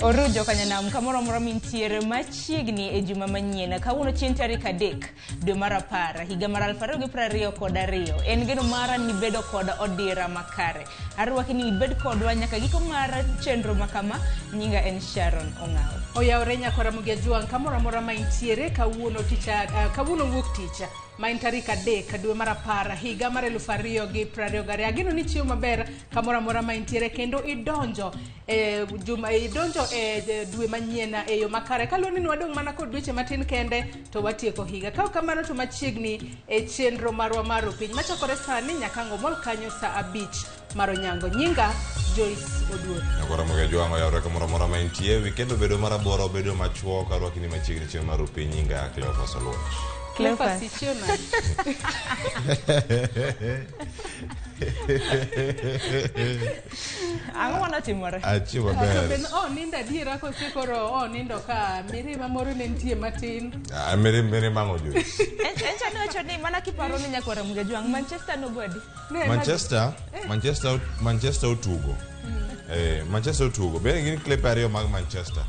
Orujo kanyanam kamoro amora mintiere machiegni e juma manyien. Kawuono chieng' tarik 3 dwe mar 10 higa mar 2022. En geno mara ni bedo kod odira makare. Arwaki ni ibed kodwa nyaka giko mar chenro makama. Nyinga en Sharon Ong'aw. Oyawore nyakwara Ramogi Ajwang' kamoro amora ma intiere kawuono tich kawuono wuok tich ma en tarik 3 dwe mar 10 higa mar 2022. Ageno ni chiemo maber kamoro amora ma intiere kendo idonjo e juma idonjo e dwe manyien e yo makare kaluwore ni wadong' mana kod dweche matin kende to watieko higa. Ka ok kamano to machiegni e chenro marwa mar opiny machakore sani nyaka ang' omol kanyo sa 5 mar onyango. Nyinga Joyce Oduor. Nyakwar Ramogi Ajwang' oyawore kamoro amora ma intie. Weekend obedo marabora, obedo machuok. Arwaki ni machiegni chenro mar opiny. Nyinga Cleophas Oluoch. Cleophas Cleophas. ichiew nade? Ang'o manotimore? Achiew To maber. be oh, nindo adiera kose koro oh, nindo ka mirima moro ne nitie matin. Ah, mirima ang'o Joyce? En cha nowacho ni mana kiparo ni nyakwar Ramogi Ajwang' Manchester nogwadi. Ne, Manchester otugo. Manchester otugo. Bende gin klepe ariyo mag Manchester.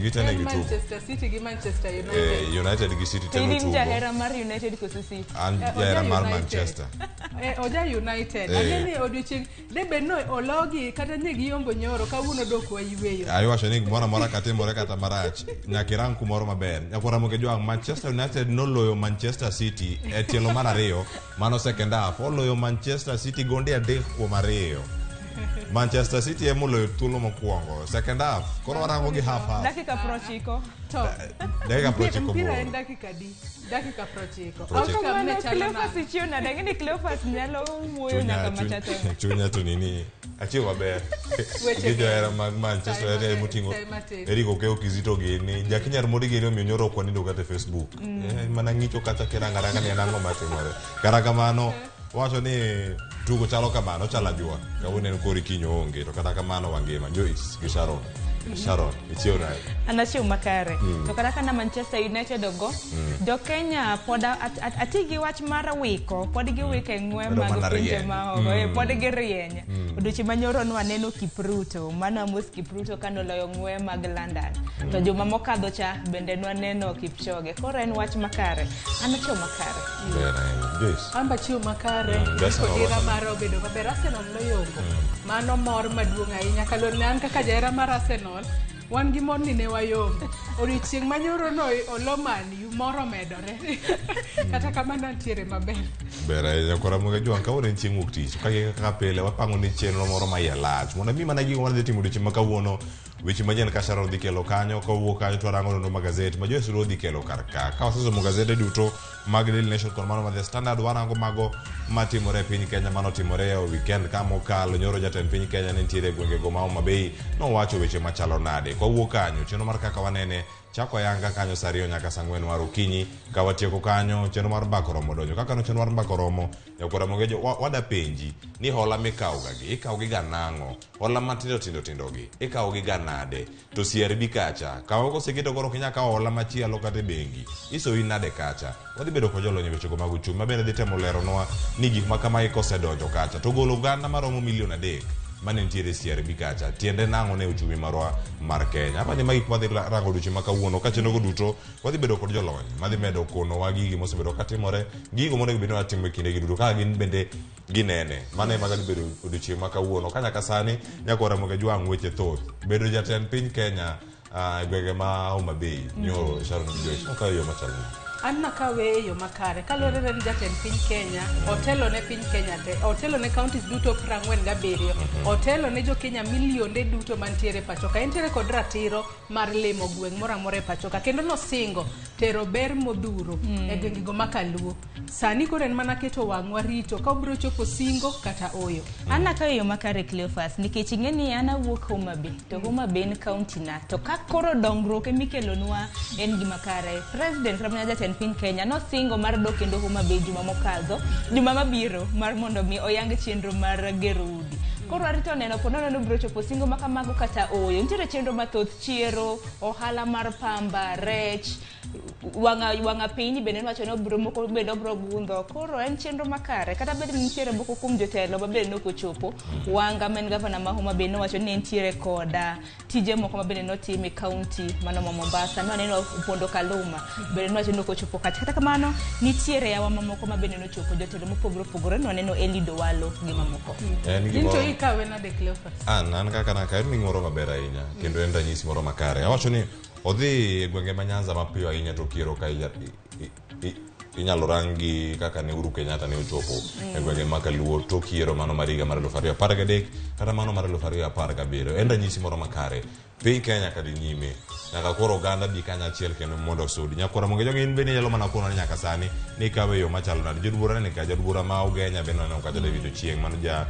Gite ne en gitugo. Manchester City gi Manchester United. United gi City te In notugo. jahera mar United koso City? An Oja jahera mar United. Manchester. Oja United. Ang'e ni odiochieng' de bed no ologi kata ne giyombo nyoro kawuono dok wayweyo. Iwacho ni gimoro amora katimore kata marach nyaka irang kumoro maber. Nyakwar Ramogi Ajwang' Manchester United noloyo Manchester City e tielo mar 2 mano second half oloyo Manchester City gonde 3-2. Manchester City ema oloyo thuolo mokwongo second half koro warango gi half half. Dakika 90. To Dakika 90 mpira en bor. dakika di? Dakika 90. 90. Outcome ne chalo Cleophas nade? ichiew nade? Ang'e ni Cleophas nyalo wuoyo nyaka machato. Chunya to nini achiew maber Weche gi johera mag Manchester Sai United matin, moting'o sai matin. Eric Okeo Kizito gini Jakinyar Modi gini omiyo nyoro ok wanindo kata e Facebook. Mana ng'icho kacha kirango aranga ni en ang'o matimore. Kata kamano wacho ni tugo chalo kamano chalo ajua kawuono en kori kiny oonge to kata kamano wangima Joyce gi Sharon. Sharon ichiew nade? An achiew makare. To kata kana Manchester United ogo, jo Kenya pod ati gi wach mar wiko, pod giwiko e ng'we Bedo mag mana pinje rieny. maoko. Pod girieny. Odiochieng' manyoro nwaneno Kipruto, mano Amos Kipruto kanoloyo ng'we mag London. To juma mokadho cha bende nwaneno Kipchoge. Koro en wach makare. An achiew makare. Ber ahinya. Joyce. An be achiew makare. Arsenal Odira wacho. mara obedo maber. Arsenal noyombo. Mano mor maduong' ahinya kaluwore ni an kaka jahera mar Arsenal wan gi mor ni ne wayombo. Odiochieng' manyoro no olo Man U mor omedore. Kata kamano antiere maber. Ber ahinya kora Ramogi Ajwang' kawuono en chieng' wuok tich kaka kaka pile wapango ni chenro moro ma iye lach mondo mi mana gigo madhi timo odiochieng' ma kawuono weche manyien ka Sharon dhi kelo kanyo kawuok kanyo to warango nonro mag gazet ma Joyce Luo dhi kelo kar ka ka wasesomo gazede duto mag Daily Nation kod mano mar The Standard warango mago matimore e piny Kenya manotimore e weekend ka mokalo nyoro jatend piny Kenya ne nitiere e gwengego ma Homa Bay nowacho weche machalo nade kwawuok kanyo chenro mar kaka wanene chako ayanga kanyo saa 2 nyaka saa 4 mar okinyi ka watieko kanyo chenro mar mbaka oromo donjo kaka no chenro mar mbaka oromo nyakwar Ramogi wada penji ni hola mikawo ga gi ikawo gi ga nang'o hola matindo tindo tindo gi ikawo gi ga nade to CRB kacha kawo koseketo koro ok inyal kawo hola machielo kata e bengi isoyi nade kacha wadhi bedo kod jolony e wechego mag uchumi mabende dhi temo leronwa ni gik ma kamagi kosedonjo kacha to golo oganda maromo milion 3 mane nitiere e CRB kacha tiende nang'o ne uchumi marwa mar Kenya apa ni magi gik madhi rango odiochieng' ma kawuono ka chenrogo duto wadhi bedo kod jolony madhi medo konowa gigi mosebedo katimore gigo monego bed ni watimo e kindegi duto kaka gin bende ginene mano ema dhi bedo odiochieng' ma kawuono ka nyaka sani nyakwar Ramogi Ajwang' weche thoth bedo jatend piny Kenya e gwenge ma Homa Bay nyoro Sharon gi Joyce nokawo yo machalo nade? An nakawe e yo makare kaluwore ni jatend piny Kenya otelo ne piny Kenya te otelo ne counties duto 47 otelo ne jo Kenya milionde duto mantiere pacho ka entiere kod ratiro mar limo gweng' moro amora e pacho ka kendo nosingo tero ber modhuro e gwengego ma Kaluo sani koro en mana keto wang'wa rito ka obiro chopo singo kata oyo. An nakawo e yo makare Cleophas nikech ing'e ni an awuok Homa Bay to Homa Bay en county na to ka koro dongruok emikelonwa en gima kare. President kata mana jatend piny Kenya nosingo mar dok kendo Homa Bay juma mokadho juma mabiro mar mondo mi oyang chenro mar gero udi. Koro arito neno po nono ni obiro chopo singo ma kamago kata ooyo. Nitiere chenro mathoth chiero, ohala mar pamba, rech, Wang'a piny bende nowacho ni obiro moko bende obiro gundho. Koro en chenro makare. Kata bed ni nitiere moko kuom jotelo ma bende nok ochopo. Wanga ma en gavana ma Homa Bay nowacho ni nitiere koda tije moko ma bende notim e kaunti mano ma Mombasa. Nwaneno Opondo Kaluma bende nowacho ni ok ochopo kacha. Kata kamano nitiere yawa mamoko ma bende nochopo jotelo mopogore opogore. Nwaneno Eliud Owalo gi mamoko. En In to gimoro ikawe nade Cleophas? An kaka nakawe en gimoro maber ahinya kendo en ranyisi moro makare. Awacho ni odhi e gwenge ma Nyanza mapiyo ahinya to kiero ka inyalo rangi kaka ne Uhuru Kenyatta ne ochopo e gwenge ma Kaluo tok yiero mano mar higa mar 2013 kata mano mar 2017. En ranyisi moro makare. Piny Kenya kadhi nyime nyaka koro oganda bi kanyachiel kendo mondo osudi. Nyakwara Monge Jogi in bende inyalo mana kono ni nyaka sani ni ikawe e yo machalo nade. Jod bura ne ka jod bura ma Ugenya bende waneno kacha David Ochieng' mano ja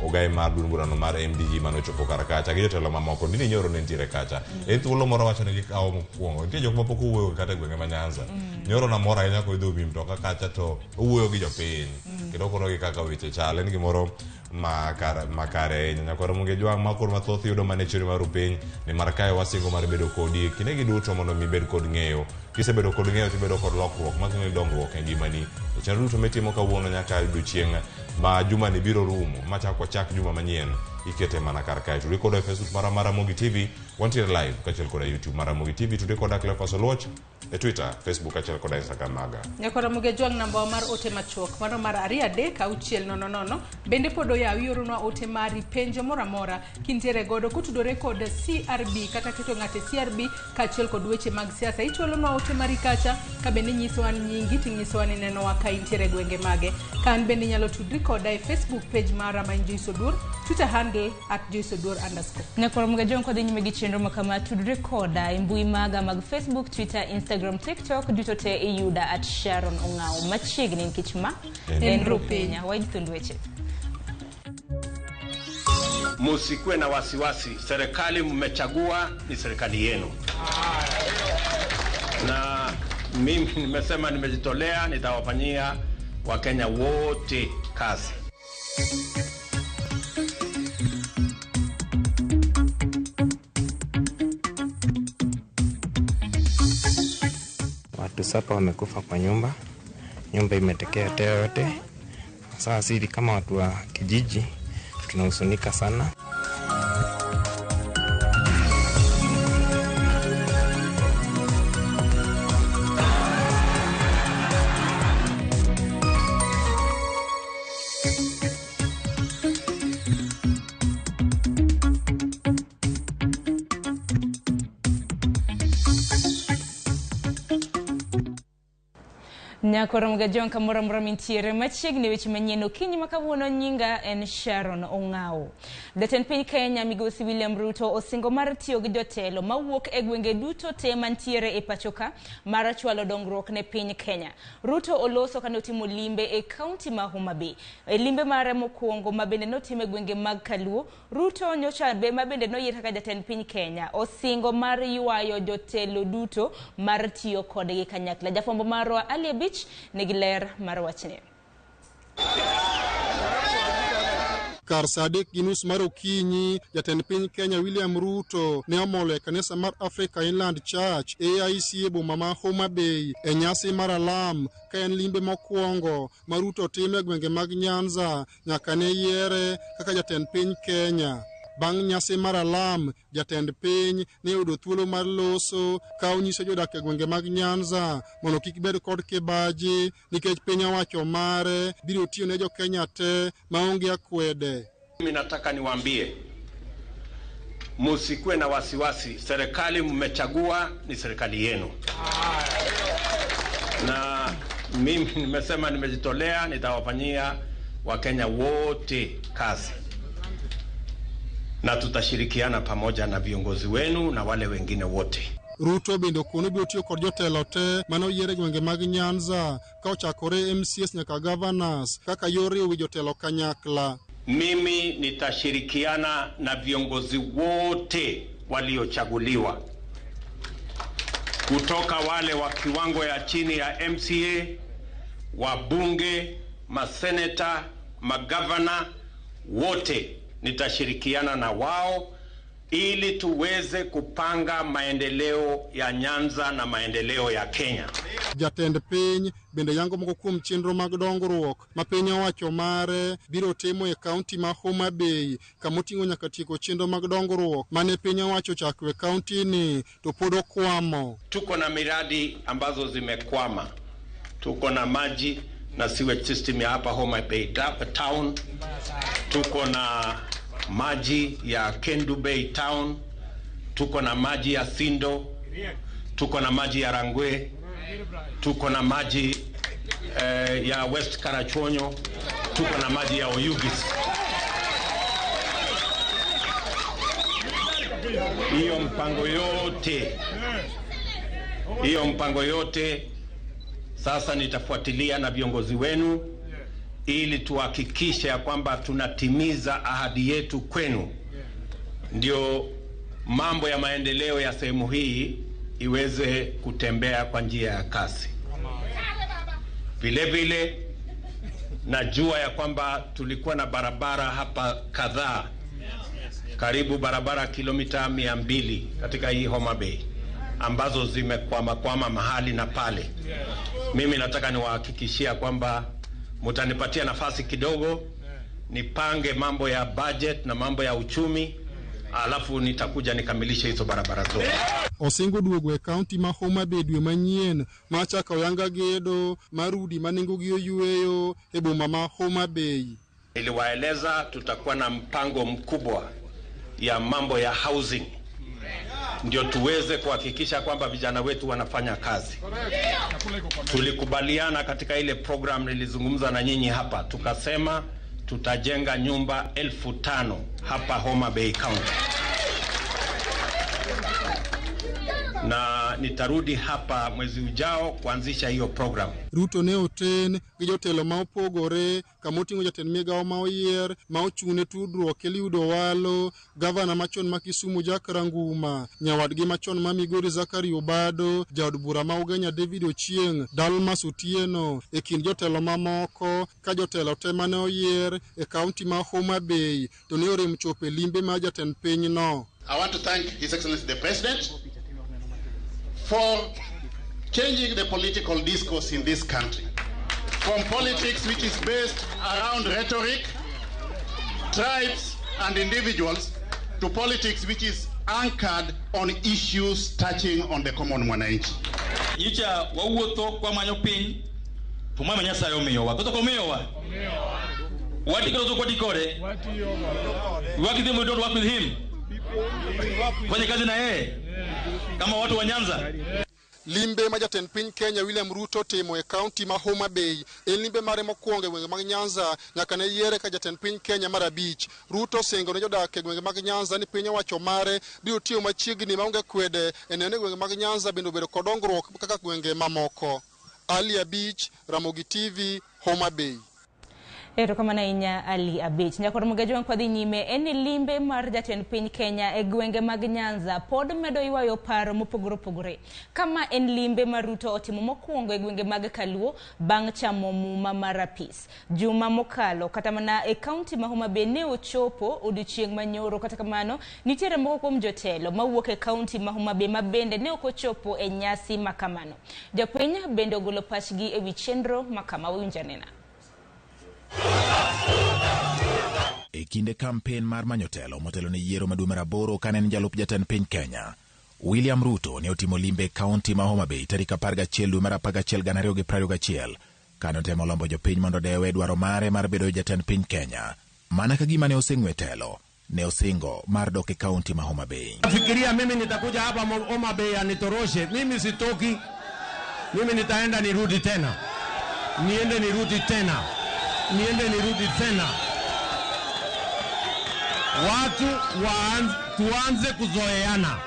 ogaye mar duond burano mar MDG mane ochopo kar kacha gi jotelo mamoko. Ndini Nyoro ne nitiere kacha. En thuolo moro wacho ni gikawo mokwongo. Nitie jok mapok owuoyo kata e gwenge ma Nyanza. Nyoro namor ahinya koidho wi mtoka kacha to owuoyo gi jopiny. Kendo okonogi kaka weche chal. En gimoro makare ahinya. Nyakwara Monge Jwang' ma koro mathoth yudo mana e chiro mar piny nimar kae wasingo mar bedo kodi e kindegi duto mondo mi ibed kod ng'eyo. Kisebedo kod ng'eyo tibedo kod lokruok makelo dongruok e ngimani. E chenro duto mitimo kawuono nyaka odiochieng' ma jumani biro rumo machak wachak juma manyien ikete mana kar kae. Tudri koda e Facebook mara mar Ramogi TV, wantiere live kaachiel koda YouTube mar Ramogi TV. Tudri koda Cleophas Oluoch e Twitter, Facebook kaachiel koda Instagram maga. Nyakwara Ramogi Ajwang' namba mar ote machuok mano mar 2 3 6 0 0 bende pod oyaw ioronwa ote mari penjo moro amora kintiere godo kotudore kod CRB kata keto ng'ato e CRB kaachiel kod weche mag siasa. Ichwalonwa ote mari kacha ka bende inyisowa nyingi tinyisowa ni nenowa ka intiere e gwenge mage. Ka an bende inyalo tudri koda e Facebook page mara ma en Joyce Oduor, Twitter handle @JoyceOduor_. Nyakwara Ramogi Ajwang' kodhi nyime gi chenro ma kama tudri koda e mbui maga mag Facebook, Twitter, Instagram, TikTok duto te iyuda @Sharon Ong'awo machiegni nikech ma en Rupinya. Waij thund weche. Musikuwe na wasiwasi, serikali mmechagua ni serikali yenu, na mimi nimesema nimejitolea, nitawafanyia Wakenya wote kazi. Watu 7 wamekufa kwa nyumba, nyumba imeteketea yote. Sasa sisi kama watu wa kijiji tunahuzunika sana. Nyakwara Ramogi Ajwang' kamoro amora mintiere machiegni weche manyien okinyi ma kawuono nyinga en Sharon Ong'awo. Jatend piny Kenya migosi William Ruto osingo mar tiyo gi jotelo mawuok e gwenge duto te mantiere e pachoka mar chwalo dongruok ne piny Kenya. Ruto oloso kane otimo limbe e kaunti ma Homa Bay. E limbe mare mokwongo ma bende notim e gwenge mag Kaluo, Ruto nyocha ma bende noyier kaka jatend piny Kenya osingo mar ywayo jotelo duto mar tiyo kodgi kanyakla. Jafwambo marwa Ali Abich nigi ler mar wachni. Kar saa 3:30 mar okinyi, jatend piny Kenya William Ruto ne omolo e kanisa mar Africa Inland Church AIC e boma ma Homa Bay e nyasi mar alam ka en limbe mokwongo ma Ruto timo e gwenge mag Nyanza nyaka ne yiere kaka jatend piny Kenya. Bang' nyasi mar alam, jatend piny ne oyudo thuolo mar loso ka onyiso jodak e gwenge mag Nyanza mondo kik bed kod kibaji nikech piny owacho mare biro tiyo ne jo-Kenya te maonge akwede. Mimi nataka niwaambie, musikuwe na wasiwasi, serikali mmechagua ni serikali yenu, na mimi nimesema nimejitolea, nitawafanyia Wakenya wote kazi, na tutashirikiana pamoja na viongozi wenu na wale wengine wote. Ruto bende okono biro tiyo kod jotelo te mane oyier e gwenge mag Nyanza ka ochakore MCAs nyaka governors kaka yor riwo wi jotelo kanyakla. Mimi nitashirikiana na viongozi wote waliochaguliwa kutoka wale wa kiwango ya chini ya MCA, wabunge, maseneta, magavana, wote nitashirikiana na wao ili tuweze kupanga maendeleo ya Nyanza na maendeleo ya Kenya. Jatend piny bende yango moko kuom chenro mag dongruok ma piny owacho mare biro timo e kaunti ma Homa Bay, kamoting'o nyaka tieko chenro mag dongruok mane piny owacho ochako e kaunti ni to pod okwamo. Tuko na miradi ambazo zimekwama. Tuko na maji na sewage system ya hapa Homa Bay town. Tuko na maji ya Kendu Bay town. Tuko na maji ya Sindo. Tuko na maji ya Rangwe. Tuko na maji ya West Karachuonyo. Tuko na maji ya Oyugis. Hiyo mpango yote, hiyo mpango yote sasa nitafuatilia na viongozi wenu ili tuhakikishe ya kwamba tunatimiza ahadi yetu kwenu, ndio mambo ya maendeleo ya sehemu hii iweze kutembea kwa njia ya kasi. Vile vile najua ya kwamba tulikuwa na barabara hapa kadhaa, karibu barabara kilomita 200 katika hii Homa Bay ambazo zimekwama kwama mahali na pale. Mimi nataka niwahakikishia kwamba mtanipatia nafasi kidogo nipange mambo ya budget na mambo ya uchumi, alafu nitakuja nikamilishe hizo barabara zote. Osingo duogo e kaunti ma Homa Bay dwe manyien ma chako oyanga gedo mar udi ma nengogi oyweyo e boma ma Homa Bay. Niliwaeleza tutakuwa na mpango mkubwa ya mambo ya housing, ndio tuweze kuhakikisha kwamba vijana wetu wanafanya kazi. Tulikubaliana katika ile program nilizungumza na nyinyi hapa, tukasema tutajenga nyumba 5,000 hapa Homa Bay County. Na nitarudi hapa mwezi ujao kuanzisha hiyo program. Ruto ne oten gi jotelo ma opogore kamoting'o jatend migawo ma oyier ma ochung'ne tudruok Eliud Owalo, gavana machon ma Kisumu Jack Ranguma, nyawadgi machon ma Migori Zachary Obado, jaod bura ma Ugenya David Ochieng', Dalmas Otieno e kind jotelo mamoko, ka jotelo te mane oyier e kaunti ma Homa Bay to ne orem chopo e limbe mar jatend pinyno. I want to thank His Excellency the President for changing the political discourse in this country from politics which is based around rhetoric, tribes and individuals to politics which is anchored on issues touching on the common mwananchi. Nyicha wawuotho kwa manyo piny to mama Nyasaye omiyowa. Koso omiyowa? Wati koso kwati kode? Work with him, we don't work with him. Fanya kazi na yeye kama watu wa Nyanza. Limbe ma jatend piny Kenya William Ruto timo e kaunti ma Homa Bay en limbe mare mokwongo e gwenge mag Nyanza nyaka ne yiere ka jatend piny Kenya mar abich. Ruto osingo ne jodak e gwenge mag Nyanza ni piny owacho mare biro tiyo machiegni maonge kwede e neno ni gwenge mag Nyanza bende obedo kod dongruok kaka gwenge mamoko. Ali Abich, Ramogi TV, Homa Bay. Erokamano ahinya Ali Abich. Nyakor Mugejwang' kwadhi nyime en ni limbe mar jatend piny Kenya e gwenge mag Nyanza pod medo ywayo paro mopogore opogore. Kama en limbe ma Ruto otimo mokwongo e gwenge mag Kaluo bang' chamo muma mar apis. Juma mokalo kata mana e kaunti ma Homa Bay ne ochopo odiochieng' manyoro, kata kamano nitiere moko kuom jotelo mawuok e kaunti ma Homa Bay ma bende ne ok ochopo e nyasi ma kamano. Jopiny bende ogolo pachgi ewi chenro ma kama, wawinj anena. E kinde kampen mar manyo telo motelo ne yiero ma dwe mar aboro kane en jalup jatend piny Kenya, William Ruto ne otimo limbe e kaunti ma Homa Bay tarik 11 dwe mar 11 2021 kane otemo lombo jopiny mondo odewe dwaro mare mar bedo jatend piny Kenya. Mana ka gima ne oseng'we telo, ne osingo mar dok e kaunti ma Homa Bay. Fikiria mimi nitakuja hapa Homa Bay anitoroshe. Mimi sitoki. Mimi nitaenda nirudi tena. Niende nirudi tena. Niende nirudi tena. Watu tuanze kuzoeana.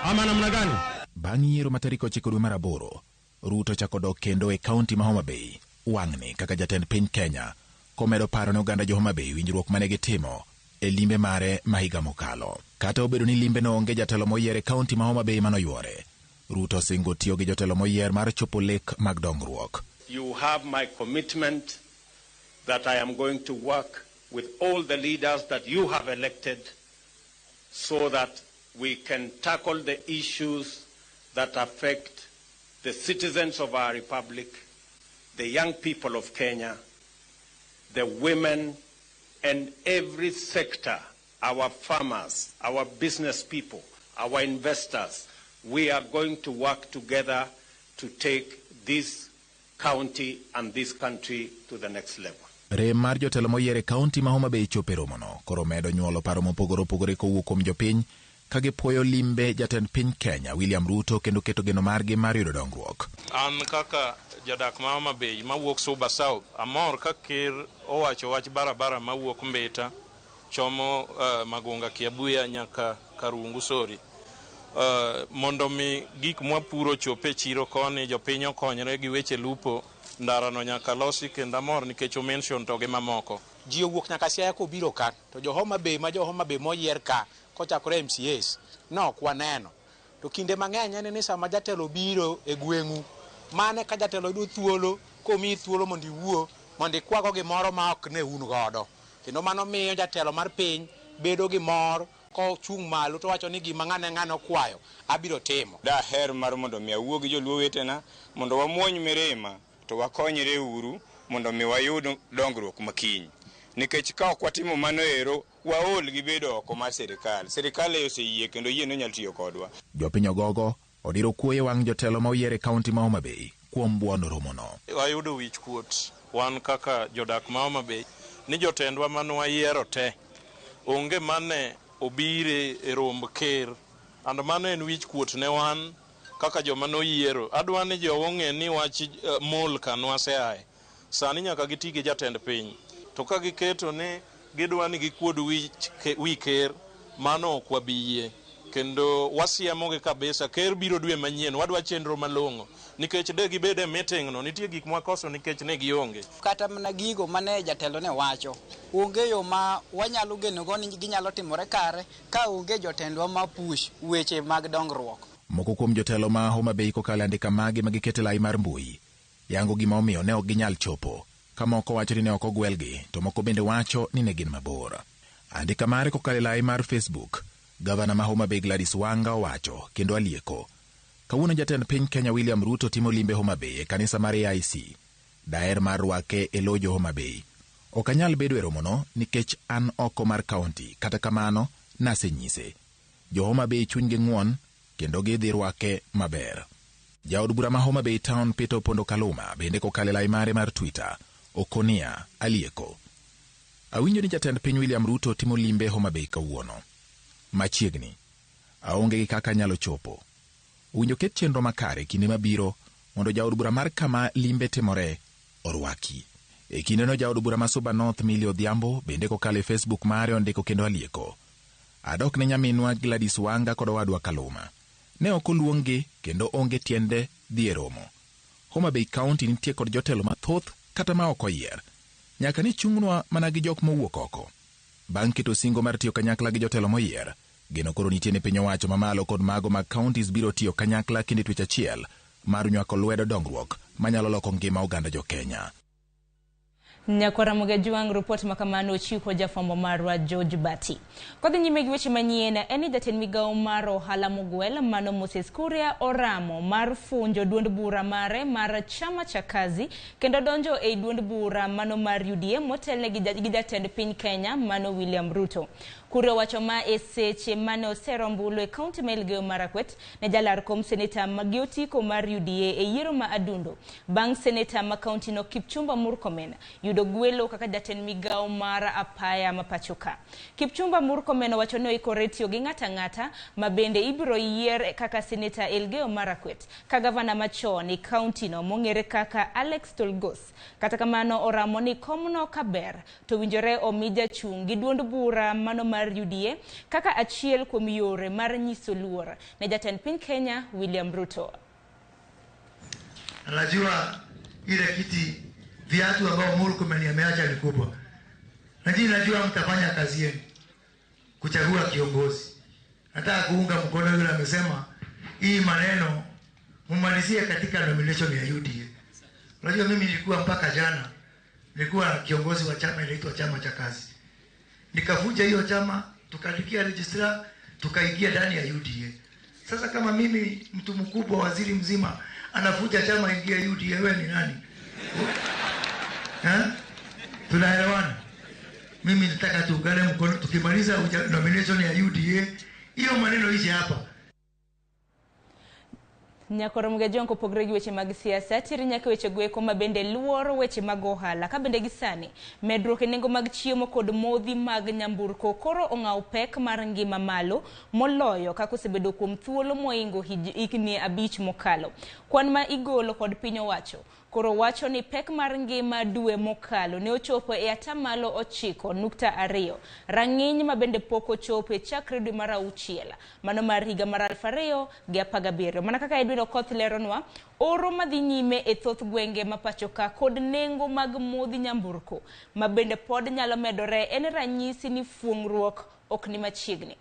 Ama namna gani? Bang' yiero ma tarik 9 dwe mar aboro, Ruto chako dok kendo e kaunti ma Homa Bay wang'ni kaka jatend piny Kenya komedo paro ne oganda jo Homa Bay winjruok mane gitimo e limbe mare ma higa mokalo. Kata obedo ni limbe no onge jatelo moyier e kaunti ma Homa Bay manoywore, Ruto osingo tiyo gi jotelo moyier mar chopo lek mag dongruok. You have my commitment that I am going to work with all the leaders that you have elected so that we can tackle the issues that affect the citizens of our republic, the young people of Kenya, the women, and every sector, our farmers, our business people, our investors. We are going to work together to take this county and this country to the next level. Rem mar jotelo moyier e kaunti ma Homa Bay chopo e romono koro medo nyuolo paro mopogore opogore kowuok kuom jopiny ka gipuoyo limbe jatend piny Kenya William Ruto kendo keto geno margi mar yudo dongruok. An kaka jadak ma Homa Bay mawuok Suba South, amor ka ker owacho wach barabara mawuok Mbita chomo Magunga Kiabuya nyaka Karungu Sori. Mondo mi gik mwapuro chop e chiro koni, jopiny okonyre gi weche lupo, ndarano nyaka losi kendo amor nikech omention to gi mamoko. Ji owuok nyaka Siaya kobiro ka, to jo Homa Bay ma jo Homa Bay moyier ka kochakore MCAs no ok waneno. To kinde mang'eny en ni sama jatelo biro e gweng'u, mane ka jatelo yudo thuolo komiyi thuolo mondo iwuo, mondo ikwago gimoro ma ok ne un godo. Kendo mano miyo jatelo mar piny bedo gi mor kochung' malo to wacho ni gima ng'ane ng'ane okwayo abiro timo. Daher mar mondo mi awuo gi joluo wetena mondo wamuony mirima to wakonyre uru mondo mi wayud dongruok makiny. Nikech ka ok watimo mano ero, waol gi bedo oko mar sirikal. Sirikal e oseyie kendo yie nonyal tiyo kodwa. Jopiny ogogo odiro kuoyo wang' jotelo ma oyier e kaunti ma Homa Bay kuom buono romono. Wayudo wich kuot wan kaka jodak ma Homa Bay ni jotendwa mane wayiero te onge mane obire e romb ker, and mano en wich kuot ne wan kaka joma noyiero. Adwa ni jowa ong'e ni wach mol ka nwaseaye. Sani nyaka giti gi jatend piny. To ka giketo ni gidwa ni gikuod wi ker, mano ok wabi yie. Kendo wasiemogi kabisa, ker biro dwe manyien, wadwa chenro malong'o. Nikech de gibed e meeting no, nitie gik mwakoso nikech ne gionge. Kata mana gigo mane jatelo ne wacho, onge yo ma wanyalo genogo ni ginyalo timore kare ka onge jotendwa ma push weche mag dongruok. Moko kuom jotelo ma Homa Bay kokalo andika magi ma giketo e lai mar mbui yango gima omiyo ne ok ginyal chopo, ka moko wacho ni ne ok ogwelgi to moko bende wacho ni ne gin mabor. Andika mare kokalo e lai mar Facebook, Gavana ma Homa Bay Gladys Wanga owacho kendo alieko. Kawuono jatend piny Kenya William Ruto timo limbe Homa Bay e kanisa mar AIC. Daher mar rwake e lo jo Homa Bay. Ok anyal bedo e romono nikech an oko mar kaunti, kata kamano nasenyise. Jo Homa Bay chunygi ng'won kendo gidhi rwake maber. Jaod bura ma Homa Bay Town Peter Opondo Kaluma bende kokalo e lai mare mar Twitter okonia alieko. Awinjo ni jatend piny William Ruto timo limbe Homa Bay kawuono. Machiegni, aonge gi kaka anyalo chopo. Owinjo ket chenro makare kinde mabiro mondo jaod bura mar kama limbe timore orwaki. E kindeno jaod bura ma Suba North Millie Odhiambo bende kokalo e Facebook mare ondiko kendo alieko. Adok ne nyaminwa Gladys Wanga kod owadwa Kaluma. Ne ok oluonggi kendo onge tiende dhi e romo. Homa Bay County nitie kod jotelo mathoth kata ma ok oyier. Nyaka ni chung'nwa mana gi jok mowuok oko. Bang' keto singo mar tiyo kanyakla gi jotelo moyier, geno koro nitie ni piny owacho mamalo kod mago mag counties biro tiyo kanyakla kinde twech achiel mar nywako lwedo dongruok manyalo loko ngima oganda jo Kenya. Nyakwara Ramogi Ajwang', ripot makamano ochiko jafwambo marwa George Bati. Kodhi nyime gi weche manyien en ni jatend migawo mar ohala mogwel mano Moses Kuria oramo mar funjo duond bura mare mar Chama cha Kazi kendo donjo ei duond bura mano mar UDA motelne gi jatend piny Kenya mano William Ruto. Kuria owacho ma e seche mane osero ombulu e kaunti ma Elgeyo Marakwet ne jalar kom seneta gi otiko mar UDA e yiero ma Adundo. Bang' seneta ma kaunti no Kipchumba Murkomen yudo gwelo kaka jatend migawo mar apaya ma pacho ka. Kipchumba Murkomen owacho ni oikore tiyo gi ng'ata ang'ata ma bende ibiro yier kaka seneta Elgeyo Marakwet ka gavana machon e kaunti no mong'ere kaka Alex Tolgos. Kata kamano oramo ni komno kaber to winjore omi jachung' gi duond bura mano mar UDA kaka achiel kuom yore mar nyiso luor ne jatend piny Kenya William Ruto. Najua ile kiti viatu ambao Murkomen ameacha ni kubwa, lakini najua mtafanya kazi yenu kuchagua kiongozi. Nataka kuunga mkono yule amesema hii maneno mumalizie katika nomination ya UDA. Unajua mimi nilikuwa mpaka jana nilikuwa kiongozi wa chama inaitwa Chama cha Kazi. Nikavunja hiyo chama, tukaandikia registrar, Tukaingia ndani ya UDA. Sasa kama mimi mtu mkubwa, waziri mzima, anavuja chama ingia UDA, wewe ni nani? Eh? Tunaelewana? Mimi nataka tuungane mkono, tukimaliza nomination ya UDA, hiyo maneno ishe hapa. Nyakoro Mgejong kopogre gi weche mag siasa tir nyaka weche goeko ma bende luoro weche mag ohala ka bende gi sani medruok e nengo mag chiemo kod modhi mag nyamburko koro ong'awo pek mar ngima malo moloyo kaka osebedo kuom thuolo moingo higni 5 mokalo. Kwan ma igolo kod piny owacho koro wacho ni pek mar ngima dwe mokalo ne ochopo e atamalo 9.2, rang'iny ma bende pok ochopo e chakre dwe mar 6 mano mar higa mar 2017. Mana kaka Edwin Okoth leronwa, oro madhi nyime e thoth gwenge ma pacho ka kod nengo mag modhi nyamburko ma bende pod nyalo medore en ranyisi ni fuong'ruok ok ni machiegni.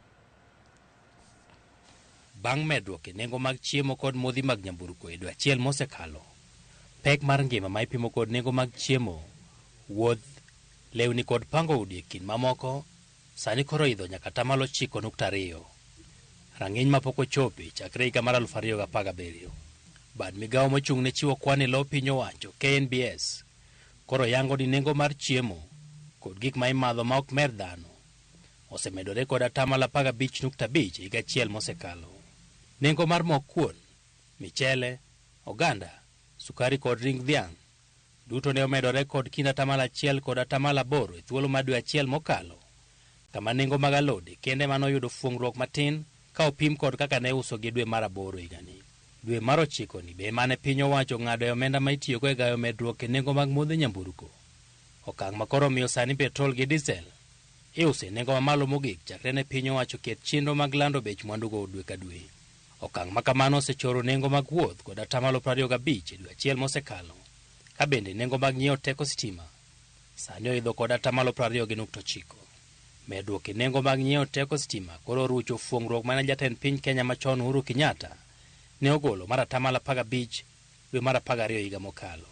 Bang' medruok e nengo mag chiemo kod modhi mag nyamburko e dwe achiel mosekalo, pek mar ngima ma ipimo kod nengo mag chiemo, wuoth, lewni kod pango udi e kind mamoko sani koro idho nyaka atamalo 9.2. Rang'iny mapok ochopi chakre higa mar 2017. Bad migawo mochung' ne chiwo kwan e lo piny owacho KNBS koro yango ni nengo mar chiemo kod gik ma imadho ma ok mer dhano osemedore kod atamalo 15.5 higa achiel mosekalo. Nengo mar mok kuon, michele, oganda, sukari kod ring dhiang' duto ne omedore kod kind atamalo 1 kod atamalo 8 e thuolo mar dwe achiel mokalo, kama nengo mag alode kende manoyudo fuong'ruok matin ka opim kod kaka ne uso gi dwe mar 8 higani. Dwe mar 9 ni be mane piny owacho ng'ado e omenda ma itiyogo e gayo medruok e nengo mag modhi nyamburko. Okang' ma koro omiyo sani petrol gi diesel iuso e nengo mamalo mogik chakre ne piny owacho ket chenro mag lando bech mwandugo dwe ka dwe. Okang' ma kamano osechoro nengo mag wuoth kod atamalo 25 e dwe achiel mosekalo, ka bende nengo mag nyiewo teko sitima sani oidho kod atamalo 20.9. Medruok e nengo mag nyiewo teko sitima koro orucho fuong'ruok mane jatend piny Kenya machon Uhuru Kenyatta ne ogolo mar atamalo 15 dwe mar 12 higa mokalo.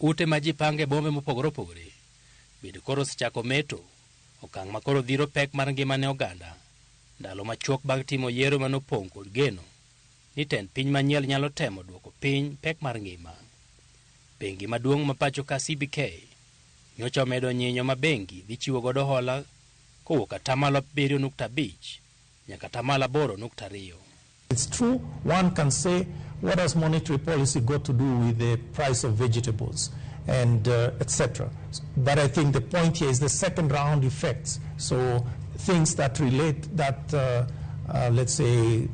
Ute ma ji pango e bombe mopogore opogore bende koro osechako meto, okang' ma koro dhiro pek mar ngima ne oganda ndalo machuok bang' timo yiero manopong' kod geno ni tend piny manyien nyalo temo duoko piny pek mar ngima. Bengi maduong' ma pacho ka CBK nyocha omedo nyinyo ma bengi dhi chiwo godo hola kowuok atamalo 7.5 nyaka atamalo 8.2. It's true, one can say, what has monetary policy got to do with the price of vegetables and etc. But I think the point here is the second round effects. So things that relate that, let's say,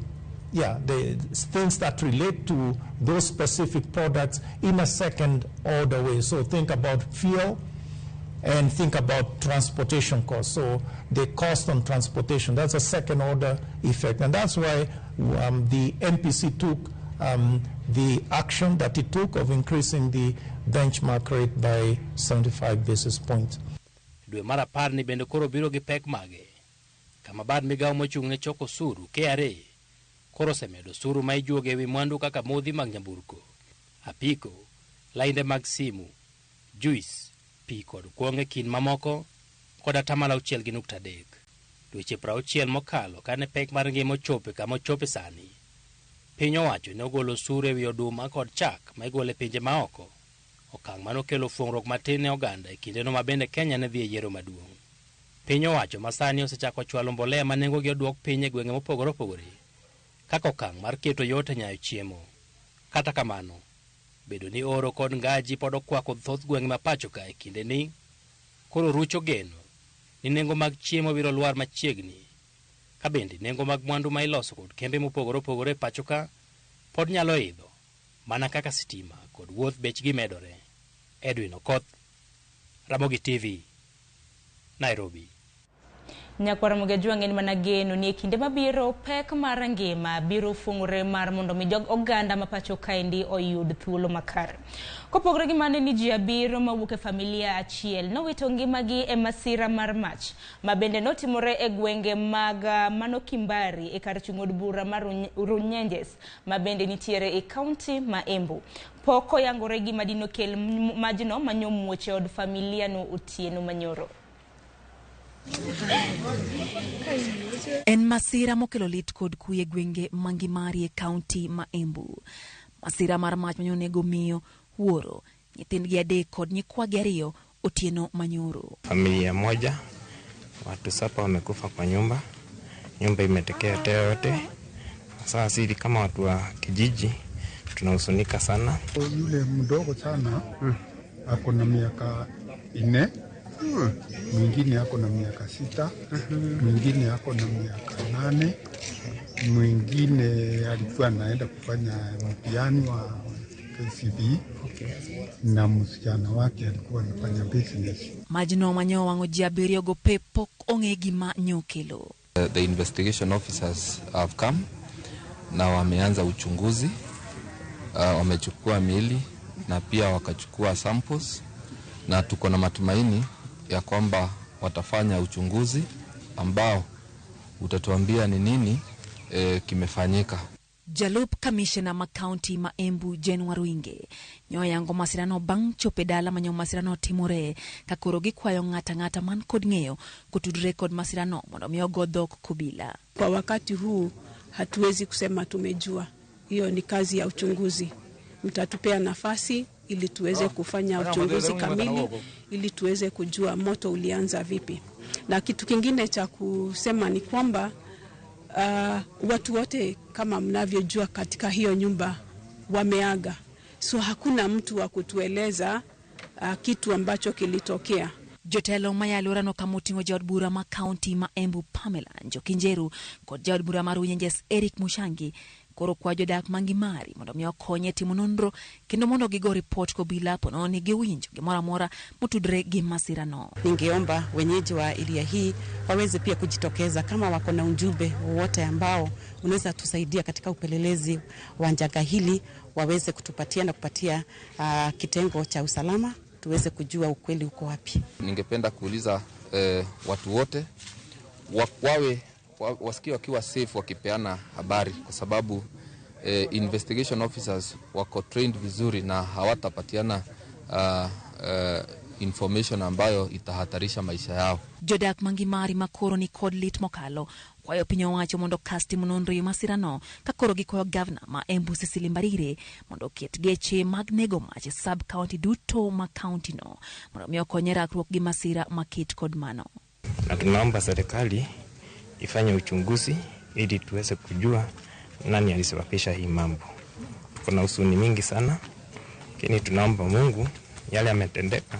yeah, the things that relate to those specific products in a second order way. So think about fuel and think about transportation costs. So the cost on transportation, that's a second order effect. And that's why the MPC took the action that it took of increasing the benchmark rate by 75 basis points. Dwe mar 10 ni bende koro biro gi pek mage, kama bad migawo mochung' ne choko osuru KRA koro osemedo osuru ma ijuogo ewi mwandu kaka modhi mag nyamburko, apiko, lainde mag simu, juice, pi kod kuong' e kind mamoko kod atamalo 6.3. Dweche 60 mokalo kane pek mar ngima ochopo kama ochope sani, piny owacho ne ogolo osuru ewi oduma kod chak ma igolo e pinje maoko, okang' manokelo fuong'ruok matin ne oganda e kindeno ma bende Kenya ne dhi e yiero maduong'. Piny owacho ma sani osechako chwalo mbolea ma nengogi oduok piny e gwenge mopogore opogore kaka okang' mar keto yot e nyayo chiemo. Kata kamano, bedo ni oro kod ngaji pod okwako thoth gwenge ma pacho ka e kindeni koro rucho geno ni nengo mag chiemo biro lwar machiegni, ka bende nengo mag mwandu ma iloso kod kembe mopogore opogore e pacho ka pod nyalo idho mana kaka sitima kod wuoth bechgi medore. Edwin Okoth, Ramogi TV, Nairobi. Nyakwar Mugejwang' en mana geno ni e kinde mabiro pek mar ngima biro fung'ore mar mondo mi jog oganda ma pacho kaendi oyud thuolo makare. Kopogore gi mano ni ji 7 mawuok e familia achiel nowito ngimagi e masira mar mach ma bende notimore e gwenge mag mano Kimbari e kar chung' od bura mar Runyenjes ma bende nitiere e kaunti ma Embu. Pok oyangore gima dino kel majno manyomuoch e od familia no otieno manyoro. En masira mokelo lit kod kuyo e gwenge mangimari e kaunti ma Embu. Masira mar mach manyonego miyo wuoro, nyithindgi adek kod nyikwagi ariyo otieno manyoro. Familia moja, watu saba wamekufa kwa nyumba, nyumba imeteketea yote. Sasa sisi kama watu wa kijiji tunahuzunika sana. Yule mdogo sana ako na miaka 4, mwingine ako na miaka 6, mwingine ako na miaka 8, mwingine alikuwa anaenda kufanya mtihani wa KCPE. Na msichana wake alikuwa anafanya business. Majno manyo wang'o ji abiriyo go pe pok ong'e gima nyokelo. The investigation officers have come na wameanza uchunguzi. Wamechukua miili na pia wakachukua samples, na tuko na matumaini ya kwamba watafanya uchunguzi ambao utatuambia ni nini kimefanyika. Jalup kamishna ma kaunti ma Embu Jane Waruinge nyoyango masirano bang' chopo e dala manyo masirano timore ka koro gikwayo ng'ata ng'ata man kod ng'eyo kotudore kod masirano mondo mi ogo dhok kobila. Kwa wakati huu hatuwezi kusema tumejua. Hiyo ni kazi ya uchunguzi. Mtatupea nafasi ili tuweze kufanya uchunguzi kamili, ili tuweze kujua moto ulianza vipi. Na kitu kingine cha kusema ni kwamba watu wote kama mnavyojua katika hiyo nyumba wameaga. So hakuna mtu wa kutueleza kitu ambacho kilitokea. Jotelo maya alworano kamoting'o jaod bura ma kaunti ma Embu Pamela Njoki Njeru kod jaod bura mar Runyenjes Eric Mushangi koro kwa jodak mangimari mondo mi okonye timo nonro kendo mondo gigo ripot kobila ponono ni giwinjo gimoro amora motudore gi masirano. Ningeomba wenyeji wa area hii waweze pia kujitokeza kama wako na ujumbe wowote ambao unaweza tusaidia katika upelelezi wa janga hili, waweze kutupatia na kupatia kitengo cha usalama tuweze kujua ukweli uko wapi. Ningependa kuuliza watu wote wawe wasikie wakiwa safe wakipeana habari, kwa sababu investigation officers wako trained vizuri na hawatapatiana information ambayo itahatarisha maisha yao. Jodak mangimari makoro ni kod lit mokalo kwayo piny owacho mondo kas timo nonro e masirano ka koro gikwayo gavana ma Embu Cecily Mbarire mondo oket geche mag nego mach e sub county duto ma kaunti no mondo mi okony e rakruok gi masira maket kod mano. Na tunaomba serikali ifanye uchunguzi ili tuweze kujua nani alisababisha hii mambo. Tuko na huzuni mingi sana, lakini tunaomba Mungu yale yametendeka,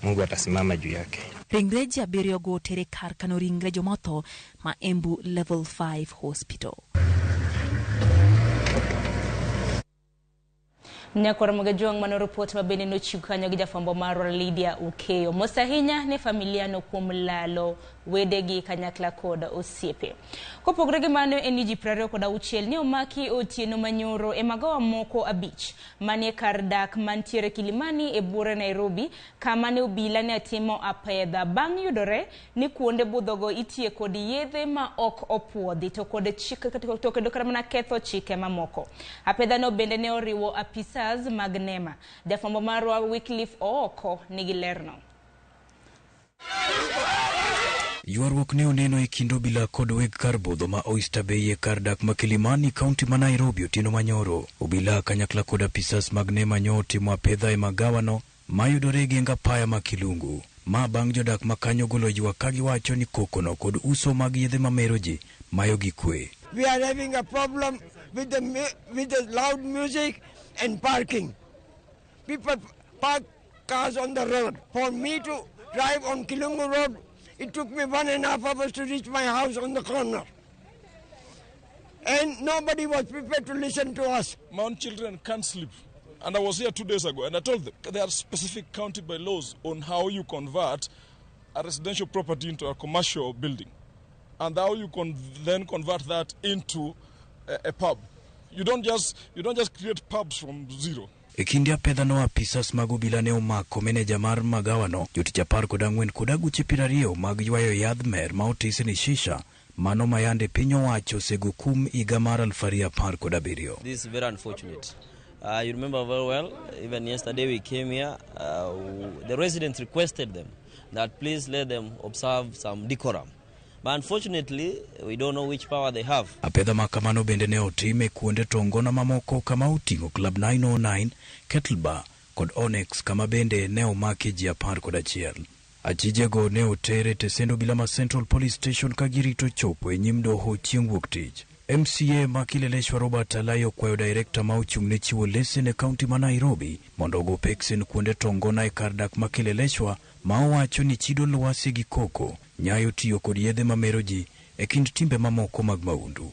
Mungu atasimama juu yake. Ringre ji abiriyo go otere kar kano ringre jomotho ma Embu Level 5 Hospital. Nyakwar Mogajuang' mano ripot ma bende nochiw kanyo gi jafwambo marwa Lydia Ukeyo. Mos ahinya ne familia no kuom lalo wedegi kanyakla kod osiepe. Kopogore gi mano en ni ji 26 ne omaki otieno manyoro e magawa moko 5 manie kar dak mantiere Kilimani e buore Nairobi, kama ne obila ne timo apedha bang' yudore ni kuonde budhogo itiye kod yedhe ma ok opuodhi to kod chike to kendo kata mana ketho chike mamoko. Apedha no bende ne oriwo apisas mag NEMA. Jafwambo marwa Wycliffe Ooko nigi lerno. Ywaruok ne oneno e kind obila kod weg kar budho ma Oyster Bay e kar dak ma Kilimani, kaunti ma Nairobi otieno manyoro. Obila kanyakla kod apisas mag NEMA nyo otimo apedha e magawano mayudore e geng apaya ma Kilungu. Ma bang' jodak ma kanyo golo ywak ka giwacho ni kokono kod uso mag yedhe mamero ji mayo gi kwe. We are having a problem with the loud music and parking. People park cars on the road. For me to drive on Kilungu Road, it took me 1.5 hours to reach my house on the corner. And nobody was prepared to listen to us. My own children can't sleep. And I was here 2 days ago and I told them there are specific county bylaws on how you convert a residential property into a commercial building, and how you can then convert that into a pub. You don't just create pubs from zero. E kinde apedha no apisas mag obila ne omako meneja mar magawano, jotich 14 kod aguche 20 mag ywayo yadh mer ma otis ni shisha, mano ma yande piny owacho osego kum higa mar 2017. This is very unfortunate. You remember very well, even yesterday we came here, the residents requested them that please let them observe some decorum. But unfortunately, we don't know which power they have. Apedha ma kamano bende ne otim e kuonde to ngona mamoko kama oting'o Club 909, Kettle Bar kod Onyx kama bende ne omaki ji 11. Achijego ne oter e tesend obila ma Central Police Station ka girito chopo e nyim doho chieng' wuok tich. MCA ma Kileleshwa Robert Alai okwayo direkta ma ochung' ne chiwo lesen e kaunti ma Nairobi mondo ogo peksen kuonde to ngona e kar dak ma Kileleshwa ma owacho ni chido lwasi gi koko nyayo tiyo kod yedhe mamero ji e kind timbe mamoko mag maundu.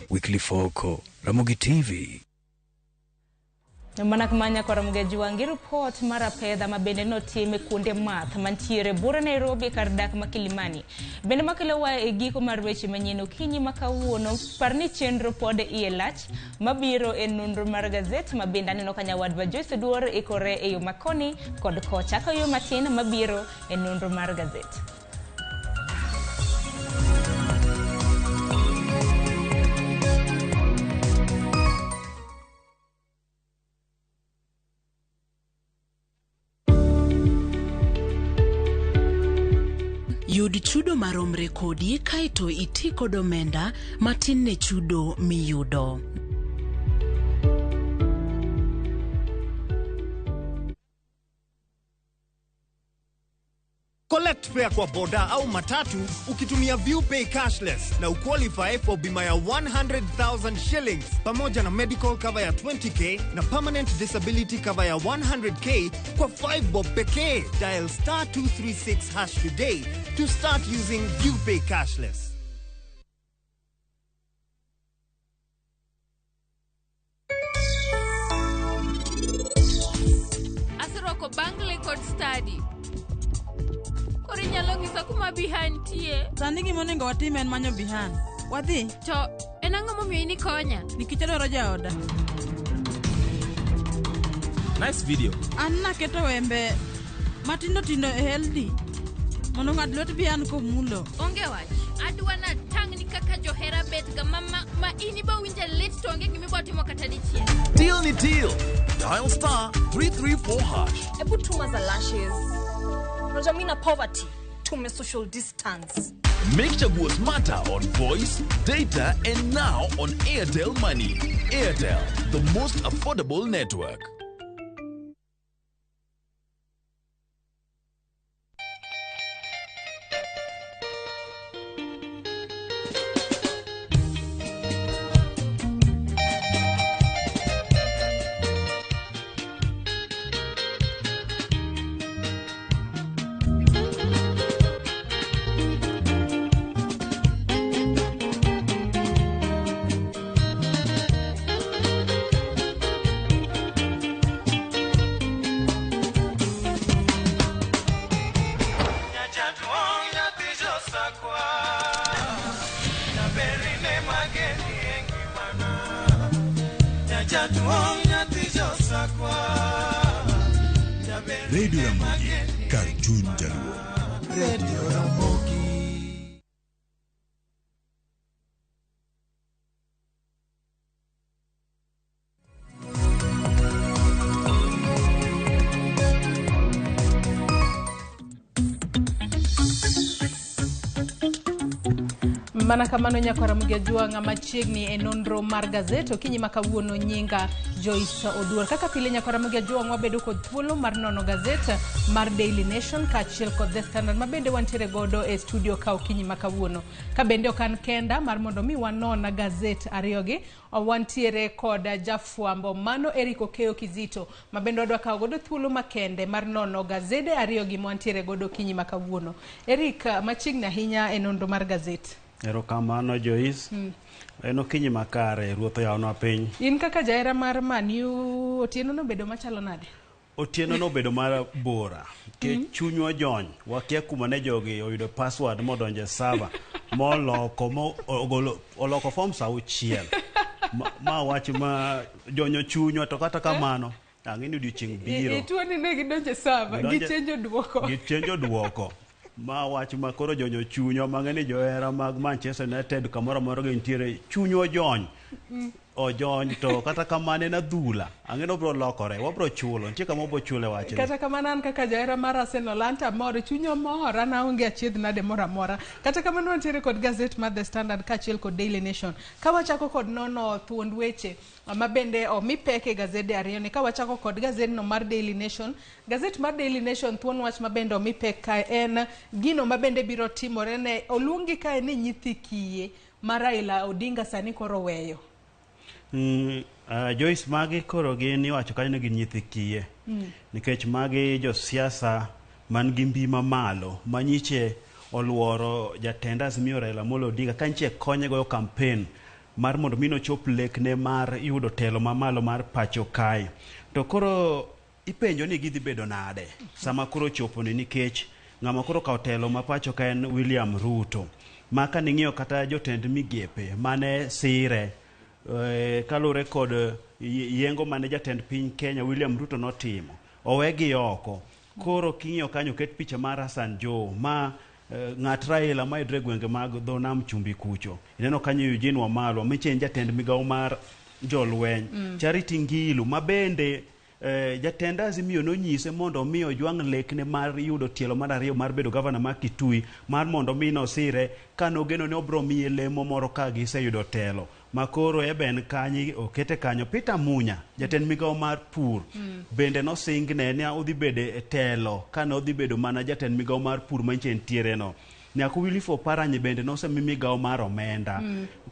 Wycliffe Oko, Ramogi TV. Mana kamano nyakora Mugeju wangi report mar apedha ma bende notim e kuonde math mantiere bura Nairobi kar dak ma Kilimani. Bende makelowa e giko mar weche manyien okinyi ma kawuono, par ni chenro pod iye lach mabiro e nonro mar gazet ma bende aneno ka nyawadwa Joyce Oduor ikore e yo makoni kod kocha ka yo matin mabiro e nonro mar gazet. Yud chudo maromre kodi kaeto iti kod omenda matin ne chudo miyudo. Collect fare kwa boda au matatu ukitumia ViewPay cashless na uqualify for bima ya 100,000 shillings pamoja na medical cover ya 20k na permanent disability cover ya 100k kwa 5 bob pekee. Dial star 236 hash today to start using ViewPay cashless. Aserwako bangle kod study. Koro inyalo ng'isa kuma Bihan nitie. Sani gima onego watim en manyo Bihan. Wadhi. To en ang'o momiyo in ikonya? Nikech adwaro jaoda. Nice video. An naketo wembe matindo tindo e LD mondo ng'ad lwet Bihan komulo. Onge wach. Adwa natang'ni kaka johera bet ga ma in ibo winjo lit to onge gima ibo timo kata dichiel. Deal ni deal. Dial star 334 hash. Ebu tuma za lashes. Unajua mimi na poverty, tume social distance. Make Chaguo smarter on voice, data, and now on Airtel Money. Airtel, the most affordable network. Radio Ramogi, kar chuny jaluo. Radio Ramogi. Mana kamano nyakwara Mugeju ng'ama chiegni e nonro mar gazet okinyi ma kawuono nyinga Joyce Oduor. Kaka pile nyakwara Mugeju wabedo kod thuolo mar nono gazet mar Daily Nation kaachiel kod The Standard ma bende wantiere godo e studio ka okinyi ma kawuono. Ka bende ok an kenda mar mondo mi wanon gazet ariyogi, wantiere kod jafwambo mano Eric Okeyo Kizito ma bende wadwa kawo godo thuolo makende mar nono gazede ariyogi ma wantiere godo okinyi ma kawuono. Eric, machiegni ahinya e nonro mar gazet. Erokamano Joyce. En okinyi makare, ruoth oyawnwa piny. In kaka jahera mar Man U, otieno nobedo machalo nade? Otieno nobedo mar bora. Nikech chunywa ojony, wakia kuma ne jogi oyudo password modonjo e server moloko ogolo oloko form sa 6. Ma wach ma jonyo chunywa to kata kamano ang'e ni odiochieng' biro. Ituo ni ne gidonjo e server, gichenjo duoko. Gichenjo duoko. Ma wach ma koro jonyo chunywa mang'e ni johera mag Manchester United kamoro amora gintiere chunywa ojony. Ojony to kata kamano en adhula. Ang'e ni obiro lokore, wabiro chulo, nitie kama wabiro chule wachni. Kata kamano an kaka jahera mar Arsenal an to amor, chunya omor, an aonge achiedh nade moro amora. Kata kamano wantiere kod gazet mar The Standard kaachiel kod Daily Nation. Ka wachako kod nono thuond weche ma bende omi pek e gazede ariyo ni, ka wachako kod gazedno mar Daily Nation, gazet mar Daily Nation thuon wach ma bende omi pek kae en gino ma bende biro timore ne oluongi kae ni nyithi kiye ma Raila Odinga sani koro weyo. Joyce, magi koro gin iwacho kanyo ni gin nyithi kiye. Nikech magi josiasa man gi mbi mamalo manyiche oluoro jatend Azimio Raila Amolo Odinga ka nyiche konye goyo campaign mar mondo mi nochop lekne mar yudo telo mamalo mar pacho kae. To koro ipenjo ni gidhi bedo nade sama koro ochoponi, nikech ng'ama koro okawo telo ma pacho ka en William Ruto. Ma ka ning'iyo kata jotend migepe mane sire kaluwore kod yiengo mane jatend piny Kenya William Ruto notimo, owegi oko. Koro king'iyo kanyo oket picha mar Hassan Joho ma ng'at Raila mayudore e gwenge mag dho nam chumbi kucho. Ineno kanyo Eugene Wamalwa miche en jatend migawo mar jolweny. Charity Ngilu ma bende jatend Azimio nonyise mondo omi ojwang' lekne mar yudo tielo mar ariyo mar bedo gavana ma Kitui mar mondo mi nosire ka nogeno ni obiro miye lemo moro ka giseyudo telo. Ma koro eben kanyo okete kanyo. Peter Munya, jatend migawo mar pur, bende nosingne ni odhi bedo e telo kane odhi bedo mana jatend migawo mar pur manyiche entiere no. Nyako Wycliffe Oparanya bende nosemi migawo mar omenda.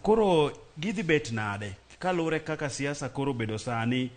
Koro gidhi bet nade kaluwore kaka siasa koro obedo sani?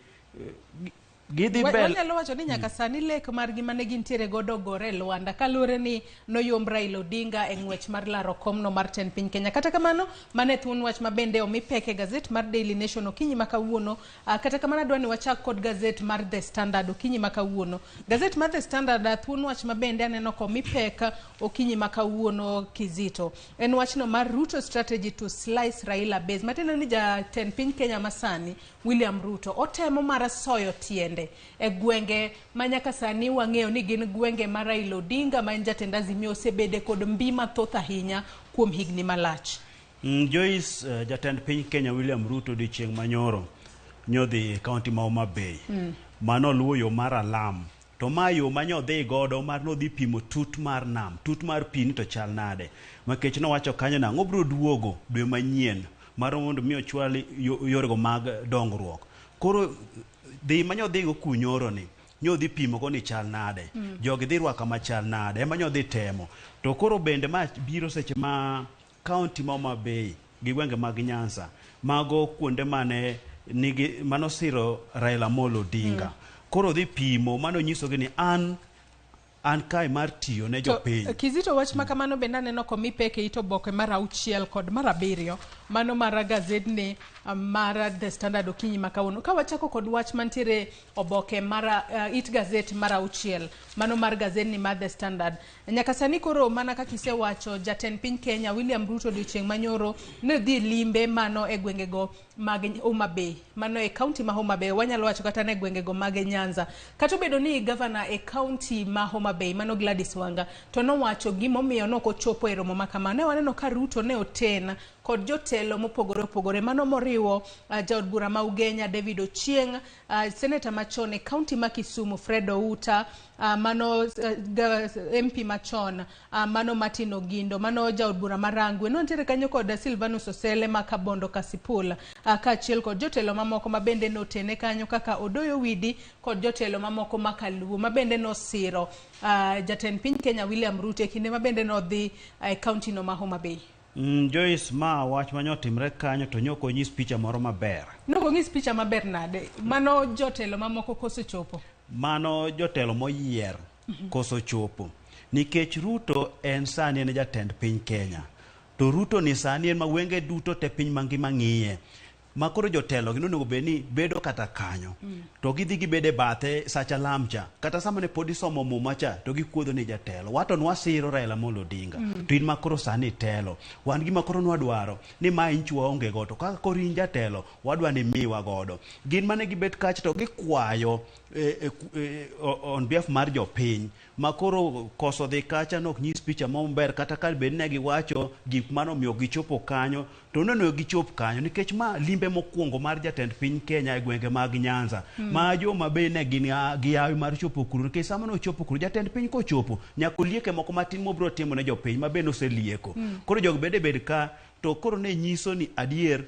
Gidhi bel Wanyalo wacho ni nyaka sani lek margi mane gintiere godo ogore e lwanda kaluwore ni noyomb Raila Odinga e ng'wech mar laro komno mar tend piny Kenya. Kata kamano, mano e thuon wach ma bende omi pek e gazet mar Daily Nation okinyi ma kawuono. Kata kamano adwa ni wachak kod gazet mar The Standard okinyi ma kawuono. Gazet mar The Standard, thuon wach ma bende aneno komi pek okinyi ma kawuono Kizito. En wachno mar Ruto strategy to slice Raila base. Matiende ni jatend piny Kenya masani William Ruto otemo mar soyo tiende e gwenge ma nyaka sani wang'eyo ni gin gwenge ma Raila Odinga ma en jatend Azimio osebede kod mbi mathoth ahinya kuom higni malach. Joyce, jatend piny Kenya William Ruto odiochieng' manyoro nyodhi e kaunti ma Homa Bay. Mano luwo yo mar alam. To ma yo ma nyodhi godo mar nodhi pimo tut mar nam, tut mar pi ni to chal nade. Makech nowacho kanyo nang'o obiro duogo dwe manyien mar mondo mi ochwal yorego mag dongruok. Koro dhi ma nyodhigo kunyoro ni, nyodhi pimo go ni chal nade. Jogi dhi rwaka machal nade, ema nyodhi temo. To koro bende ma biro seche ma kaunti ma Homa Bay gi gwenge mag Nyanza, mago kuonde mane nigi manosiro Raila Amolo Odinga. Koro dhi pimo mano nyisogi ni an kae mar tiyo ne jopiny. Kizito, wach ma kamano bende aneno komi pek e it oboke mar 6 kod mar 7 mano mar gazedni mar The Standard okinyi ma kawuono. Ka wachako kod wach mantiere oboke mar it gazet mar 6 mano mar gazedni mar The Standard. Nyaka sani koro mana kaka isewacho, jatend piny Kenya William Ruto odiochieng' manyoro ne dhi limbe mano e gwengego mag Homa Bay, mano e kaunti ma Homa Bay, wanyalo wacho kata ne gwengego mag Nyanza. Kata obedo ni gavana e kaunti ma Homa Bay mano Gladys Wanga to nowacho gimomiyo nok ochopo e romo ma kama. Ne waneno ka Ruto ne oten kod jotelo mopogore opogore, mano moriwo jaod bura ma Ugenya David Ochieng, seneta machon e kaunti ma Kisumu Fred Outa, mano MP machon, mano Martin Ogindo, mano jaod bura ma Rangwe. Nontiere kanyo kod Silvanus Osele ma Kabondo Kasipul, kaachiel kod jotelo mamoko ma bende notene kanyo kaka Odoyo Widi kod jotelo mamoko ma Kaluo ma bende nosiro jatend piny Kenya William Ruto e kinde ma bende nodhi e kaunti no ma Homa Bay. Joyce, ma wach manyotimre kanyo to nyok onyis picha moro maber. Nok onyis picha maber nade? Mano jotelo mamoko koso chopo? Mano jotelo moyier koso chopo. Nikech Ruto en sani en jatend piny Kenya. To Ruto ni sani en ma wenge duto te piny mangima ng'iye. Ma koro jotelo gi nonego bed ni bedo kata kanyo. To gidhi gibede bathe sacha lamcha. Kata sama ne pod isomo muma cha to gikuodho ni jatelo. Wato nwasiro Raila Amolo Odinga. To in ma koro sani itelo. Wan gima koro nwadwaro ni ma inch waonge go to kaka koro in jatelo wadwa ni miwa godo. Gin mane gibet kacha to gikwayo on behalf mar jopiny. Ma koro koso dhi kacha nok nyis picha maber kata ka bed ne giwacho gik manomiyo gichopo kanyo to nonego gichop kanyo nikech ma limbe mokwongo mar jatend piny Kenya e gwenge mag Nyanza. Ma joma be ne gin gi hawi mar chopo kuro nikech sama nochopo kuro jatend piny kochopo nyaka olieke moko matin mobiro timo ne jopiny ma be noselieko. Koro jogi bende bed ka to koro ne nyiso ni adier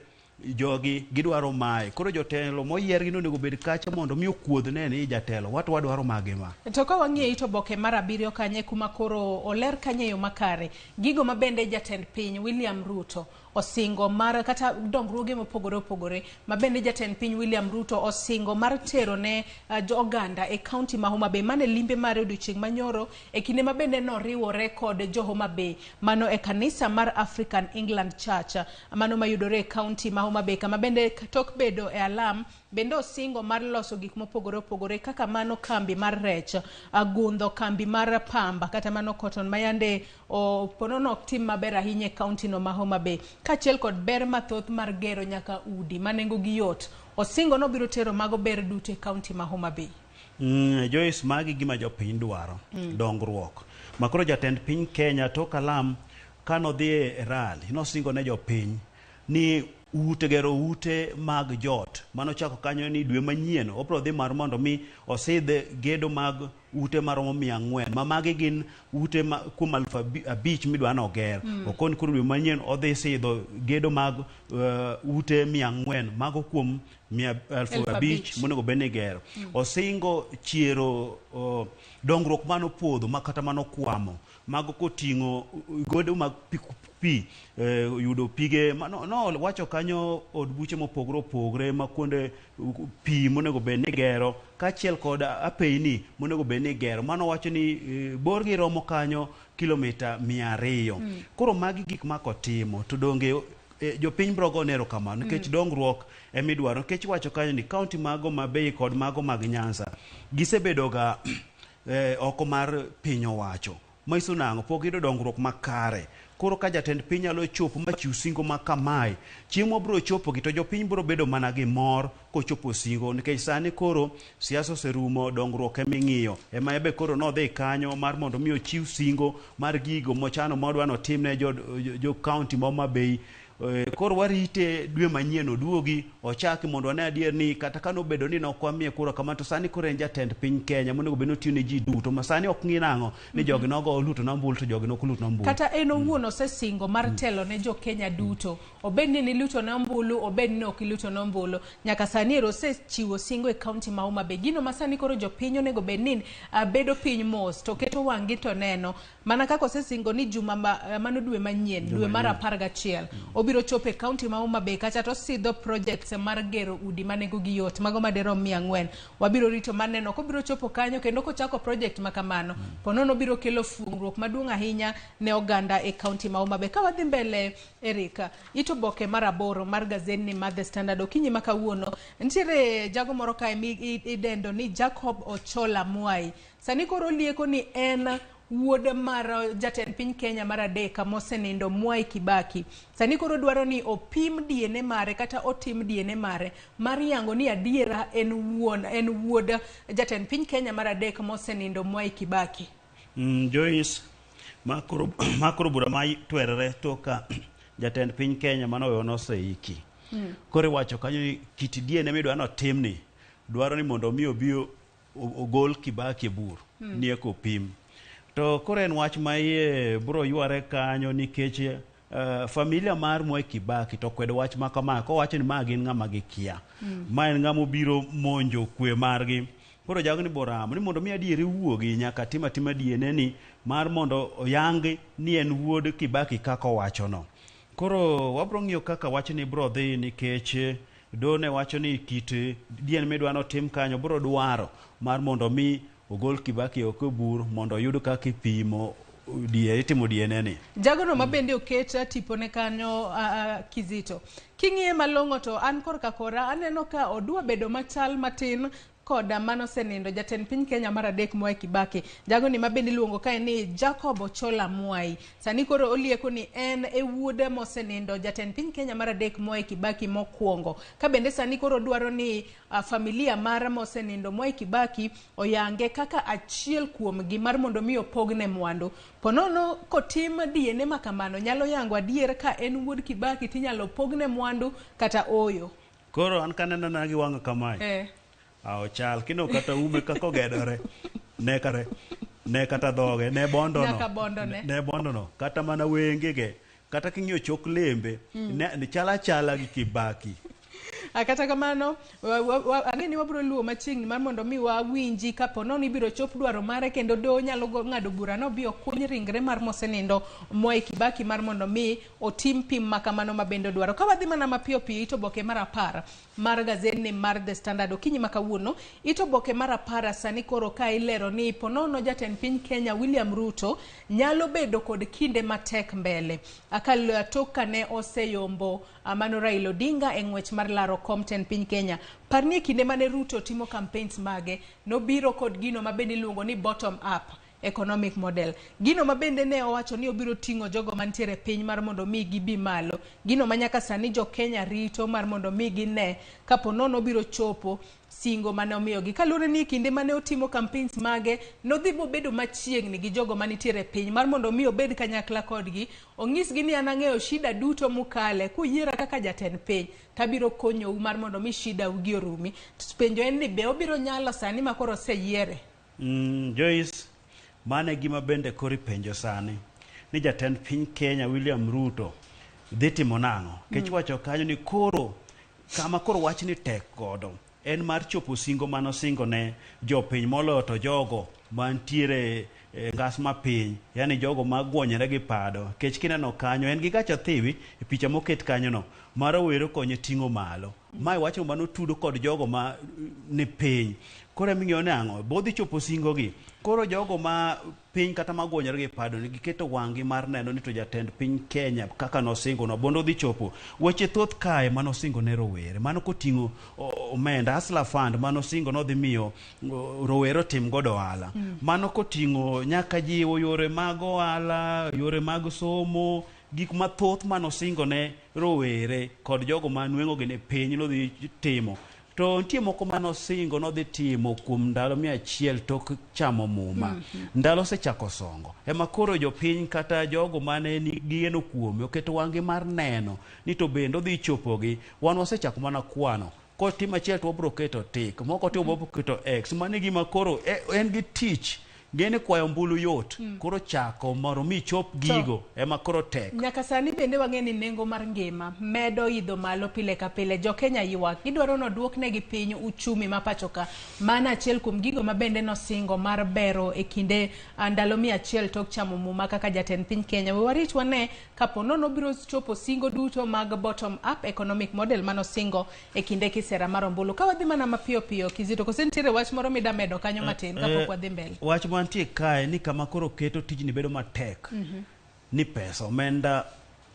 jogi gidwaro mae. Koro jotelo moyier gi onego bed kacha mondo mi okuodh ne ni jatelo wato wadwaro mage ma. To ka wang'iyo it oboke mar 7 kanye kuma koro oler kanye e yo makare gigo ma bende jatend piny William Ruto osingo mar kata dongruoge mopogore opogore ma bende jatend piny William Ruto osingo mar tero ne jo oganda e kaunti ma Homa Bay mane limbe mare odiochieng' manyoro e kinde ma bende noriwore kod jo Homa Bay mano e kanisa mar African England Church mano mayudore e kaunti ma Homa Bay kama bende tok bedo e alam bende osingo mar loso gik mopogore opogore kaka mano kambi mar rech, gundho kambi mar pamba kata mano cotton mayande ponono ok tim maber ahinya e kaunti no ma Homa Bay kaachiel kod ber mathoth mar gero nyaka udi ma nengo gi yot. Osingo no biro tero mago ber duto e kaunti ma Homa Bay. Joyce, magi gima jopiny dwaro, dongruok. Makoro jatend piny Kenya tok alam kanodhi e rally nosingo ne jopiny ni ute gero ute mag jot mano chako kanyo ni dwe manyien obiro dhi mar mondo mi osidh gedo mag ute maromo 400 ma magi gin ute ma kuom 5,000 midwa noger. Okoni koro dwe manyien odhi sidho gedo mag ute 400 mago kuom 5,000 monego bed ni gero. Osingo chiero dongruok mano podho ma kata mano kwamo mago koting'o godo mag pi yudo pige no wacho kanyo od buche mopogore opogore ma kuonde pi monego bed ni gero kaachiel kod apeyni monego bed ni gero mano wacho ni borgi romo kanyo kilomita 200. Koro magi gik ma kotimo to donge jopiny biro gone erokamano nikech dongruok emidwaro nikech wacho kanyo ni kaunti mag Homa Bay kod mago mag Nyanza gisebedo ga oko mar piny owacho. Manyiso nang'o? Pok giyudo dongruok makare. Koro ka jatend piny nyalo chopo machiw singo ma kamae, chieng' mobiro chopo gi to jopiny biro bedo mana gi mor kochopo singo nikech sani koro siasa oserumo, dongruok eming'iyo. Ema ebe koro nodhi kanyo mar mondo mi ochiw singo mar gigo mochano modwa notimne jo kaunti ma Homa Bay. Koro warite dwe manyien oduogi ochaki mondo wane adier ni kata ka nobedo ni nok wamiye kura kama to sani koro en jatend piny Kenya monego bed ni otiyo ne ji duto ma sani ok ng'i nang'o ni jogi nogo oluto na ombulu to jogi nok oluto na ombulu. Kata en owuon osesingo mar telo ne jo Kenya duto, obed ni niluto ne ombulu, obed ni ok iluto ne ombulu, nyaka sani ero osechiwo singo e kaunti ma Homa Bay. Gino ma sani koro jopiny onego bed ni bedo piny mos to keto wang'gi to neno mana kaka osesingo ni juma mano dwe manyien, dwe mar 11 obiro chopo e kaunti ma Homa Bay kacha to osidho projects mar gero udi ma nengo gi yot mago madirom 400. Wabiro rito maneno kobiro chopo kanyo kendo kochako project ma kamano ponono biro kelo fuongruok maduong' ahinya ne oganda e kaunti ma Homa Bay. Ka wadhi mbele Erika, it oboke mar 8 mar gazetni mar The Standard okinyi ma kawuono nitiere jago moro kae mi idendo ni Jacob Ochola Mwai. Sani koro olieko ni en wuod mar jatend piny Kenya mar 3 mosenindo Mwai Kibaki. Sani koro dwaro ni opim DNA mare kata otim DNA mare mar yango ni adiera en wuod jatend piny Kenya mar 3 mosenindo Mwai Kibaki. Joyce, makoro bura ma twerere toka jatend piny Kenya mano noseiki. Koro iwacho kanyo ni kit DNA midwa notimni dwaro ni mondo mi obi ogol Kibaki e bur ni eko opim. To koro en wach ma iye biro yware kanyo nikech familia mar Mwai Kibaki to kwedo wach ma kama kowacho ni ma gin ng'ama gikia. Ma en ng'ama obiro monjo kwe margi. Koro jagni boramo ni mondo mi adieri wuogi nyaka tim atima DNA ni mar mondo oyang ni en wuod Kibaki kaka owachono. Koro wabiro ng'iyo kaka wachni biro dhi nikech done wacho ni kit DNA midwa notim kanyo biro dwaro mar mondo mi ogol Kibaki oko e bur mondo oyud kaka ipimo itimo DNA ni. Jagono ma bende oket tipone kanyo Kizito. King'iye malong'o to an korka kora aneno ka odwa bedo machal matin Koda manosenindo jatend piny Kenya mar adek Mwai Kibaki. Jagoni ma bende iluongo kae ni Jacob Ochola Mwai. Sani koro olieko ni en e wuode mosenindo jatend piny Kenya mar adek Mwai Kibaki mokwongo. Ka bende sani koro dwaro ni familia mar mosenindo Mwai Kibaki oyange kaka achiel kuomgi mar mondo mi opogne mwandu. Ponono kotim DNA ma kamano nyalo yango adier ka en wuod Kibaki tinyalo pogne mwandu kata oyo. Koro an kaneno na gi wang'a kamae. Ochal kino kata ume kaka ogedore. Ne kare ne kata dhoge ne bondono. Nyaka bondone. Ne bondono kata mana wengege kata king'iyo chok lembe ne chala chala gi Kibaki. Kata kamano ang'e ni wabiro luwo machiegni mar mondo mi wawinji kapo nono ibiro chop dwaro mare kendo doho nyalo ng'ado bura no bi okuny ringre mar mosenindo Mwai Kibaki mar mondo mi otim pim ma kamano ma bende odwaro. Ka wadhi mana mapiyo piyo ito oboke mar 10 mar gazetni mar The Standard okinyi ma kawuono, ito oboke mar 10 sani koro ka ilero ni ponono jatend piny Kenya William Ruto nyalo bedo kod kinde matek mbele. Akal tok kane oseyombo mano Raila Odinga e ng'wech mar laro kom tend piny Kenya. Par ni e kinde mane Ruto timo campaigns mage, nobiro kod gino ma bende iluongo ni bottom up economic model. Gino ma bende ne owacho ni obiro ting'o jogo mantiere piny mar mondo mi gibi malo. Gino ma nyaka sani jo Kenya rito mar mondo mi gine kapo nono obiro chopo singo mane omiyogi. Kaluwore ni kinde mane otimo campaigns mage, nodhi bobedo machiegni gi jogo manitiere piny mar mondo mi obed kanyakla kodgi, onyisgi ni an ang'eyo shida duto mukale, kuyiera kaka jatend piny, tabiro konyou mar mondo mi shida ugi orumi. Penjo en ni be obiro nyalo sani ma koro oseyiere? Joyce, mane gima bende koro ipenjo sani ni jatend piny Kenya William Ruto dhi timo nang'o? Kech wacho kanyo ni koro kama koro wach ni tek godo en mar chopo singo manosingo ne jopiny moloyo to jogo mantiere ngas mapiny, yani jogo magwonyore gi pado. Kech kineno kanyo en gi gacha thiwi e picha moket kanyo no mar rowere konye ting'o malo. Mae wacho mano tudo kod jogo ma ni piny. Koro eming'eyo ni ang'o? Bodhi chopo singo gi. Koro jogo ma piny kata magwonyore gi pado ni giketo wang'gi mar neno ni to jatend piny Kenya kaka nosingo no bondo dhi chopo. Weche thoth kae manosingo ne rowere. Mano koting'o omenda Hustler Fund manosingo nodhi miyo rowere otim godo ohala. Mano koting'o nyaka jiwo yore mag ohala, yore mag somo, gik mathoth manosingo ne rowere kod jogo ma nweng'o gi ni piny nodhi timo. To nitie moko manosingo nodhi timo kuom ndalo 100 tok chamo muma. Ndalo osechako songo. Ema koro jopiny kata jogo mane gigeno kuome oketo wang'gi mar neno ni to bende odhi chopogi. Wan wasechako mana kwano. Kotimo achiel to wabiro keto tik, moko timo wabiro keto X. Mano e gima koro en gi tich. Ng'eni kwayo ombulu yot, koro chako mondo mi chop gigo ema koro tek. Nyaka sani bende wang'e ni nengo mar ngima medo idho malo pile ka pile. Jo Kenya ywak, gidwaro noduoknegi piny uchumi ma pacho ka. Mano achiel kuom gigo ma bende nosingo mar bero e kinde ndalo 100 tok chamo muma kaka jatend piny Kenya. We warit wane kapo nono biro chopo singo duto mag bottom up economic model manosingo e kinde kisera mar ombulu. Ka wadhi mana mapiyo piyo Kizito, kose nitiere wach moro mida medo kanyo matin kapok wadhi mbele? Wach mantie kae ni kama koro keto tijni bedo matek. Ni pesa omenda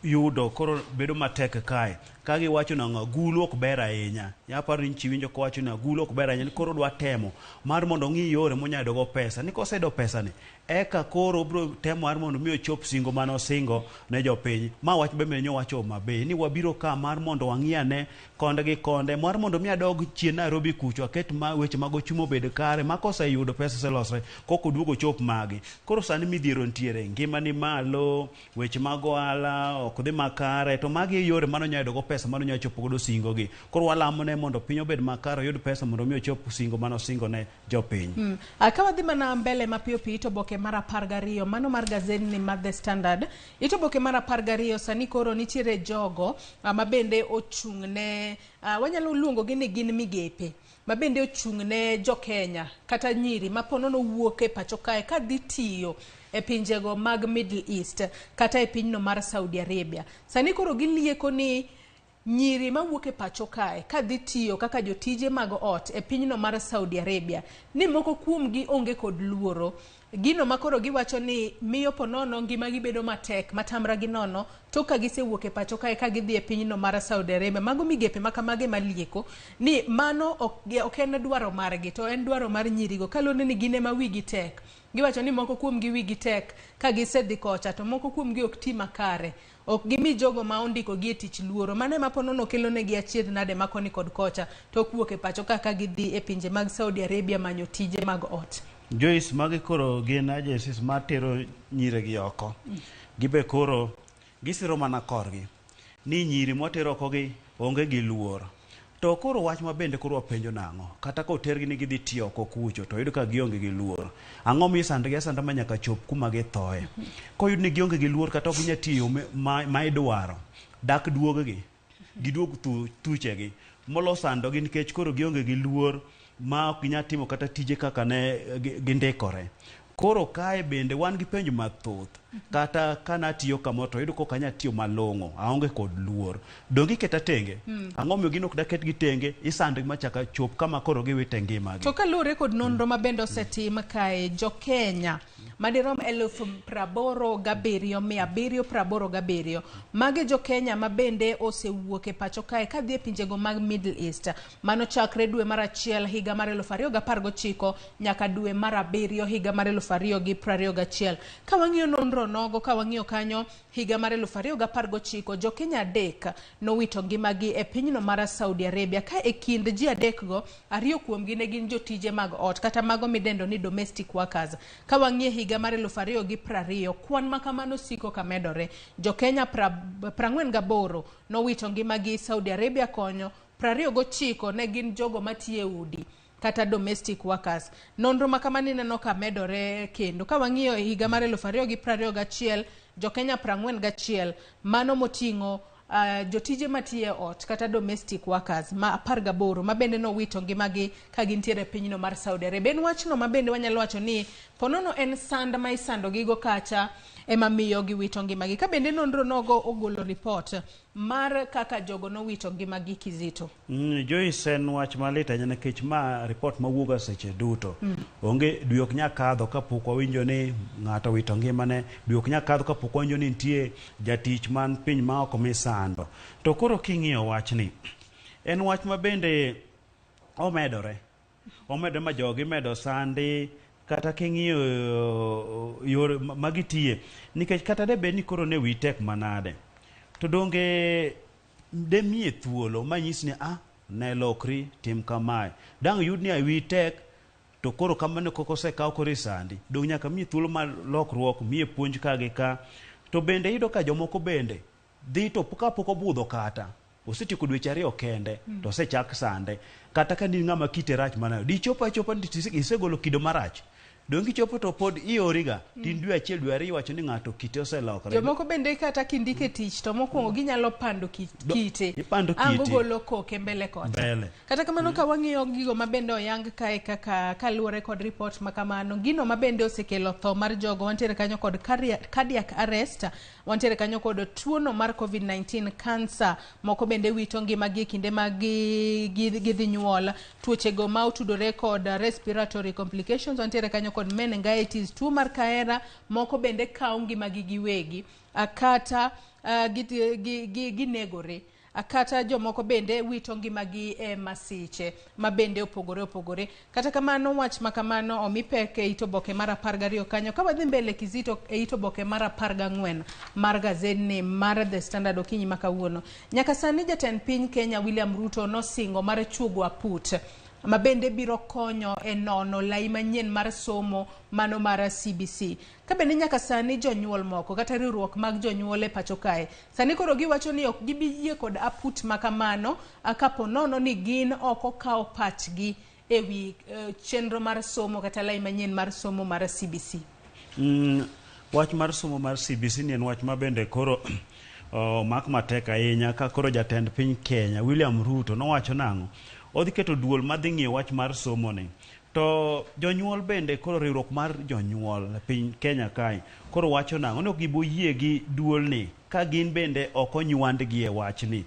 yudo koro bedo matek kae. Ka giwacho nang'o agulu ok ber ahinya. Aparo ni nchi winjo kowacho ni agulu ok ber ahinya ni koro dwa temo mar mondo ong'i yore monyalo yudo go pesa. Ni koseyudo pesa ni eka koro obiro temo mar mondo mi ochop singo mane osingo ne jopiny. Ma wach bende nyowacho Homa Bay ni wabiro ka mar mondo wang'i ane konde gi konde mar mondo mi adog chien Nairobi kucho aket ma weche mag ochumi obed kare ma koseyudo pesa oselosre kok oduogo ochop magi. Koro sani midhiero nitiere, ngima ni malo, weche mag ohala ok dhi makare, to magi e yore mane onyalo yudo go pesa mane onyalo chopo godo singo gi. Koro walamo ne mondo piny obed makare oyud pesa mondo mi ochop singo mane osingo ne jopiny. Ka wadhi mana mbele mapiyo piyo ito oboke mar 12 mano mar gazetni mar The Standard. Ito oboke mar 12 sani koro nitiere jogo ma bende ochung' ne wanyalo luongo gi ni gin migepe ma bende ochung' ne jo Kenya kata nyiri ma po nono wuok e pacho kae kadhi tiyo e pinjego mag Middle East kata e pinyno mar Saudi Arabia. Sani koro gilieko ni nyiri mawuok e pacho kae kadhi tiyo kaka jotije mag ot e pinyno mar Saudi Arabia ni moko kuomgi onge kod luoro. Gino ma koro giwacho ni miyo ponono ngimagi bedo matek matamra gi nono tok ka gisewuok e pacho kae ka gidhi e pinyno mar Saudi Arabia. Mago migepe ma kamage malieko ni mano ok en dwaro margi to en dwaro mar nyirigo kaluwore ni gin ema wigi tek. Giwacho ni moko kuomgi wigi tek ka gisedhi kocha to moko kuomgi ok ti makare. Ok gimi jogo ma ondikogi e tich luoro. Mano ema ponono kelonegi achiedh nade ma koni kod kocha tok wuok e pacho ka ka gidhi e pinje mag Saudi Arabia manyo tije mag ot. Joyce, magi koro gin agencies matero nyiregi oko. Gibe koro gisiro mana korgi ni nyiri mwatero oko gi onge gi luor. To koro wach ma bende koro wapenjo nang'o? Kata ka otergi ni gidhi tiyo oko kucho to oyud ka gionge gi luor. Ang'o misandogi asanda ma nyaka chop kuma githoe? Koyud ni gionge gi luor kata ok ginyal tiyo ma, ma idwaro, dak duog-gi, giduog thuchegi molo sandogi nikech koro gionge gi luor ma ok ginyal timo kata tije kaka ne gindikore. Koro kae bende wan gi penjo mathoth. Kata ka natiyo kamoro to yudo ka ok anyal tiyo malong'o, aonge kod luor. Donge iketa tenge? Ang'o omiyo gin ok daketgi tenge, isandogi machaka chop kama koro giwite ngimagi. To kaluwore kod nonro ma bende osetim kae, jo-Kenya madirom 87,787 magi jo-Kenya ma bende osewuok e pacho kae kadhi e pinjego mag Middle East. Mano chakre dwe mar achiel higa mar 2019 nyaka dwe mar abiriyo higa mar 2021. Ka wang'iyo nonro nogo, ka wang'iyo kanyo higa mar 2019, jo-Kenya 3 nowito ngimagi e pinyno mar Saudi Arabia, ka e kind ji 3 go, 2 kuomgi ne gin jotije mag ot kata mago midendo ni domestic workers. Ka wang'iyo higa mar 2020, kwan ma kamano siko ka medore. Jo-Kenya 48 nowito ngimagi Saudi Arabia konyo, 29 ne gin jogo matiyo e udi kata domestic workers. Nonro ma kamano ineno ka medore kendo. Ka wang'iyo higa mar 2021, jo-Kenya 41 mano moting'o jotije matiyo e ot kata domestic workers ma 18 ma bende nowito ngimagi ka gintiere e pinyno mar Saudi Arabia. En wachno ma bende wanyalo wacho ni ponono en sand ma isandogigo kacha ema miyo giwito ngimagi. Ka bende nonro nogo ogolo report mar kaka jogo nowito ngimagi Kizito. Joyce, en wach malit ahinya nikech ma report mawuok seche duto. Onge dwe ok nyal kadho kapok wawinjo ni ng'ato owito ngimane, dwe ok nyal kadho kapok wawinjo ni nitie jatich man piny ma oko misando. To koro king'iyo wachni, en wach ma bende omedore. Omedore ma jogi medo sandi kata king'iyo yor ma gitiye. Nikech kata de bed ni koro ne wi tek manade, to donge de miye thuolo manyis ni ne lokri, tim kamae. Dang' yud ni wi tek, to koro kamano kok osekaw koro isandi. Dong' nyaka miye thuolo mar lokruok, miye puonj ka gi ka. To bende iyudo ka jomoko bende dhi to kapok obudho kata, osetieko dweche 2 kende, to osechak sande. Kata ka in ng'ama kite rach manayo, dichopo achopa ni isegolo kido marach. Donge ichopo to pod ioriga, tin dwe 1 dwe 2 iwacho ni ng'ato kite oselokore. Jomoko bende kata kindike tich to mokwongo ginyalo pando kite. Ipando Ang' kite. ogolo koke mbele kocha. Mbele. Kata kamano ka wang'iyo gigo ma bende oyang kae kaka kaluwore kod report ma kamano, gino ma bende osekelo tho mar jogo, wantiere kanyo kod cardiac arrest, wantiere kanyo kod tuono mar COVID-19, cancer, moko bende wito ngimagi e kinde ma gidhi nyuol, tuochego ma otudore kod respiratory complications, wantiere kanyo kod meningitis, tuo mar kahera, moko bende kawo ngimagi giwegi, kata ginegore. Kata jomoko bende wito ngimagi e masiche ma bende opogore opogore. Kata kamano wach ma kamano omi pek e it oboke mar 12 kanyo. Ka wadhi mbele Kizito e it oboke mar 14 mar gazedni mar The Standard okinyi ma kawuono. Nyaka sani jatend piny Kenya William Ruto nosingo mar chuogo aput ma bende biro konyo e nono lai manyien mar somo mano mar CBC. Ka bende nyaka sani jonyuol moko kata riwruok mag jonyuol e pacho kae sani koro giwacho ni ok gibi yie kod aput ma kamano kapo nono ni gin ok okawo pachgi e wi chenro mar somo kata lai manyien mar somo mar CBC. Wach mar somo mar CBC ni en wach ma bende koro omak matek ahinya ka koro jatend piny Kenya William Ruto nowacho nang'o? Odhi keto duol madhi ng'iyo wach mar somo ni. To jonyuol bende koro riwruok mar jonyuol e piny Kenya kae koro wacho nang'o ni ok giboyie gi duolni ka gin bende ok onywandgi e wachni.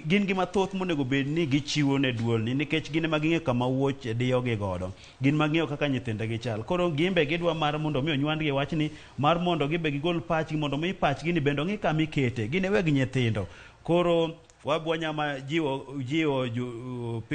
Gin gi mathoth monego bed ni gichiwo ne duolni nikech gin ema ging'eyo kama wuoch diyogi godo. Gin ma ging'eyo kaka nyithindegi chal. Koro gin be gidwa mar mondo mi onywandgi e wachni mar mondo gin be gigol pachgi mondo mi pachgi ni bende ong'i kama ikete. Gin e weg nyithindo. Koro wabwanyama jiwo jiwo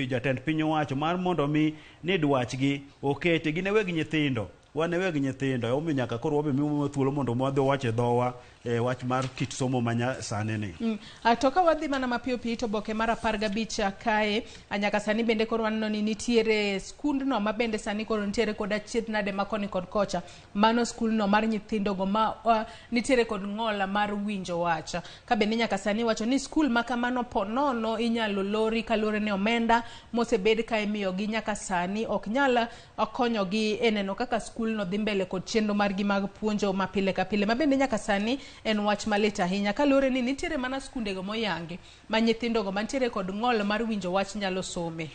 jatend piny owacho mar mondo mi ni dwachgi okete. Gin e weg nyithindo. Wan e weg nyithindo. Emomiyo nyaka koro wabe miwa thuolo mondo wadhi wach e dhowa e wach mar kit somo ma nyasani ni. To ka wadhi mana mapiyo piyo to oboke mar 15 kae, nyaka sani bende koro waneno ni nitiere skundno ma bende sani koro nitiere kod achiedh nade ma koni kod kocha. Mano skulno mar nyithindogo ma nitiere kod ng'ol mar winjo wach. Ka bende nyaka sani wacho ni skul ma kamano po nono inyalo lori kaluwore ni omenda mosebed ka imiyogi nyaka sani ok nyal konyogi e neno kaka skulno dhi mbele kod chenro margi mag puonjo ma pile ka pile. Ma bende nyaka sani en wach malit ahinya kaluwore ni nitiere mana skundego moyangi ma nyithindogo mantiere kod ng'ol mar winjo wach nyalo some.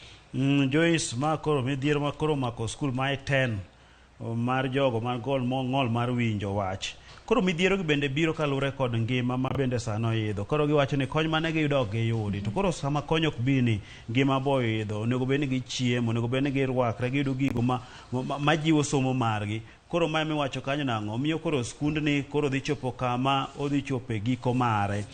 Joyce, ma koro midhiero ma koro omako skul ma I10 mar jogo man gol ng'ol mar winjo wach. Koro midhiero gi bende biro kaluwore kod ngima ma bende sani oidho. Koro giwacho ni kony mane giyudo ok giyudi. To koro sama kony ok bi ni ngima bo oidho, onego bed ni gichiemo, onego bed ni girwakre, giyudo gigo majiwo somo margi. Koro mae miwacho kanyo nang'o? Miyo koro skundni koro dhi chopo kama odhi chopo e giko mare.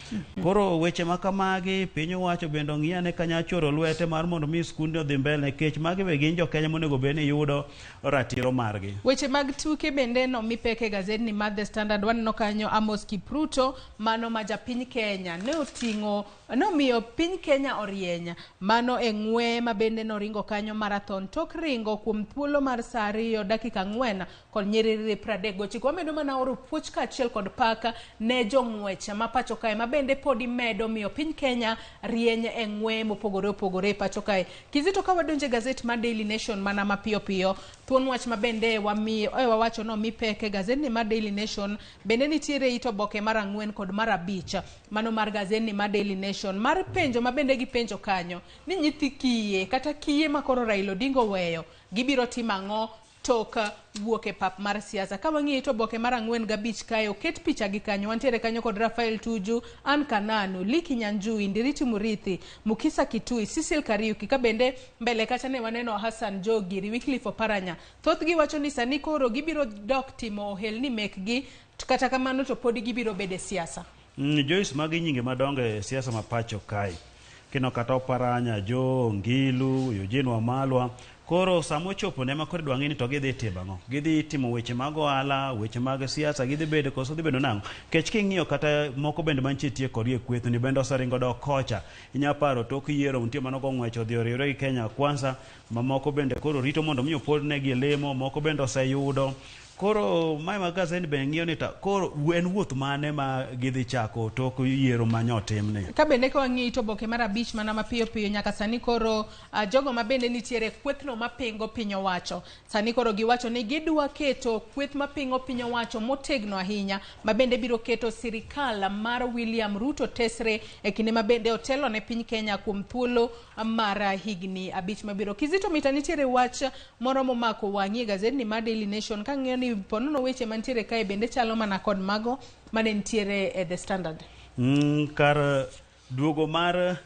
Koro weche ma kamagi piny owacho bende ong'i ane kanya choro lwete mar mondo mi skundni odhi mbele nikech magi be gin jo Kenya monego bed ni yudo ratiro margi. Weche mag tuke bende nomi pek e gazetni mar The Standard. Waneno kanyo Amos Kipruto, mano ma japiny Kenya, ne oting'o nomiyo piny Kenya orieny. Mano e ng'we ma bende noringo kanyo marathon tok ringo kuom thuolo mar saa 2 dakika 4 kod nyiriri 39. Wamedo mana oro puoch kaachiel kod paka ne jong'wech ma pacho kae ma bende podi medo miyo piny Kenya rieny e ng'we mopogore opogore e pacho kae. Kizito, ka wadonje gazet mar Daily Nation mana mapiyo piyo, thuon wach ma bende wawacho no mi pek e gazetni mar Daily Nation bende nitiere it oboke mar 4 kod mar 5 mano mar gazetni mar Daily Nation mar penjo ma bende gipenjo kanyo ni nyithi kiye kata kiye ma koro Raila Odinga oweyo gibiro timo ang'o tok wuok e pap mar siasa. Ka wang'iyo it oboke mar 4 gi 5 kae oket picha gi kanyo, wantiere kanyo kod Rafael Tuju, Ann Kananu, Liki Nyanjui, Ndiriti Murithi, Mukisa Kitui, Cecil Kariuki, ka bende mbele kacha ne waneno Hassan Jogiri, Wycliffe Oparanya. Thothgi wacho ni sani koro gibiro dok timo ohelni mekgi, kata kamano to podi gibiro bedo e siasa. Joyce, magi nyinge madongo e siasa ma pacho kae. Kino kata Oparanya, Joe Ngilu, Eugene Wamalwa. Koro sama ochopo ne ma koro idwa ng'i ni to gidhi timo ang'o? Gidhi timo weche mag ohala, weche mag siasa, gidhi bedo koso dhi bedo nang'o? Nikech king'iyo kata moko bende mantie tie kodgi e kweth ni bende oseringo dok kocha. Inya paro tok yiero nitie manogo ng'wech odhi oriwre gi Kenya Kwanza, mamoko bende koro rito mondo mi opodnegi e lemo, moko bende oseyudo. Koro mae ma gazetni bende ng'iyo ni ta koro en wuoth mane ma gidhi chako tok yiero ma nyotimni. Ka bende ka wang'iyo it oboke mar 5 mana mapiyo piyo nyaka sani koro jogo ma bende nitiere kwethno mapingo piny owacho sani koro giwacho ni gidwa keto kweth mapingo piny owacho motegno ahinya ma bende biro keto sirikal mar William Ruto tesre e kinde ma bende otelo ne piny Kenya kuom thuolo mar higni 5 mabiro. Kizito mita nitiere wach moro momako wang'i e gazetni mar Daily Nation kang'iyo ni ponono weche mantiere kae bende chalo mana kod mago mane nitiere e The Standard. Kar duogo mar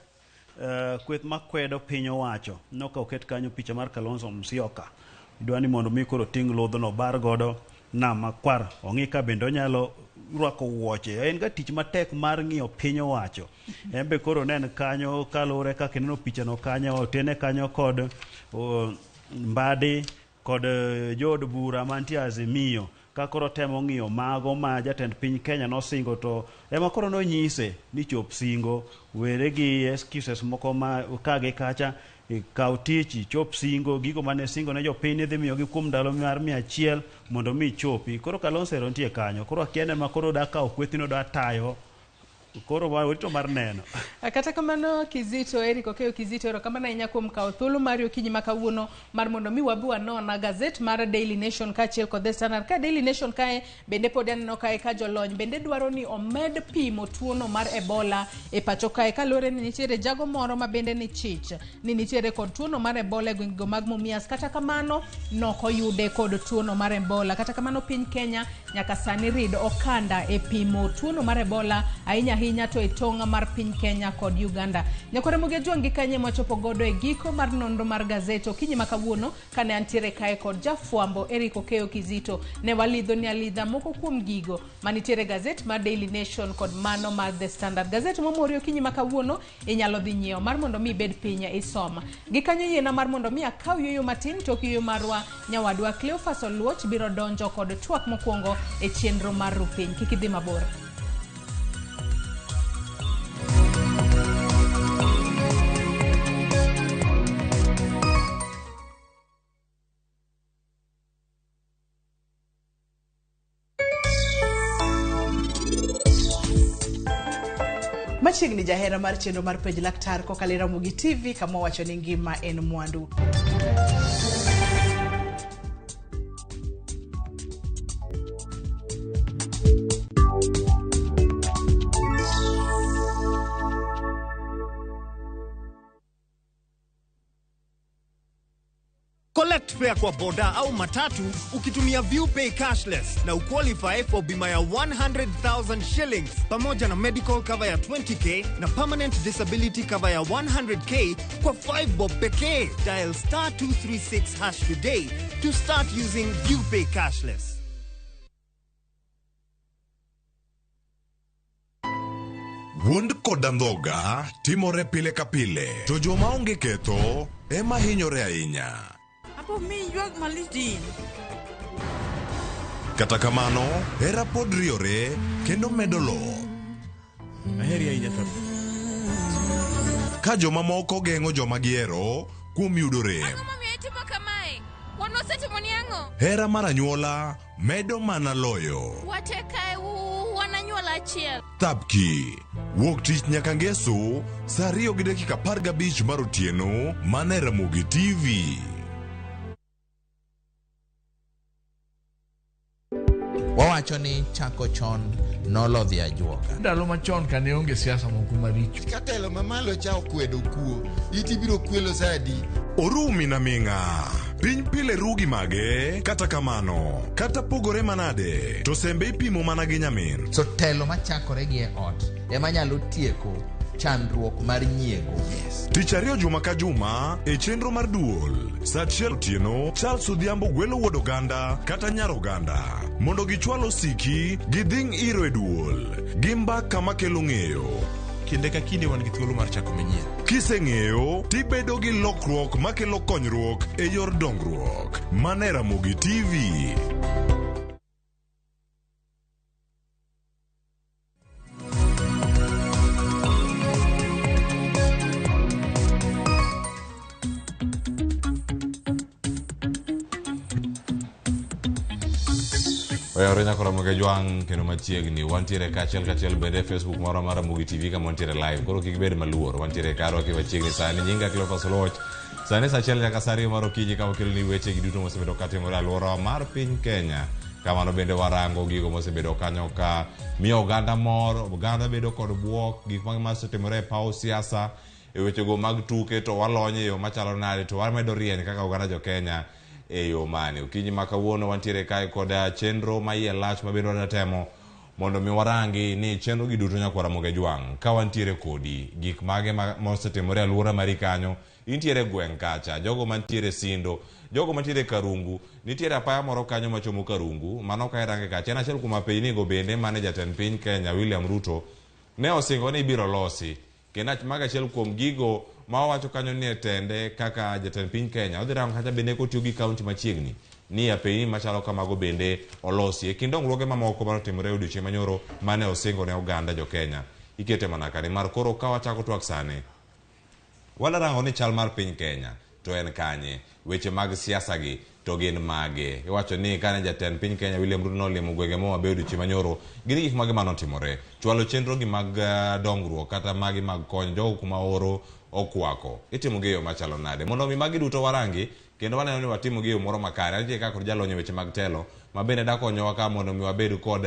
kweth makwedo piny owacho noka oket kanyo picha mar Kalonzo Musyoka. Idwa ni mondo mi koro ting' ludhno bar godo nam makwar ong'i ka bende onyalo rwako wuoche. En ga tich matek mar ng'iyo piny owacho. En be koro nen kanyo kaluwore kaka ineno pichano kanyo otene kanyo kod Mbadi kod jood bura mantie Azimio ka koro temo ng'iyo mago ma jatend piny Kenya nosingo to ema koro nonyise ni chop singo were gi excuses moko ma ka gi kacha kaw tich chop singo gigo mane singo ne jopiny ni dhi miyogi kuom ndalo mar 100 mondo mi chopi. Koro Kalonzo ero nitie kanyo. Koro akia ne ma koro da kawo kwethino da tayo Koro warito mar neno. Kata kamano Kizito, Eric Okeyo Kizito, erokamano ahinya kuom kawo thuolo mari okinyi ma kawuono mar mondo mi wabi wanona gazet mar Daily Nation kaachiel kod The Standard. Ka Daily Nation kae bende pod aneno kae ka jolony bende dwaro ni omed pimo tuono mar Ebola e pacho kae kaluwore ni nitiere jago moro ma bende ni chich ni nitiere kod tuono mar Ebola e gwengego mag Mumias. Kata kamano nokoyude kod tuono mar Ebola. Kata kamano piny Kenya nyaka sani rid okanda e pimo tuono mar Ebola ahinya ahinya to e tong' mar piny Kenya kod Uganda. Nyakwar Ramogi Ajwang' gi kanye mwachopo godo e giko mar nonro mar gazet okinyi ma kawuono kane antiere kae kod jafwambo Eric Okeyo Kizito. Ne walidho ni alidha moko kuom gigo manitiere gazet mar Daily Nation kod mano mar The Standard. Gazet momori okinyi ma kawuono inyalo dhi nyiewo mar mondo mi ibed piny isom. Gikanyo yiena mar mondo mi akaw yueyo matin tok yueyo marwa nyawadwa Cleophas Oluoch biro donjo kod twak mokwongo e chenro mar Rupiny. Kik idhi mabor. Machiegni jahera mar chenro mar Penj Laktar kokalo e Ramogi TV kama wacho ni ngima en mwandu. Collect fare kwa boda au matatu ukitumia ViewPay cashless na uqualify for bima ya 100,000 shillings pamoja na medical cover ya 20k na permanent disability cover ya 100k kwa 5 bob pekee. Dial star 236 hash today to start using ViewPay cashless. Wuond kod andhoga timore pile ka pile, to joma onge ketho ema hinyore ahinya. Apo mi ywak malich din. Kata kamano, hera pod riore kendo medo lo. Aheri ahinya tho. Ka jomamoko geng'o joma gihero kuom yudo rem. Ang'o momiyo itimo kamae? Wan wasetimo ni ang'o? Hera mar anyuola medo mana loyo. Wate kae wan anyuola achiel. Thapki. Wuok tich nyaka ngeso, saa 2:15 mar otieno, mana e Ramogi TV. Wawacho ni chako chon nolodhi ajuoga. Ndalo machon kane onge siasa moko maricho. Ka telo mamalo cha okwedo kuo, iti biro kwelo sa adi? Orumi na ming'a. Piny pile ru gi mage, kata kamano, kata pogore manade, to sembe ipimo mana gi nyamin. So telo machakore gi e ot ema nyalo tieko chandruok mar nyiego. Yes. Tich ariyo juma ka juma e chenro mar duol saa achiel otieno Charles Odhiambo gwelo wuod oganda kata nyar oganda mondo gichwal osiki gidhing' iro e duol gi mbaka makelo ng'eyo. Kinde ka kinde wan gi thuolo mar chako manyien. Kiseng'eyo tibedo gi lokruok makelo konyruok e yor dongruok. Mana e Ramogi TV. Oyawore nyaka Ramogi Ajwang' kendo machiegni wantiere kaachiel kachiel bende e Facebook marwa mar Ramogi TV kama wantiere live koro kik ibed maluor wantiere karwa kimachiegni sani nyinga Cleophas Oluoch sani saa achiel nyaka saa ariyo mar okinyi ka wakeloni weche gi duto mosebedo katimore e alworawa mar piny Kenya kamano bende warango gigo mosebedo kanyo ka miyo oganda mor oganda bedo kod buok gik mosetimore e paw siasa e wechego mag tuke to walony e yo machalo nade to wamedo rieny kaka oganda jo Kenya e yo mane. Okinyi ma kawuono wantiere kae kod chenro ma iye lach ma bende wadwa mondo mi warangi ni chenro gi duto nyakwar Ramogi Ajwang' ka wantiere kodi gik mage mosetimore e alwora mari kanyo intiere gweng' kacha jogo mantiere Sindo jogo mantiere Karungu nitiere apaya moro kanyo machomo Karungu mano ka irange kacha en achiel kuom apeyni go bende mane jatend piny Kenya William Ruto ne osingo ni ibiro losi kendo mago achiel kuom gigo ma owacho kanyo ni e tende kaka jatend piny Kenya odhi rango kacha bende kotiyo gi kaunti machiegni ni apeyni machalo kamago bende olosi e kind dongruoge mamoko manotimore e odiochieng' manyoro mane osingo ne oganda jo Kenya ikete mana kare mar koro ka wachako twak sani wadwa rango ni chal mar piny Kenya to en kanye weche mag siasa gi to to gin mage? Iwacho ni kane jatend piny Kenya William Ruto nolimo gwenge ma Homa Bay odiochieng' manyoro, gin gik mage manotimore? Chwalo chenro gi mag dongruok kata magi mag konyo jogo kuma oro okwako itimo gi e yo machalo nade? Mondo mi magi duto warangi kendo waneno ni watimo gi e yo moro makare. Antie ka kod jalony e weche mag telo ma bende dakonyowa ka mondo mi wabed kod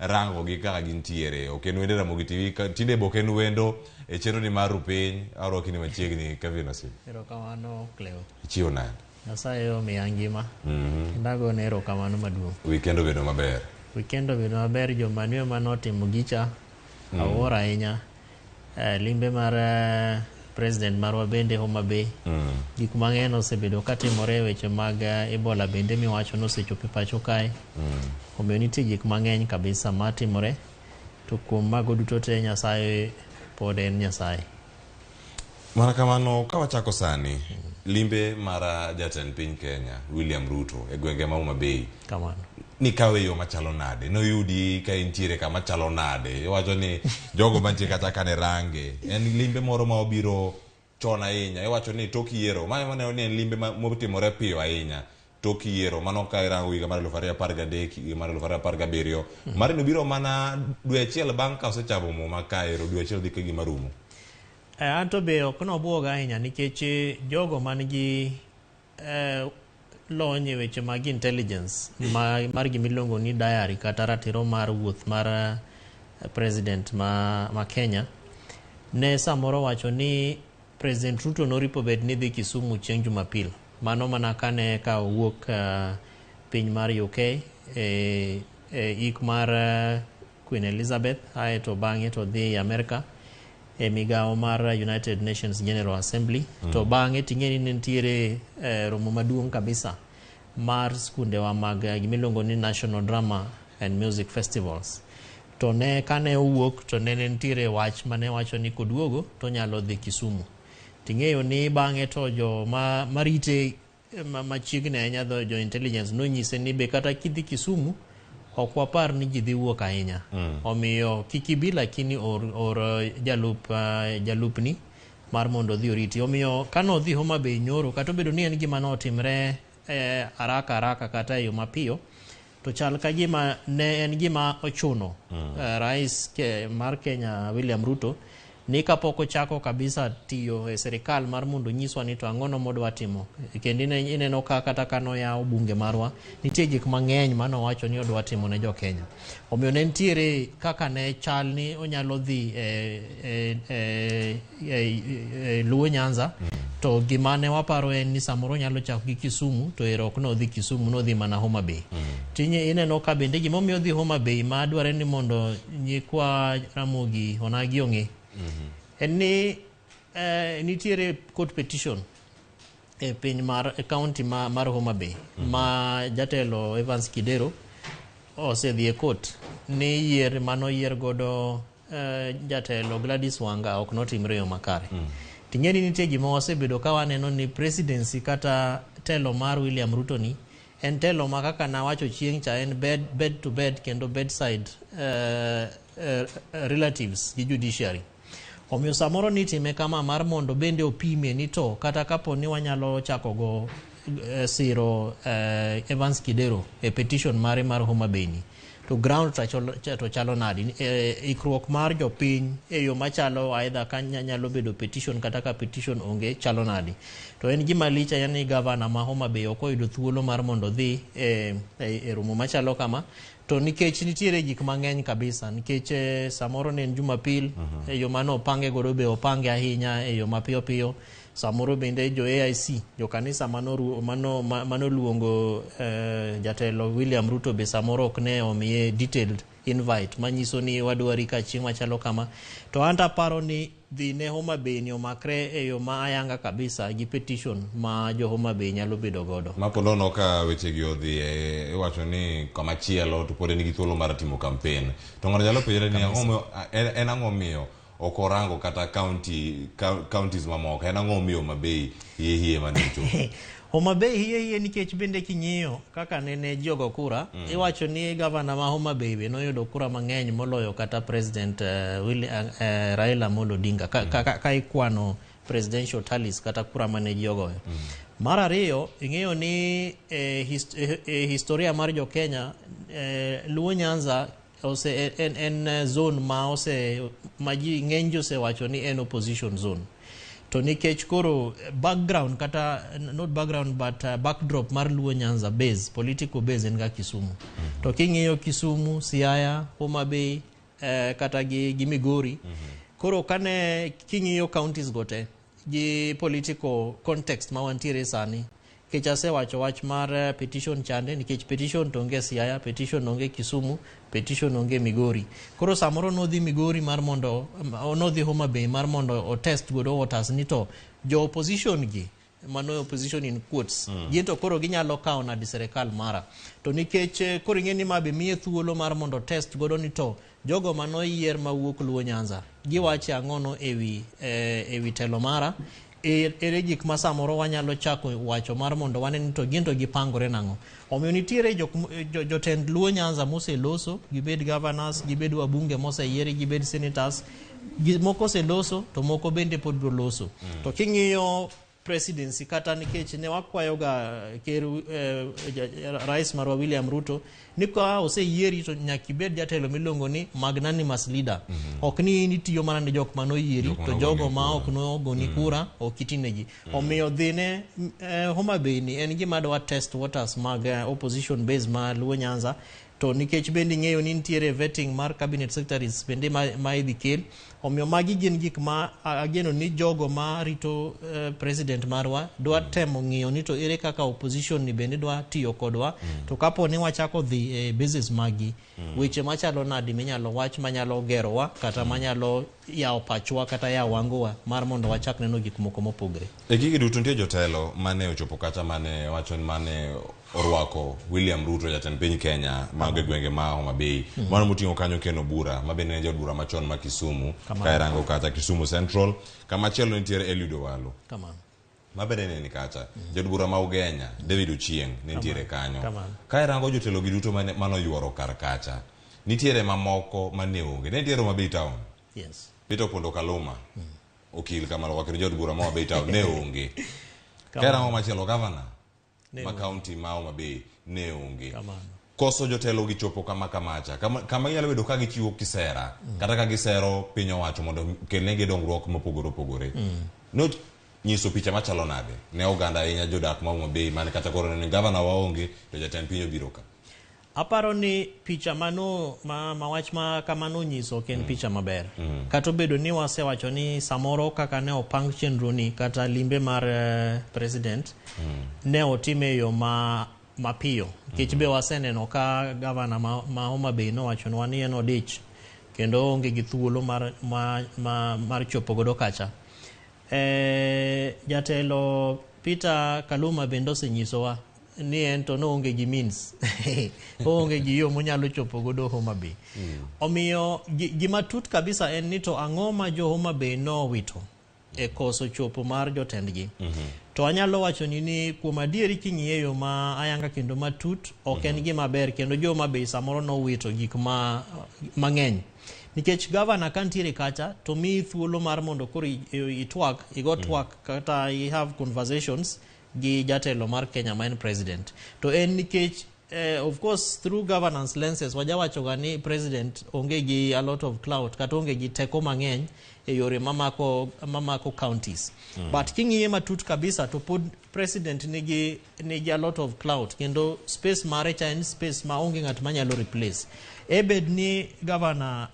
rango gi kaka gintiere. Ok en wende Ramogi TV, tinde be ok en wendo e chenro ni mar Rupiny. Arwaki ni machiegni Kevin Osim. Erokamano Cleo. Ichiwo nade? Nyasaye omiya ngima. Kendo agone erokamano maduong'. Weekend obedo maber. Weekend obedo maber, jomanyo manotimo gicha awuoro ahinya. Limbe mar president marwa bende Homa Bay. Gik mang'eny osebedo katimore e weche mag Ebola bende miwacho nosechopo e pacho kae. Omiyo nitie gik mang'eny kabisa matimore to kuom mago duto te Nyasaye pod en Nyasaye. Mana kamano ka wachako sani limbe mar jatend piny Kenya William Ruto e gwenge ma Homa Bay. Kamano. Ni kawe yo machalo nade? Noyudi ka intiere kama chalo nade? Iwacho ni jogo mantie kata kane range. En limbe moro ma obiro chon ahinya. Iwacho ni tok yiero. Ma waneno ni en limbe motimore piyo ahinya. Tok yiero mano ka irango higa mar 2013 higa mar 2017. Mari nobiro mana dwe achiel bang' ka osechamo muma kaero dwe achiel dhi ka gima rumo. An to be ok nobuoga ahinya nikech jogo man gi lony e weche mag intelligence mar gima iluongo ni diary kata ratiro mar wuoth mar president ma Kenya ne samoro wacho ni President Ruto noripo bed ni dhi Kisumu chieng' Jumapil. Mano mana kane ka owuok piny mar UK e ik mar Queen Elizabeth ae to bang'e to dhi Amerika e migawo mar United Nations General Assembly. To bang'e ting'e ni ne nitiere romo maduong' kabisa mar skundewa mag gima iluongo ni National Drama and Music Festivals. To ne kane owuok to ne nitiere wach mane wacho ni koduogo to onyalo dhi Kisumu. Ting'eyo ni bang'e to jo marite machiegni ahinya jo intelligence nonyise ni be kata kidhi Kisumu ok wapar ni ji dhi wuok ahinya. Omiyo kik ibi lakini or jalupni mar mondo odhi oriti. Omiyo kane odhi Homa Bay nyoro kata obedo ni en gima notimre haraka haraka kata e yo mapiyo to chal ka gima ne en gima ochuno rais mar Kenya William Ruto ni kapok ochako kabisa tiyo e sirikal mar mondo onyiswa ni to ang'ono modwa timo. Kendo ineno ka kata ka noyawo bunge marwa nitie gik mang'eny manowacho ni odwa timo ne jo Kenya. Omiyo ne nitiere kaka ne chal ni onyalo dhi e Luo Nyanza to gima ne waparo en ni samoro onyalo chako gi Kisumu to ero ok nodhi Kisumu nodhi mana Homa Bay. Tinye ineno ka bende gimomiyo odhi Homa Bay ma dware ni mondo nyikwa Ramogi onagi ong'e en ni nitiere court petition e piny mar e county mar Homa Bay ma jatelo Evans Kidero osedhi e court ni yier manoyier godo jatelo Gladys Wanga ok notimre e yo makare. Ting'e ni nitie gima wasebedo ka waneno ni presidency kata telo mar William Ruto ni en telo ma kaka nawacho chieng' cha en bed to bed kendo bedside relatives gi judiciary. Omiyo samoro nitime kama mar mondo bende opime ni to kata kapo ni wanyalo chako go siro Evans Kidero e petition mare mar Homa Bay ni to ground to chalo nadi ikruok mar jopiny e yo machalo either ka nyalo bedo petition kata ka petition onge chalo nadi. To en gima lich ahinya ni gavana ma Homa Bay ok oyudo thuolo mar mondo odhi e romo machalo kama to nikech nitiere gik mang'eny kabisa nikech samoro ne en Jumapil e yo mane opange godo be opange ahinya e yo mapiyo piyo. Samoro bende jo AIC jo kanisa manoluongo jatelo William Ruto be samoro ok ne omiye detailed invite manyiso ni wadwari ka chieng' machalo kama. To an taparo ni dhi ne Homa Bay ni omakre e yo ma ayanga kabisa gi petition ma jo Homa Bay nyalo bedo godo. Ma po nono ka wechegi odhi iwacho ni kama chielo to pod en gi thuolo mar timo campaign. To ng'ato nyalo penjore ni en ang'o miyo ok orango kata counties mamoko, en ang'o miyo Homa Bay hie mane ochopo? Homa Bay hie nikech bende king'iyo kaka nene ji ogo kura, iwacho ni gavana ma Homa Bay be noyudo kura mang'eny moloyo kata president Raila Amolo Odinga ka ikwano presidential tallies kata kura mane ji ogoyo. Mar ariyo, ing'eyo ni e, hist e, e historia mar jo Kenya Luo Nyanza ose en zone ma ose ma ji ng'eny ji osewacho ni en opposition zone. To nikech koro background kata not background but backdrop mar Luo Nyanza base, political base en ga Kisumu. To king'iyo Kisumu, Siaya, Homa Bay kata gi Migori. Koro kane king'iyo counties go te gi political context ma wantiere sani, nikech asewacho wach mar petition chande, nikech petition to onge Siaya, petition onge Kisumu, petition onge Migori. Koro samoro nodhi Migori mar mondo nodhi Homa Bay mar mondo o test godo waters ni to jo opposition gi, mano opposition in quotes, gin to koro ginyalo kawo nadi sirikal mara. To nikech koro ing'e ni ma be miye thuolo mar mondo test godo ni to jogo manoyier mawuok Luo Nyanza giwacho ang'ono ewi telo mara, ere gik ma samoro wanyalo chako wacho mar mondo wane ni to gin to gipangore nang'o. Omiyo nitiere jotend Luo Nyanza moseloso, gibed governors, gibed wabunge moseyieri, gibed senators, moko oseloso to moko bende pod biro loso. To king'iyo presidency kata nikech ne wakwayoga ker rais marwa William Ruto ni ka oseyieri to nyaka ibed jatelo miluongo ni magnanimous leader. Ok ni in itiyo mana ne jok manoyieri Jok to manogoni jogo ma kura. ok nogoni kura ok itinegi. Omiyo dhine Homa Bay ni en gima dwa test waters mag opposition base ma Luo Nyanza. To nikech bende ing'eyo ni nitiere vetting mar cabinet secretaries bende ma idhi kel, omiyo magi gin gik ma ageno ni jogo ma rito president marwa dwa temo ng'iyo ni to ere kaka opposition ni bende dwa tiyo kodwa. To kapo ni wachako dhi e basis magi, weche machalo nadi minyalo wach manyalo gerowa kata manyalo yawo pachwa kata yawo wangowa mar mondo wachak neno gik moko mopogre. E gigi duto nitie jotelo mane ochopo kacha mane wacho ni mane orwako William Ruto jatend piny Kenya mago e gwenge ma Homa Bay. Mano moting'o kanyo Ken Obura ma bende en jaod bura machon ma Kisumu. Kamano. Ka irango kacha Kisumu Central, kamachielo nitiere Eliud Owalo Kamano. ma bende ne ni kacha. Jaod bura ma Ugenya David Ochieng ne nitiere kanyo. Kamano. Ka irango jotelo gi duto manoyuoro kar kacha, nitiere mamoko mane onge. Ne nitiere Homa Bay Town. Peter Opondo Kaluma, okil kamalo kendo jaod bura ma Homa Bay Town ne onge. Ka irango machielo gavana Ne ma onge. county ma Homa Bay ne onge. Kamano. Koso jotelo gi chopo kama kamacha kama ginyalo bedo ka gichiwo kisera kata ka gisero piny owacho mondo kelnegi dongruok mopogore opogore. No nyiso picha machalo nade ne oganda ahinya jodak ma Homa Bay mane kata koro ni gavana waonge to jatend piny obiro ka. Aparo ni picha mano ma wach ma kamano nyiso ok en picha maber. Kata obedo ni wasewacho ni samoro kaka ne opang chenro ni kata limbe mar president ne otime e yo ma mapiyo. Nikech be waseneno ka gavana ma Homa Bay nowachonwa ni en odich kendo onge gi thuolo mar chopo godo kacha. Jatelo Peter Kaluma bende osenyisowa ni en to noonge gi means, oonge gi yo monyalo chopo godo Homa Bay. Omiyo gima tut kabisa en ni to ang'o ma jo Homa Bay nowito e koso chopo mar jotendgi. To anyalo wacho ni kuom adieri king'iye yo ma ayanga kendo matut ok en gima ber kendo jo Homa Bay samoro nowito gik ma mang'eny. Nikech gavana ka nitiere kacha to miyi thuolo mar mondo koro itwak, igo twak kata i have conversations gi jatelo mar Kenya ma en president. To en nikech of course through governance lenses wajawacho ga ni president onge gi a lot of clout kata onge gi teko mang'eny e yore mamako counties. But king'iye matut kabisa to pod president nigi a lot of clout kendo space mare cha en space ma onge ng'at manyalo replace. E bed ni governor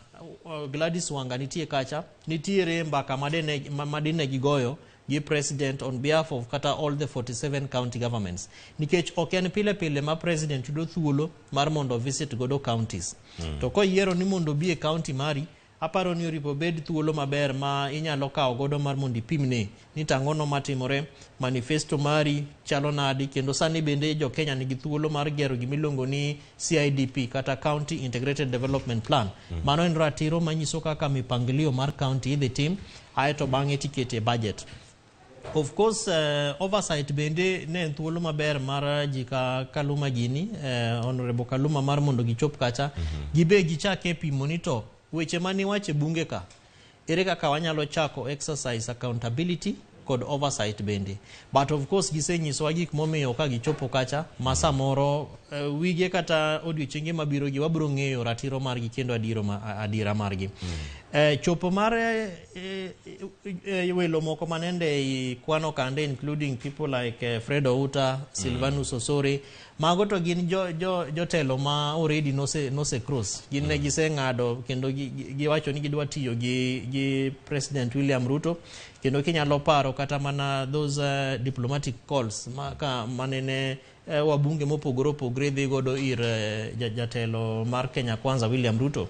Gladys Wanga nitie kacha, nitiere mbaka madine gigoyo gi president on behalf of kata all the 47 county governments. Nikech ok en pile pile ma president yudo thuolo mar mondo visit godo counties. To koyiero ni mondo obi e county mari, aparo ni oripo bed thuolo maber ma inyalo kawo godo mar mondo ipimne ni tang'ono matimore, manifesto mari chalo nadi, kendo sani bende jo Kenya nigi thuolo mar gero gimiluongo ni CIDP kata County Integrated Development Plan. Mano en ratiro manyiso kaka mipangilio mar county idhi tim, aeto bang'e tikete budget. Of course, oversight bende ne en thuolo maber mar ji ka Kaluma gini, Honorable Kaluma mar mondo gichop kacha, gibe gichake pimo ni to weche mane iwacho e bunge ka Ere kaka wanyalo chako exercise accountability kod oversight bende. But of course gisenyisowa gik momiyo ka gichopo kacha ma samoro wige kata odiochienge mabiro gi wabiro ng'eyo ratiro margi kendo adiera margi. Chopo mar welo moko manende i kwano kande, including people like Fred Outa, Silvanus Osore, mago to gin jotelo ma already nose cross. Gin ne giseng'ado kendo giwacho ni gidwa tiyo gi President William Ruto, kendo kinyalo paro kata mana those diplomatic calls ka manene wabunge mopogore opogore dhi godo ir jatelo mar Kenya Kwanza William Ruto.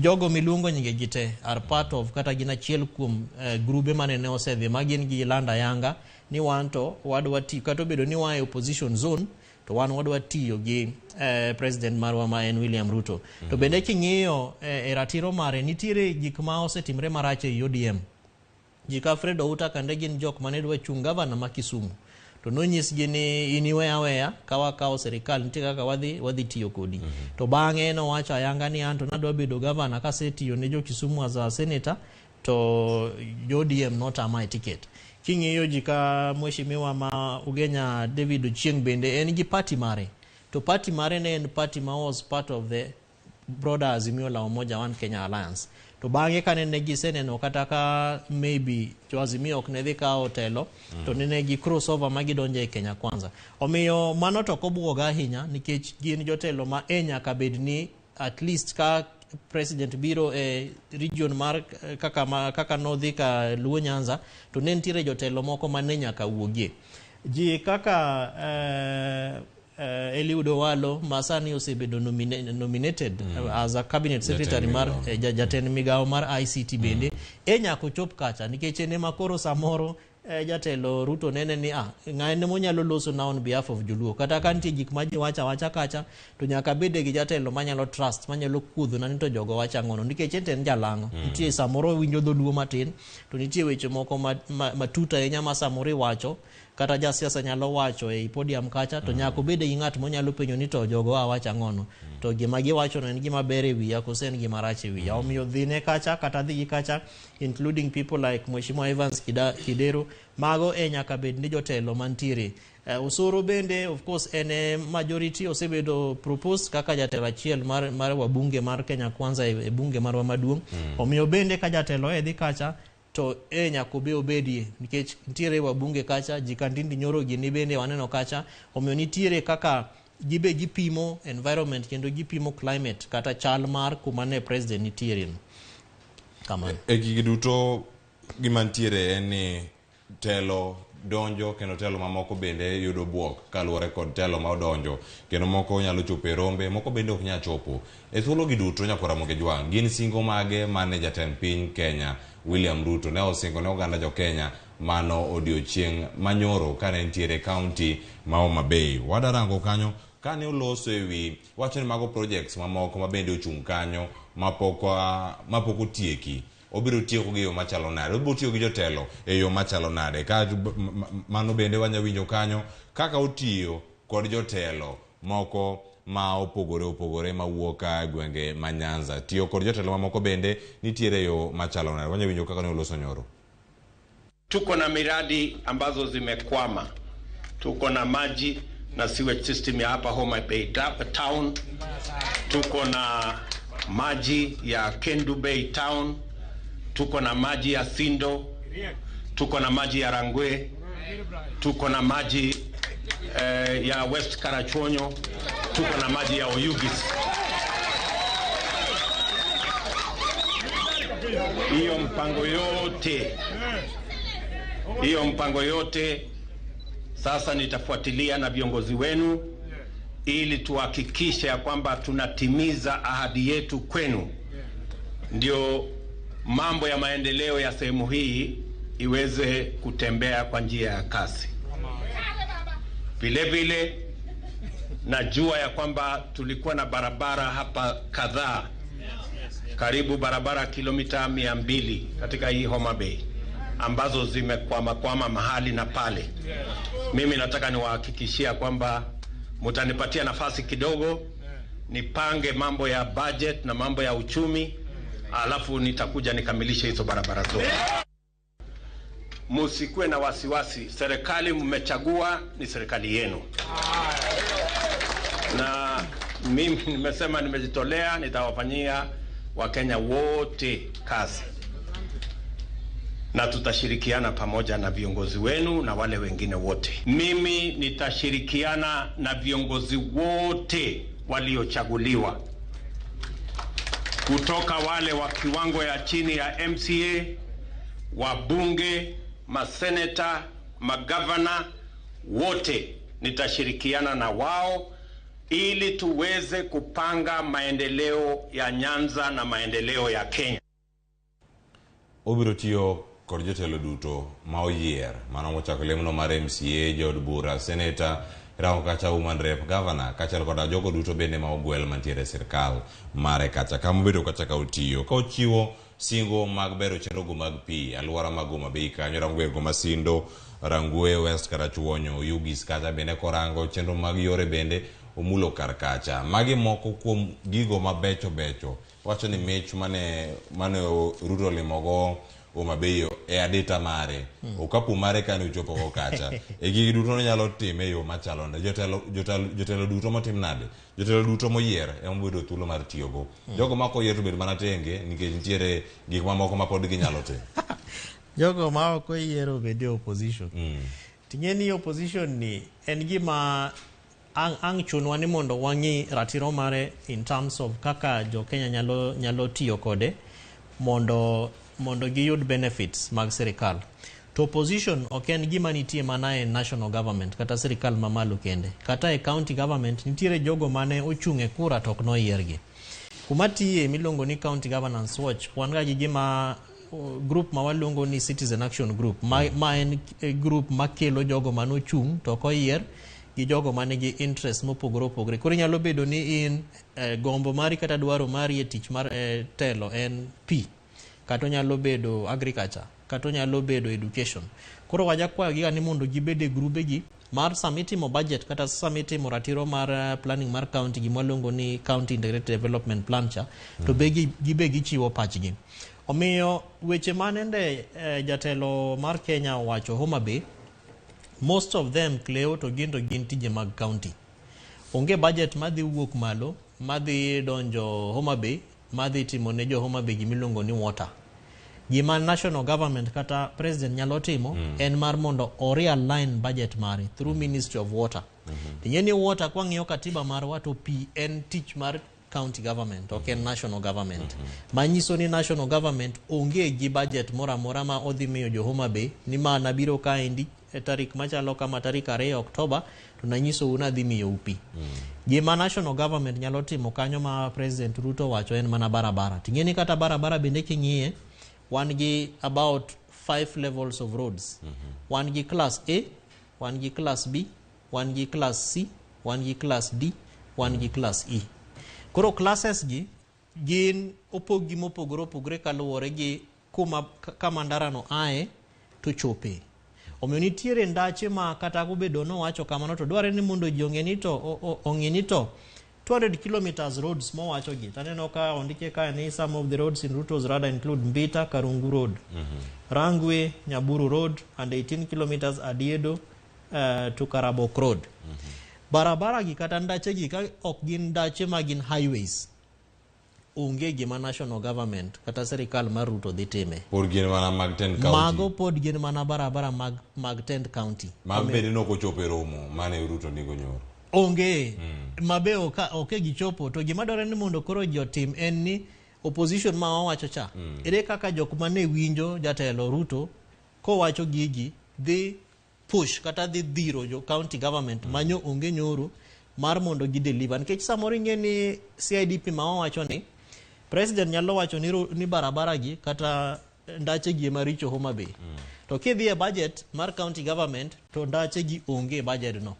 Jogo miluongo nyinge gi te are part of kata gin achiel kuom grube manene osedhi ma gin gi landa yanga ni wan to wadwa tiyo kata obedo ni wa e opposition zone to wan wadwa tiyo gi president marwa ma en William Ruto. To bende king'iyo e ratiro mare nitiere gik ma osetimre marach e ODM. Ji ka Fred Outa kande gin jok mane dwa chung' gavana ma Kisumu. To nonyisgi ni in iwe aweya ka wakawo sirikal nitie kaka wadhi tiyo kodi. To bang'e nowacho ayanga ni anto nadwa bedo gavana kasetiyo ne jo Kisumu as a senator to jo ODM notama e ticket. King'iyo ji ka mheshimiwa ma Ugenya David Ochieng' bende en gi party mare. To party mare ne en party ma was part of the broader Azimio la Umoja One Kenya Alliance. To bang'e kane ne giseneno kata ka maybe jo Azimio ok ne dhi kawo telo, to nene gi crossover ma gidonjo e Kenya Kwanza. Omiyo mano to ok obwoga ahinya nikech gin jotelo ma e nyaka bed ni at least ka president biro e region mar kaka nodhi ka Luo Nyanza to ne nitiere jotelo moko ma ne nyaka wuogie. Ji kaka Eliud Owalo ma sani osebedo nominated as a cabinet secretary mar jatend migawo mar ICT bende e nyaka ochop kacha nikech en ema koro samoro jatelo Ruto nene ni ng'ane monyalo loso na on behalf of Joluo. Kata ka nitie gik ma ji wacho awacha kacha to nyaka bede gi jatelo manyalo trust manyalo kuodho na ni to jogo wacho ang'ono nikech en to en jalang'o. Nitie samoro winjo dholuo matin to nitie weche moko matut ahinya ma samoro iwacho kata jasiasa nyalo wacho e podium kacha to nyaka obede gi ng'at monyalo penjo ni to jogo awacho ang'ono to gima giwacho no en gima ber e wiya koso en gima rach e wiya. Omiyo dhine kacha kata dhi gi kacha including people like Mheshimiwa Evans Kidero, mago e nyaka bed ni jotelo mantiere. Osoro bende of course en e majority osebedo proposed kaka jatelo achiel mar wabunge mar Kenya Kwanza e bunge marwa maduong'. Omiyo bende ka jatelo e dhi kacha to e nyaka obe obedie nikech nitiere wabunge kacha ji ka Ndindi Nyoro gini bende waneno kacha. Omiyo nitiere kaka gibe gipimo environment kendo gipimo climate kata chal mar kuma ne president nitiere no. Kamano. E gigi duto gima nitiere en ni telo donjo kendo telo mamoko bende yudo buok kaluwore kod telo ma odonjo kendo moko nyalo chopo e rombe moko bende ok nyal chopo. E thuolo gi duto nyakwar Ramogi Jwang' gin singo mage mane jatend piny Kenya William Ruto ne osingo ne oganda jo Kenya mano odiochieng' manyoro kane nitiere kaunti ma Homa Bay. Wadarango kanyo kane oloso ewi wacho ni mago projects mamoko ma bende ochung' kanyo mapok otieki. Obiro tieko gi yo machalo nade? Obiro tiyo gi jotelo e yo machalo nade? Ka mano bende wanya winjo kanyo kaka otiyo kod jotelo moko ma opogore opogore mawuok e gwenge ma Nyanza. Tiyo kod jotelo mamoko bende nitiere yo machalo nade? Wanya winjo kaka ne oloso nyoro. Tuko na miradi ambazo zimekwama. Tuko na maji na sewage system ya hapa Homa Bay Town. Tuko na maji ya Kendu Bay Town. Tuko na maji ya Sindo, tuko na maji ya Rangwe, tuko na maji ya West Karachuonyo, tuko na maji ya Oyugis. Hiyo mpango yote sasa nitafuatilia na viongozi wenu ili tuhakikishe ya kwamba tunatimiza ahadi yetu kwenu. Ndio mambo ya maendeleo ya sehemu hii iweze kutembea kwa njia ya kasi. Vile vile najua ya kwamba tulikuwa na barabara hapa kadhaa, karibu barabara kilomita 200 katika hii Homa Bay ambazo zimekwama kwama mahali na pale. Mimi nataka niwahakikishia kwamba mtanipatia nafasi kidogo nipange mambo ya budget na mambo ya uchumi, alafu nitakuja nikamilishe hizo barabara zote. Musikuwe na wasiwasi, serikali mmechagua ni serikali yenu, na mimi nimesema nimejitolea, nitawafanyia Wakenya wote kazi na tutashirikiana pamoja na viongozi wenu na wale wengine wote. Mimi nitashirikiana na viongozi wote waliochaguliwa kutoka wale wa kiwango ya chini ya MCA, wabunge, maseneta, magavana, wote nitashirikiana na wao ili tuweze kupanga maendeleo ya Nyanza na maendeleo ya Kenya. Obiro tiyo kod jotelo duto ma oyier mano mochako lemno mar MCA, jood bura, seneta, rango kacha woman rep, governor kaachiel koda jogo duto bende ma ogwel mantiere e sirkal mare kacha kama obedo kacha ka otiyo ka ochiwo singo mag bero chenrogo mag pi alwora mag Homa Bay kanyo rango wergo Masindo, Rangwe West kata Chuonyo, Oyugis kacha bende korango chenro mag yore bende omulo kar kacha. Magi moko kuom gigo mabecho becho wacho ni mich mane Ruto olimogo Homa Bay e adita mare okapu mare kane ochopo go kacha e gigi duto nyalo time e yo machalo nade jotelo duto motim nade jotelo duto moyier ema bedo thuolo mar tiyogo jogo ma ok oyier to bed mana tenge nikech nitiere gik mamoko ma pod ginyalo timo. Jogo ma ok oyier obed e opposition. Ting'e ni opposition ni en gima ang' chunwa ni mondo wang'i ratiro mare in terms of kaka jo Kenya nyalo tiyo kode mondo giyud benefits mag sirikal. To opposition ok en gima nitie mana e national government kata sirikal mamalo kende. Kata e county government nitiere jogo mane ochung' e kura to ok noyiergi. Kuma tiye miluongo ni County Governance Watch, wan ga gi gima group ma waluongo ni Citizen Action Group, ma en group makelo jogo manochung' to ok oyier gi jogo manigi interest mopogore opogore. Koro inyalo bedo ni in gombo mari kata dwaro mari e tich mar telo en pi, kata onyalo bedo agriculture, kata onyalo bedo education. Koro wajakwayo giga ni mondo gibed e grube gi mar sama itimo budget kata sama itimo ratiro mar planning mar county gima waluongo ni County Integrated Development Plan cha, to be gibe gichiwo pachgi. Omiyo weche manende jatelo mar Kenya owacho Homa Bay, most of them Cleo to gin tije mag county. Onge budget madhi wuok malo madhi donjo Homa Bay madhi timo ne jo Homa Bay gimiluongo ni water. Gima national government kata president nyalo timo en mar mondo o realign budget mare through Ministry of Water. Ting'e ni water kwang'iyo katiba marwa to pi en tich mar county government ok en national government. Manyiso ni national government onge gi budget moro amora ma odhi miyo jo Homa Bay ni ma nabiro kaendi e tarik machalo kama tarik 2 Oktoba to nanyisou nadhi miyou pi. Gima national government nyalo timo kanyo ma President Ruto wacho en mana barabara. Ting'e ni kata barabara bende king'iye wan gi about 5 levels of roads. Wan gi class A, wan gi class B, wan gi class C, wan gi class D, wan gi class E. Koro classes gi gin opog gi mopogore opogore kaluwore gi kuma kama ndarano ae to chope. Omiyo nitiere ndache ma kata obedo nowacho kamano to dwarore ni mondo ji ong'e ni to ong'e ni to 200 kilometers roads mowacho gi. Taneno ka ondike ka ni some of the roads in Ruto's radar include Mbita Karungu Road, Rangwe Nyaburu Road and 18 kilometers Adiedo to Karabok Road. Barabara gi kata ndache gi ka ok gin ndache ma gin highways, onge gima national government kata sirikal mar Ruto dhi time. Pod gin mana mag 10 county. Mago pod gin mana barabara mag 10 county. Ma bende nok ochopo e romo mane Ruto nigo nyoro. Onge. Mabe ok gichopo. To gima dwarore ni mondo koro ji otim en ni opposition ma wawacho cha, ere kaka jok mane winjo jatelo Ruto kowacho gigi dhi push kata dhi dhiro jo county government manyo onge nyoro mar mondo gi deliver. Nikech samoro ing'e ni CIDP ma wawacho ni president nyalo wacho ni barabara gi kata ndache gi ema richo Homa Bay. To kidhi e budget mar county government to ndache gi onge e budget no.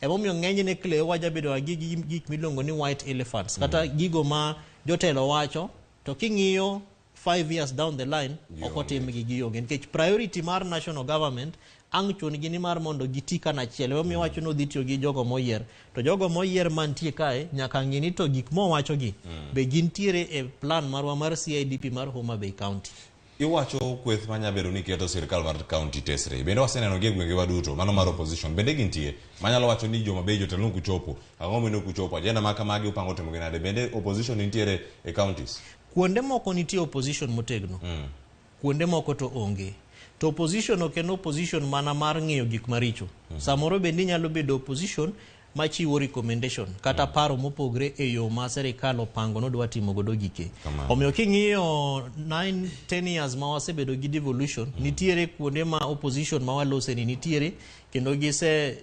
Emomiyo ng'enyne Cleo wajabedo gi gik miluongo ni white elephants kata gigo ma jotelo wacho to king'iyo 5 years down the line ok otimgi gionge nikech priority mar national government ang' chun gi ni mar mondo giti kanachiel emomiyo wacho ni odhi tiyo gi jogo moyier to jogo moyier mantie kae nyaka ng'i ni to gik mowachogi be gintiere e plan marwa mar CIDP mar Homa Bay County. Iwacho kweth manya bedo ni keto sirkal mar county tesre. Bende waseneno gi e gwengewa duto, mano mar opposition. Bende gintie manyalo wacho ni joma Bay jotelo nok uchopo. Ang'o momiyo ok uchopo? Agenda ma kamagi upango timo gi nade? Bende opposition nitiere e counties? Kuonde moko nitie opposition motegno. Kuonde moko to onge. To opposition ok en opposition mana mar ng'iyo gik maricho. Samoro bende inyalo bedo opposition machiwo recommendation kata paro mopogre e yo ma sirikal opango nodwa timo godo gike. Omiyo king'iyo 9 10 years ma wasebedo gi devolution, nitiere kuonde ma opposition ma walose ni nitiere kendo gise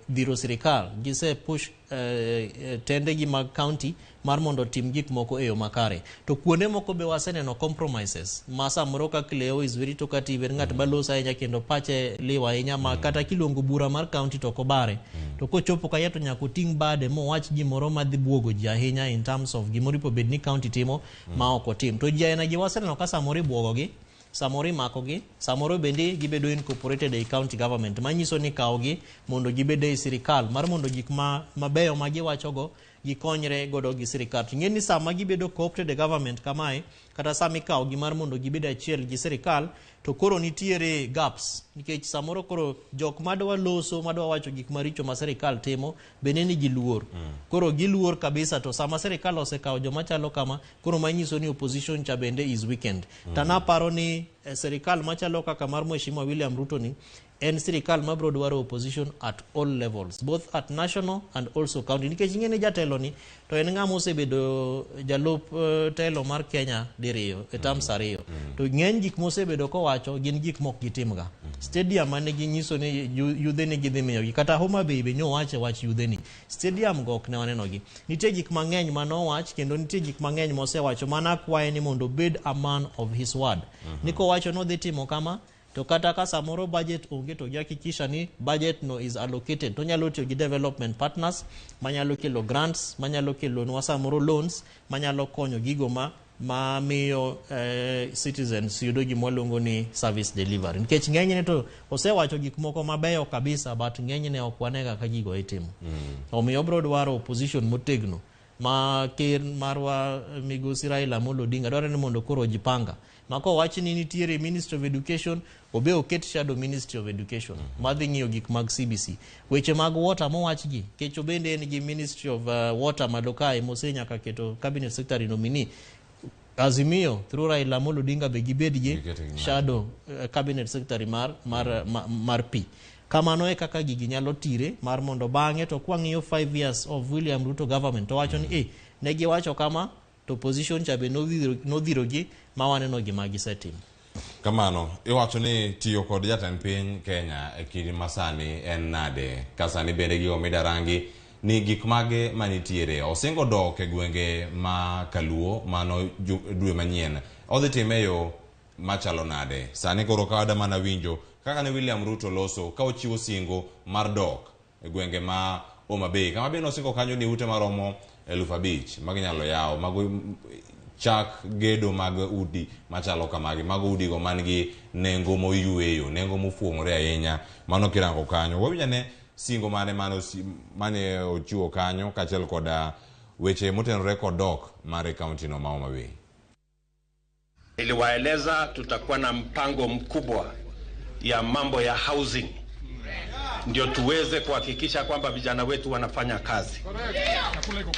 dhiro sirikal, gise push tendegi mag county mar mondo otim gik moko e yo makare. To kuonde moko be waseneno compromises ma samoro ka Cleo is very talkative, en ng'at maloso ahinya kendo pache liw ahinya ma kata kiluongo bura mar county to ok obare. To kochopo kae to nyaka oting' bade mowach gimoro madhi buogo ji ahinya in terms of gimoro ipo bed ni county timo ma ok otim. To ji aina gi waseneno ka samoro ibuogo gi, samoro imakogi, samoro bende gibedo incorporated ei county government, manyiso ni kawogi mondo gibed ei sirikal mar mondo gik ma mabeyo ma giwachogo gikonyre godo gi sirikal. To ing'e ni sama gibedo co-opted e government kamae, kata sama ikawogi mar mondo gibed achiel gi sirikal, to koro nitiere gaps nikech samoro koro jok madwa loso madwa wacho gik maricho ma sirikal timo bende nigi luor. Koro giluor kabisa to sama sirikal osekawo joma chalo kama koro manyiso ni opposition cha bende is weakened. To naparo ni sirikal machalo kaka mar Mheshimiwa William Ruto ni en sirikal mabiro dwaro opposition at all levels, both at national and also county, nikech ing'e ni jatelo ni to en ng'ama osebedo jalup telo mar Kenya diriyo e terms ariyo to ng'eny gik mosebedo kowacho gin gik mok gitimga. Stadium mane ginyiso ni yudhe ni gidhi miyogi kata Homa Bay be nyowache wach yudhe ni stadium go ok ne wanenogi. Nitie gik mang'eny manowach kendo nitie gik mang'eny mosewacho mana akwaye ni mondo obed a man of his word. Ni kowacho nodhi timo kama to kata ka samoro budget onge to gihakikisha ni budget no is allocated to nyalo tiyo gi development partners manyalo kelo grants manyalo kelonwa samoro loans manyalo konyo gigo ma mamiyo citizens yudo gima waluongo ni service delivery nikech ng'enyne to osewacho gik moko mabeyo kabisa but ng'enyne ok wane kaka gigo itimo. Omiyo obiro dwaro opposition motegno ma ker marwa migosi Raila Amolo Odinga dwaro ni mondo koro ojipanga ma kowach ni nitiere Ministry of Education obe oket shadow Ministry of Education madhi ng'iyo gik mag CBC weche mag water mowach gi kech obende en gi Ministry of Water malo kae mose nyaka keto cabinet secretary nominee Azimio through Raila Amolo Odinga be gibed gi shadow cabinet secretary mar pi. Kamano e kaka gigi nyalo tire mar mondo bang'e to kwang'iyo 5 years of William Ruto government to wacho ni ne giwacho kama to opposition cha be nodhirogi ma waneno gima gisetimo. Kamano, iwacho ni tiyo kod jatend piny Kenya e kinde masani en nade? Ka sani bende gigo midarangi ni gik mage manitiere. Osingo dok e gwenge ma Kaluo mano dwe manyien. Odhi time e yo machalo nade? Sani koro ka mana winjo kaka ne William Ruto loso ka ochiwo singo mar dok e gwenge ma Homa Bay. Kama bende osingo kanyo ni ute maromo 5,000 maginyalo yawo mago chak gedo mag udi machalo kamagi mago udigo man gi nengo moyueyo nengo mofuong'ore ahinya mano kirango kanyo wawinjo ane singo mane mane ochiwo kanyo kaachiel koda weche motenore kod dok mar e kaunti no ma Homa Bay. Niliwaeleza tutakuwa na mpango mkubwa ya mambo ya housing ndio tuweze kuhakikisha kwamba vijana wetu wanafanya kazi.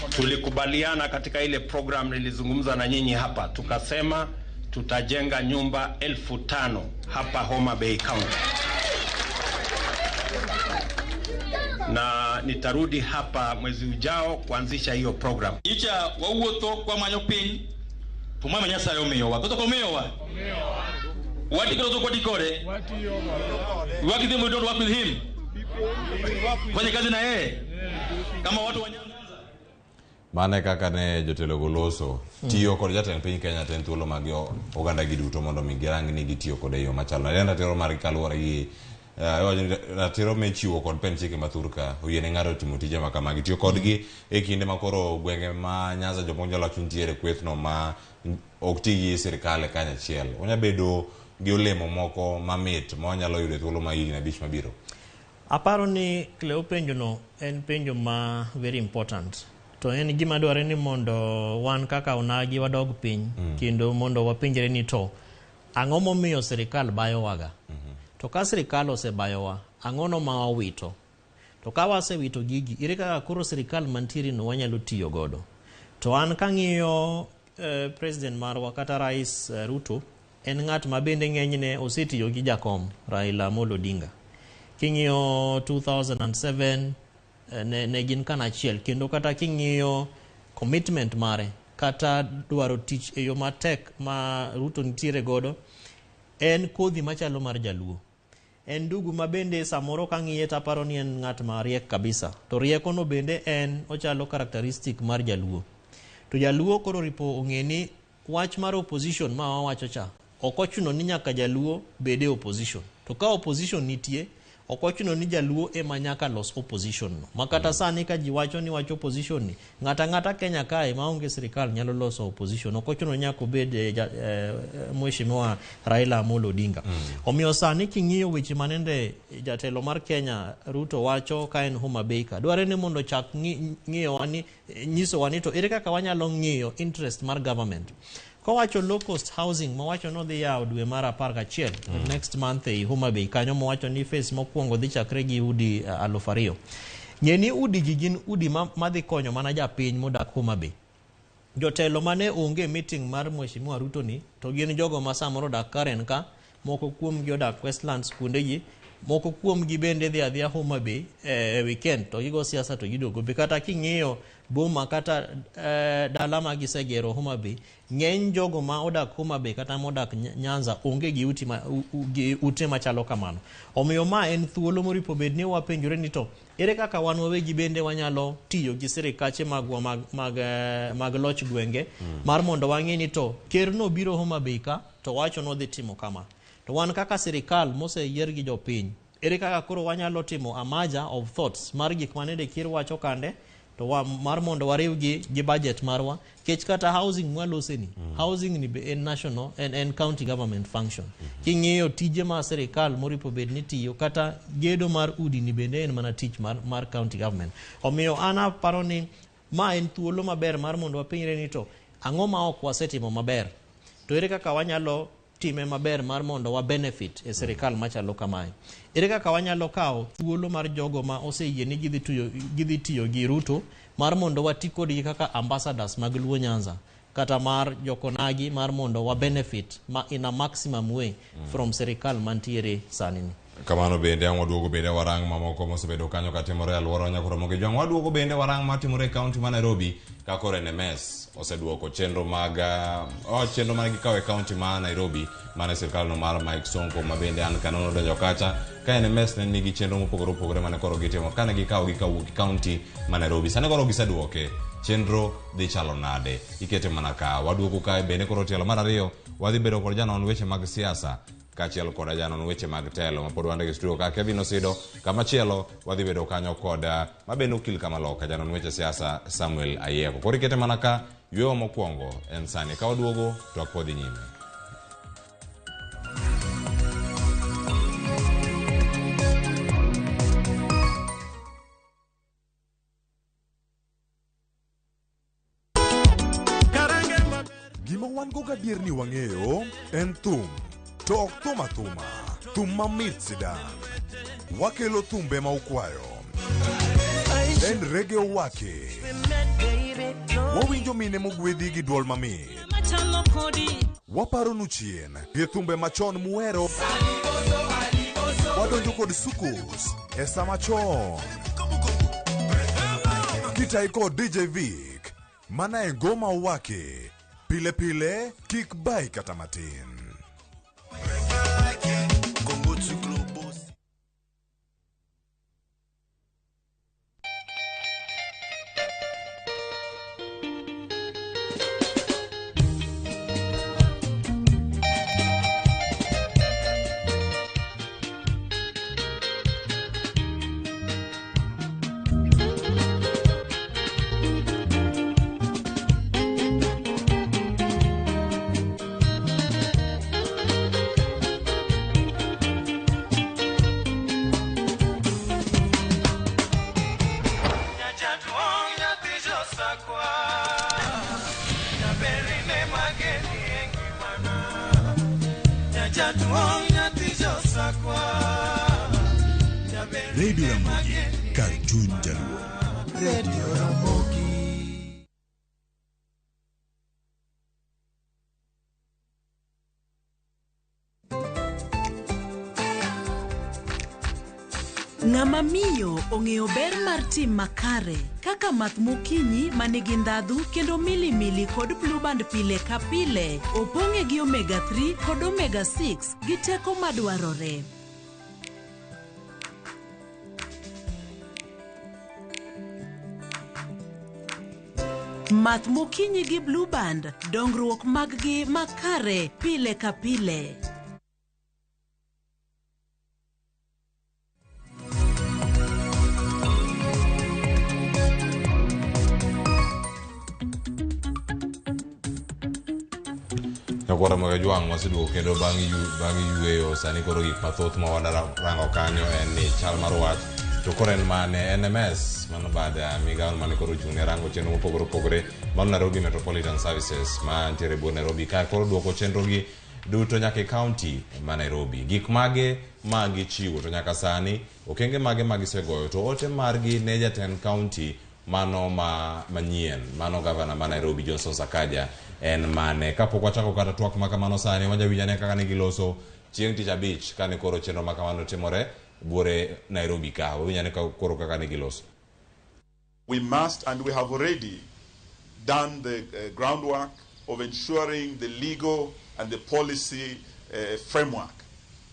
Tulikubaliana katika ile program nilizungumza na nyinyi hapa, tukasema tutajenga nyumba 5,000 hapa Homa Bay County. Na nitarudi hapa mwezi ujao kuanzisha hiyo program. Icha wawuotho kwa manyo piny to mama Nyasaye omiyowa. Koso omiyowa? Wati koso kwati kode? Work with him, we don't work with him. Fanya kazi na yeye. Kama watu wa Nyanza. Mane kaka ne jotelo go loso tiyo kod jatend piny Kenya to en thuolo mag oganda gi duto mondo mi girang ni gitiyo kode e yo machalo nade. En ratiro margi kaluwore gi Iwacho ni ratiro michiwo kod pend chike ma thurka oyiene ng'ato timo tije ma kamagi. Tiyo kodgi e kinde ma koro gwenge ma Nyanza jomoko nyalo wacho nitiere kwethno ma ok ti gi sirikal e kanyachiel. Onya bedo gi olemo moko mamit ma wanyalo yudo e thuolo ma higni 5 mabiro. Aparo ni Cleo penjono en penjo ma very important. To en gima dwarore ni mondo wan kaka onagi wadog piny kendo mondo wapenjre ni to ang'o momiyo sirikal bayowaga? To ka sirikal osebayowa, ang'ono ma wawito? To ka wasewito gigi, ere kaka koro sirikal mantiere no wanyalo tiyo godo? To an kang'iyo president marwa kata Rais Ruto, en ng'at ma bende ng'enyne osetiyo gi jakom Raila Amolo Odinga. King'iyo 2007 ne gin kanachiel, kendo kata king'iyo commitment mare kata dwaro tich e yo matek ma Ruto nitiere godo, en kodhi machalo mar jaluo. En ndugu ma bende samoro kang'iye taparo ni en ng'at mariek kabisa. To riekono bende en ochalo characteristic mar jaluo. To jaluo koro ripo ong'e ni wach mar opposition ma wawacho cha, ok ochuno ni nyaka jaluo bed e opposition. To ka opposition nitie, ok ochuno ni jaluo ema nyaka los opposition no. Ma kata sani ka ji wacho ni wach opposition ni, ng'ata ang'ata Kenya kae maonge sirikal nyalo loso opposition. Ok ochuno ni nyaka obed Mheshimiwa Raila Amolo Odinga. Omiyo sani king'iyo weche manende jatelo mar Kenya Ruto wacho ka en Homa Bay ka, dwarore ni mondo chak ng'iyowa ni nyisowa ni to ere kaka wanyalo ng'iyo interest mar government. Kowacho low cost housing mowacho nodhi yawo dwe mar 11 next month ei Homa Bay kanyo, mowacho ni phase mokwongo dhi chakre gi udi 2000. Ng'e ni udi gi gin udi madhi konyo mana japiny modak Homa Bay. Jotelo mane onge meeting mar Mheshimiwa Ruto ni to gin jogo ma samoro odak Karen ka, moko kuomgi odak Westlands kuondegi, moko kuomgi bende dhi adhiya Homa Bay e weekend to gigo siasa to giduogo. Be kata king'iyo boma kata dala ma gisegero Homa Bay, ng'eny jogo ma odak Homa Bay kata modak Nyanza onge gi gi ute machalo kamano. Omiyo ma en thuolo moripo bed ni wapenjore ni to ere kaka wan wawegi bende wanyalo tiyo gi sirikache magwa mag loch gwenge mar mondo wang'e ni to ker no biro Homa Bay ka to wacho nodhi timo kama. To wan kaka sirikal moseyier gi jopiny, ere kaka koro wanyalo timo a merger of thoughts mar gik manende ker wacho kande to mar mondo wariwgi gi budget marwa, kech kata housing mwaloseni, housing ni be en national en county government function. King'iyo tije ma sirikal moripo bed ni tiyo kata gedo mar udi ni bende en mana tich mar county government. Omiyo an aparo ni ma en thuolo maber mar mondo wapenjre ni to ang'o ma ok wasetimo maber, to ere kaka wanyalo time maber mar mondo wa benefit e sirikal machalo kamae. Ere kaka wanyalo kawo thuolo mar jogo ma oseyie ni gidhi tiyo gi Ruto mar mondo wati kodgi kaka ambassadors mag Luo Nyanza kata mar jokonagi mar mondo wa benefit ma in a maximum way from sirikal mantiere sani ni. Kamano bende ang' waduogo bende warang' mamoko mosebedo kanyo katimore e alwora Nyakoromogi Jwang'. Waduogo bende warang' matimore e kaunti ma Nairobi ka koro NMS oseduoko chenro mag chenro mane gikawo e kaunti ma Nairobi mane sirkal no mar Mike Sonko ma bende an kanono donjo kacha ka NMS ne nigi chenro mopogore opogore mane koro gitimo kane gikawo gi kawuok e kaunti ma Nairobi. Sani koro giseduoke, chenro dhi chalo nade? Ikete mana ka waduogo kae bende koro tielo mar ariyo wadhi bedo kod janon weche mag siasa kaachiel kod janon weche mag telo ma pod wan e studio ka Kevin Osido. Kamachielo wadhi bedo kanyo kod ma bende okil kamaloka janon weche siasa Samuel Ayieko. Koro ikete mana ka yweyo mokwongo en sani ka waduogo to ok wadhi nyime. Gima wan go gadier ni wang'eyo en thum, to ok thum athuma, thum mamit sidang'. Wakelo thumbe ma ukwayo. En reggae owake. Wawinjo mine mogwedhi gi duol mamit. Waparonu chien gi thumbe machon muhero. Wadonjo kod sukus e sama chon. Kitai kod DJ Vic, mana e ngoma owake. Pile pile kik bai kata matin. Jaduong' nyathi josakwa. Jaber Radio Ramogi, kar chuny Jaluo. Radio Ramogi. Ng'ama miyo ong'eyo ber mar tim makare kaka math mokinyi ma nigi ndhadhu kendo milimili kod blueband pile ka pile opong'e gi omega 3 kod omega 6 gi teko madwarore. Math mokinyi gi blueband dongruok mag-gi makare pile ka pile. Nyakwara mag Ajwang' waseduogo kendo bang' bang' yueyo sani koro gik mathoth ma wadarango kanyo en ni chal mar wach to koro en mane NMS mano bad migawo mane koro ochung' ne rango chenro mopogore opogore mar Nairobi Metropolitan Services ma ntiere e bwo Nairobi ka koro duoko chenro gi duto nyaka e county ma Nairobi. Gik mage ma gichiwo to nyaka sani okenge mage ma gisegoyo to ote margi ne jatend county mano ma manyien mano gavana ma Nairobi Johnson Sakaja en mane kapok wachako kata twak ma kamano sani wanyawinjo ane kaka ne giloso chieng' tich abich kane koro chenro ma kamano timore buore Nairobi ka wawinjo ane koro kaka ne giloso. We must, and we have already done the groundwork of ensuring the legal and the policy framework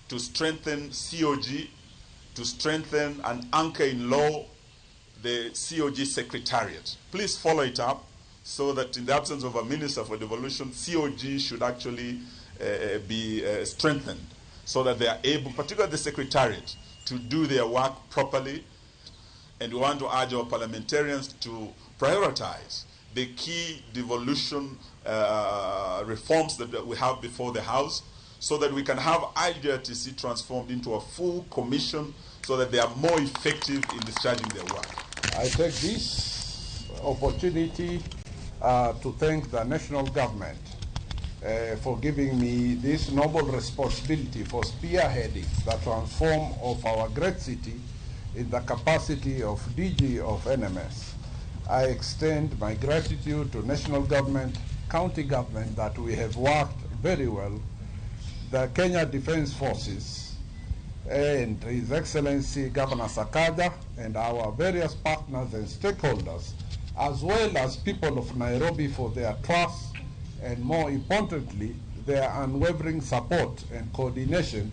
to strengthen COG, to strengthen and anchor in law the COG Secretariat. Please follow it up so that in the absence of a minister for devolution, COG should actually be strengthened so that they are able, particularly the Secretariat, to do their work properly. And we want to urge our parliamentarians to prioritize the key devolution reforms that we have before the House so that we can have IGRTC transformed into a full commission so that they are more effective in discharging their work. I take this opportunity to thank the national government for giving me this noble responsibility for spearheading the transform of our great city in the capacity of DG of NMS. I extend my gratitude to national government, county government that we have worked very well, the Kenya Defense Forces, and His Excellency Governor Sakaja and our various partners and stakeholders, as well as people of Nairobi for their trust and, more importantly, their unwavering support and coordination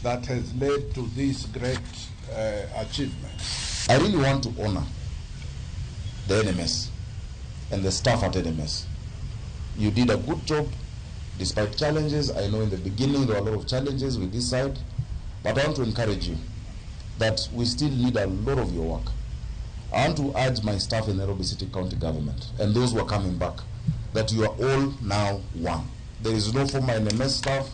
that has led to this great achievement. I really want to honor the NMS and the staff at NMS. You did a good job despite challenges. I know in the beginning there were a lot of challenges with this side, but I want to encourage you that we still need a lot of your work. I want to urge my staff in Nairobi City County Government and those who are coming back that you are all now one. There is no former NMS staff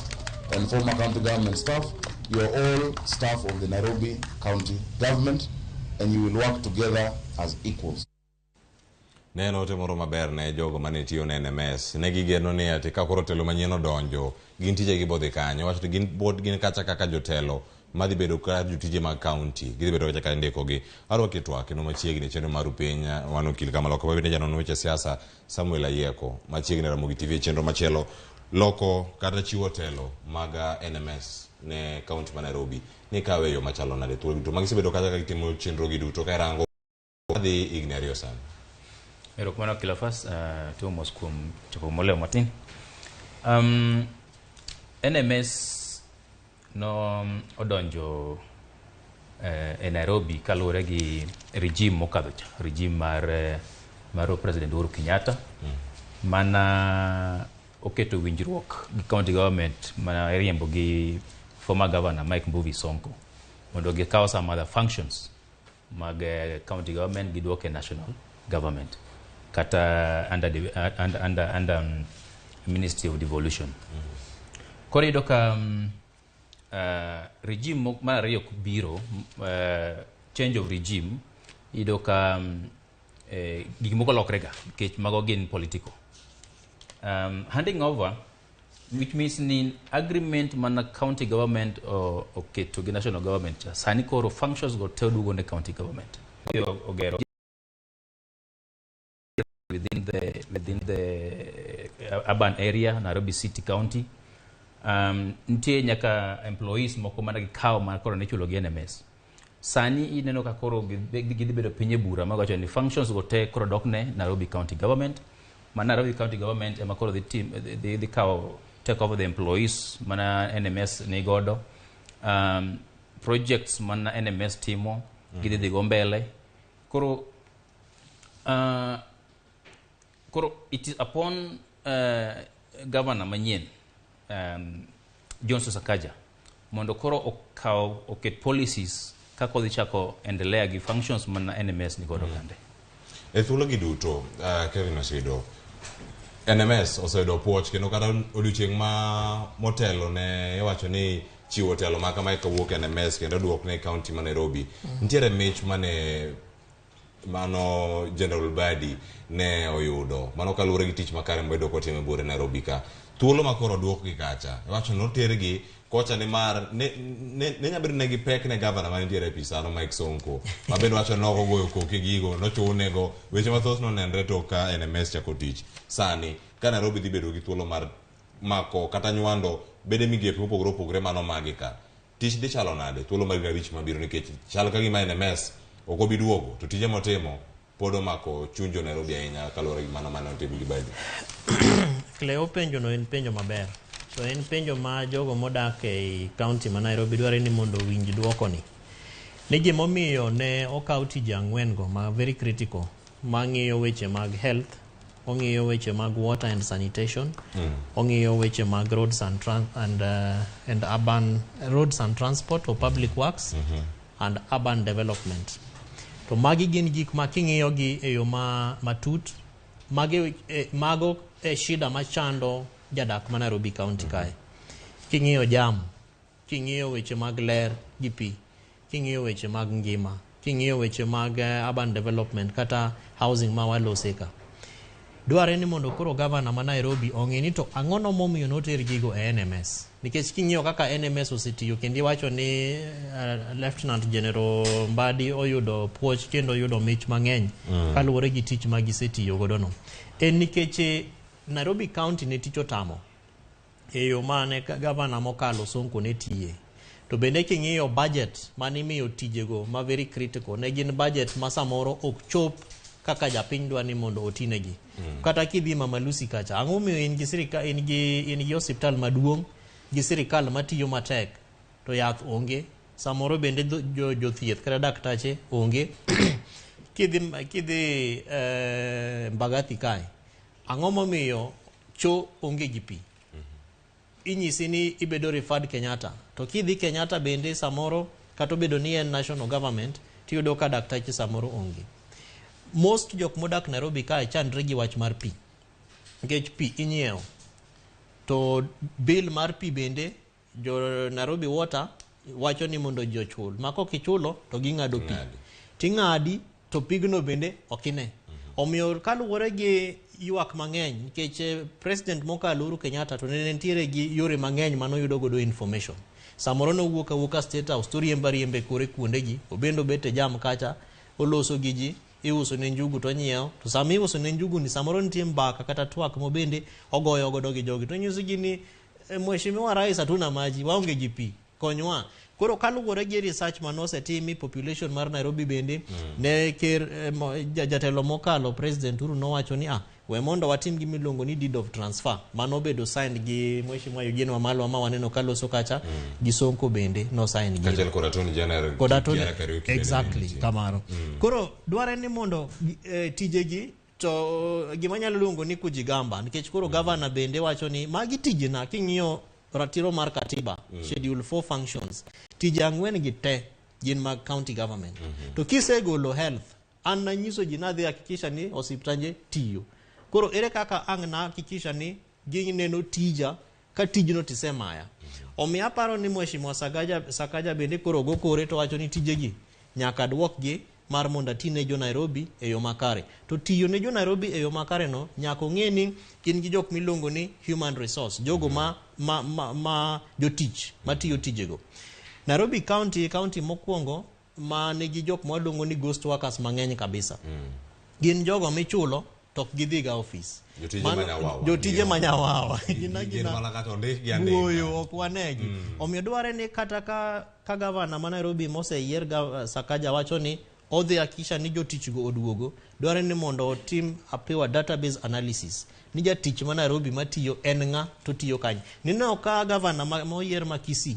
and former county government staff. You are all staff of the Nairobi County Government and you will work together as equals. Ne en ote moro maber ne jogo mane tiyo ne NMS. Ne gigeno ni ati ka koro telo manyien odonjo, gin tijegi bodhi kanyo. Wacho ni gin pod gin kacha kaka jotelo madhi bedo ka jotije mag county. Gidhi bedo kacha ka indikogi. Arwaki e twak kendo machiegni chenro mar piny wan okil kamaloka mabende janon weche siasa Samuel Ayieko machiegni Ramogi TV e chenro machielo loko kata chiwo telo mag NMS ne county ma Nairobi ni kawe e yo machalo nade thuolo duto magisebedo kacha ka gitimo chenro gi duto ka irango dhi higni ariyo sani. Erokamano Cleophas, timo mos kuom chopo molewo matin. NMS no odonjo e Nairobi kaluwore gi regime mokadho cha, regime mar President Uhuru Kenyatta mana oketo winjruok gi county government mana iriembo gi former governor Mike Mbuvi Sonko mondo gikaw some other functions mag county government giduoke national government kata under, the, under, under, under Ministry of Devolution. Koro iyudo ka regime mar ariyo biro, change of regime, iyudo ka gik moko lokre ga nikech mago gin political. Handing over Which means ni agreement mana county government oketo gi national government cha sani koro functions go te oduogo ne county government. Ogero within the urban area, Nairobi City County. Nitie nyaka employees moko mana gikawo ma koro nichulo gi NMS. Sani ineno ka koro gidhi bedo piny e bura mawacho ni functions go te koro dok ne Nairobi County Government, ma Nairobi County Government ema koro dhi kawo, take over the employees mana NMS ni godo, projects mana NMS timo gidhi dhi go mbele. Koro it is upon governor manyien, Johnson Sakaja, mondo koro okaw oket policies kaka odhi chako endelea gi functions mana NMS ni godo kande. E thuologi duto, Kevin Osido, NMS oseyudo puoch kendo kata odiochieng' ma motelo ne iwacho ni chiwo telo ma kamae kawuok NMS kendo duok ne county ma Nairobi. Nitiere mich mane mano General Mbadi ne oyudo mano kaluwore gi tich makare mobedo kotimo e buore Nairobi ka. Thuolo ma koro oduokgi kacha, iwacho ni notergi kocha nimar ne nyalo bedo ne gi pek ne gavana manitiere e pisano Mike Sonko ma bende wacho ni ok ogoyo koke gigo nochunego weche mathoth nonenre tok ka NMS chako tich. Sani ka Nairobi dhi bedo gi thuolo mar mako kata nywando bede migepe mopogore opogore mano magi ka, tich dhi chalo nade thuolo mar higni 5 mabiro? Nikech chal ka gima NMS ok obi duogo to tije motimo pod omako chuny jo Nairobi ahinya kaluwore gi mano mane otim gi Mbadi. Cleo, penjo no en penjo maber. To en penjo ma jogo modak ei county ma Nairobi dwaro ni mondo owinj duoko ni. Ni gimomiyo ne okaw tije ang'wen go ma very critical, mang'iyo weche mag health, ong'iyo weche mag water and sanitation, ong'iyo weche mag roads and urban roads and transport or public works and urban development. To magi gin gik ma king'iyo gi e yo ma matut, magi, mago e shida machando jadak ma Nairobi County kae. King'iyo jam, king'iyo weche mag ler gi pi, king'iyo weche mag ngima, king'iyo weche mag urban development kata housing ma walose ka. Dwarre ni mondo koro gavana ma Nairobi ong'e ni to ang'ono momiyo noter gigo e NMS. Nikech king'iyo kaka NMS osetiyo kendo iwacho ni Lieutenant General Mbadi oyudo puoch kendo oyudo mich mang'eny kaluwore gi tich ma gisetiyo godo no. En nikech Nairobi County ne tich otamo e yo mane gavana mokalo Sonko ne tiye. To bende king'iyo budget manimiyo tijego ma very critical, ne gin budget ma samoro ok chop kaka japiny dwa ni mondo otinegi. Kata kidhi Mama Lucy kacha, ang'o momiyo in gi sirika in gi osiptal maduong' gi sirikal matiyo matek to yath onge, samoro bende jothieth kata daktache onge. Kidhi Mbagathi kae, ang'o momiyo cho onge gi pi? Inyisi ni ibedo referred Kenyatta, to kidhi Kenyatta bende samoro kata obedo ni en national government, tiyudo ka daktache samoro onge. Most jok modak Nairobi kae chandre gi wach mar pi, nikech pi inyiewo to bill mar pi bende jo Nairobi Water wacho ni mondo ji ochul, ma kok ichulo to ging'ado pi, ting'adi to pigno bende ok ine. Omiyo kaluwore gi ywak mang'eny, nikech president mokalo Uhuru Kenyatta to ne nitiere gi yore mang'eny manoyudo godo information. Samoro nowuok awuoka State House to riembo ariemba e kore kuondegi, obendo obet e jam kacha, oloso gi ji, iuso ne njugu to onyiewo. To sama iuso ne njugu ni samoro nitie mbaka kata twak mobende ogoyo godo gi jogi to nyiso gi ni mheshimiwa rais, hatuna maji, waonge gi pi, konywa. Koro kaluwore gi research manosetimi population mar Nairobi bende ne ker jatelo mokalo President Uhuru nowacho ni we mondo watim gima iluongo ni deed of transfer manobedo signed gi mheshimiwa Eugene Wamalwa ma waneno kaloso kacha gi Sonko bende no sign gi Kaachiel kod Attorney General kod Attorney Kiara Kariuki bende ne exactly nitie. Kamano. Koro dware ni mondo tijegi to gima nyalo luongo ni kujigamba, nikech koro gavana bende wacho ni magi tijena. King'iyo ratiro mar katiba, schedule 4 functions, tije ang'wen gi te gin mag county government. To kisegolo health, an nanyiso ji nadhi hakikisha ni osiptande tiyo. Koro ere kaka ang' na hakikisha ni gineno tija ka tijno tisemaya? Omiyo aparo ni mheshimiwa Sakaja bende koro go kore to wacho ni tijegi nyaka duokgi. mar mondo ati ne jo Nairobi e yo makare. To tiyo ne jo Nairobi e yo makare no nyaka ong'e ni in gi jok miluongo ni human resource, jogo ma jotich matiyo tijego. Nairobi County e county mokwongo ma nigi jok mwaluongo ni ghost workers mang'eny kabisa. Gin jogo michulo to ok gidhiga ofis. Jotije manyawawa. Jotije manyawawa. Gin Gin mana kata ondikgi andika. Wuoyo ok wanegi. Omiyo dware ni kata ka gavana ma Nairobi moseyier Sakaja wacho ni odhi hakikisha ni jotich go oduogo, dware ni mondo otim apiwa database analysis ni jatich ma Nairobi matiyo en ng'a to tiyo kanye. Nineno ka gavana moyier ma Kisii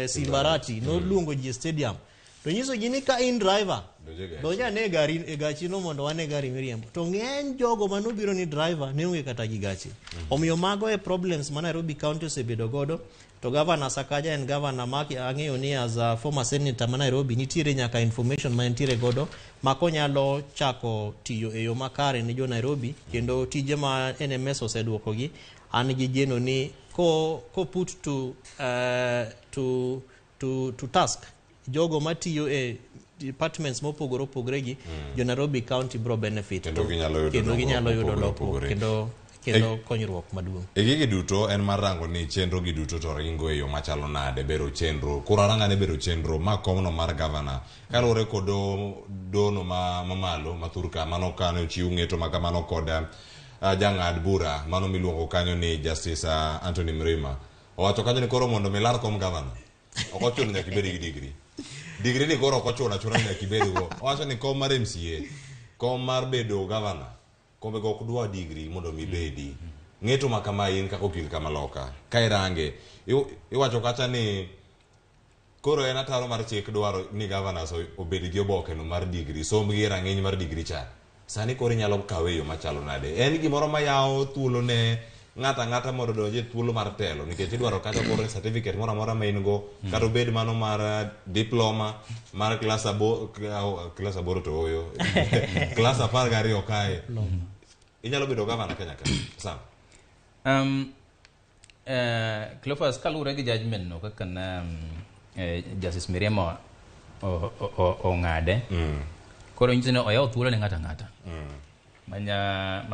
Simbarati noluongo ji e stadium to nyiso ji ni ka in driver Donj e gachi. Donj ane e gari e gachino mondo wane gari miriembo. To ng'eny jogo manobiro ni driver ne onge kata gi gachi. Omiyo mago e problems ma Nairobi County osebedo godo. To Governor Sakaja en governor ma ang'eyo ni as a former senator ma Nairobi nitiere nyaka information ma entiere godo ma konyalo chako tiyo e yo makare ne jo Nairobi kendo tije ma NMS oseduokogi an gi geno ni ko put to task jogo matiyo e departments mopogore opogore gi jo Nairobi County bro benefit Kendo ginyalo yudo kendo ginyalo yudo mopogore lokruok opogore. kendo konyruok maduong'. E gigi duto en mar rango ni chenro gi duto to ringo e yo machalo nade bero chenro. Koro aranga ne bero chenro ma komno mar gavana kaluwore kod dono mamalo ma thurka mano kane ochiw ng'eto ma kamano kod jang'ad bura mano miluongo kanyo ni Justice Anthony Mrima. Owacho kanyo ni koro mondo milar kom gavana ok ochuno nyaka ibed gi degree. Degree ni koro ok ochuno achuna nyaka ibed go. Owacho ni kom mar MCA, kom mar bedo gavana, kombe go ok dwa degree mondo mi bedi. Ng'eto ma kama in kaka okil kama loka. Ka irange, iwacho kacha ni koro en ataro mar chik dwaro ni governors obed gi oboke no mar degree, somb gi rang'iny mar degree cha. Sani koro inyalo kawe e yo machalo nade? En gimoro ma yawo thuolo ne ng'ato ang'ata mondo odonj e thuolo mar telo nikech idwaro kata koro certificate moro amora ma in go kata obed mano mar diploma mar klas klas aboro to oyo klas 12 kae inyalo bedo gavana Kenya ka Sam. Cleophas, kaluwore gi judgment no kaka na Justice Miriam ong'ade koro nyiso ni oyawo thuolo ne ng'ato ang'ata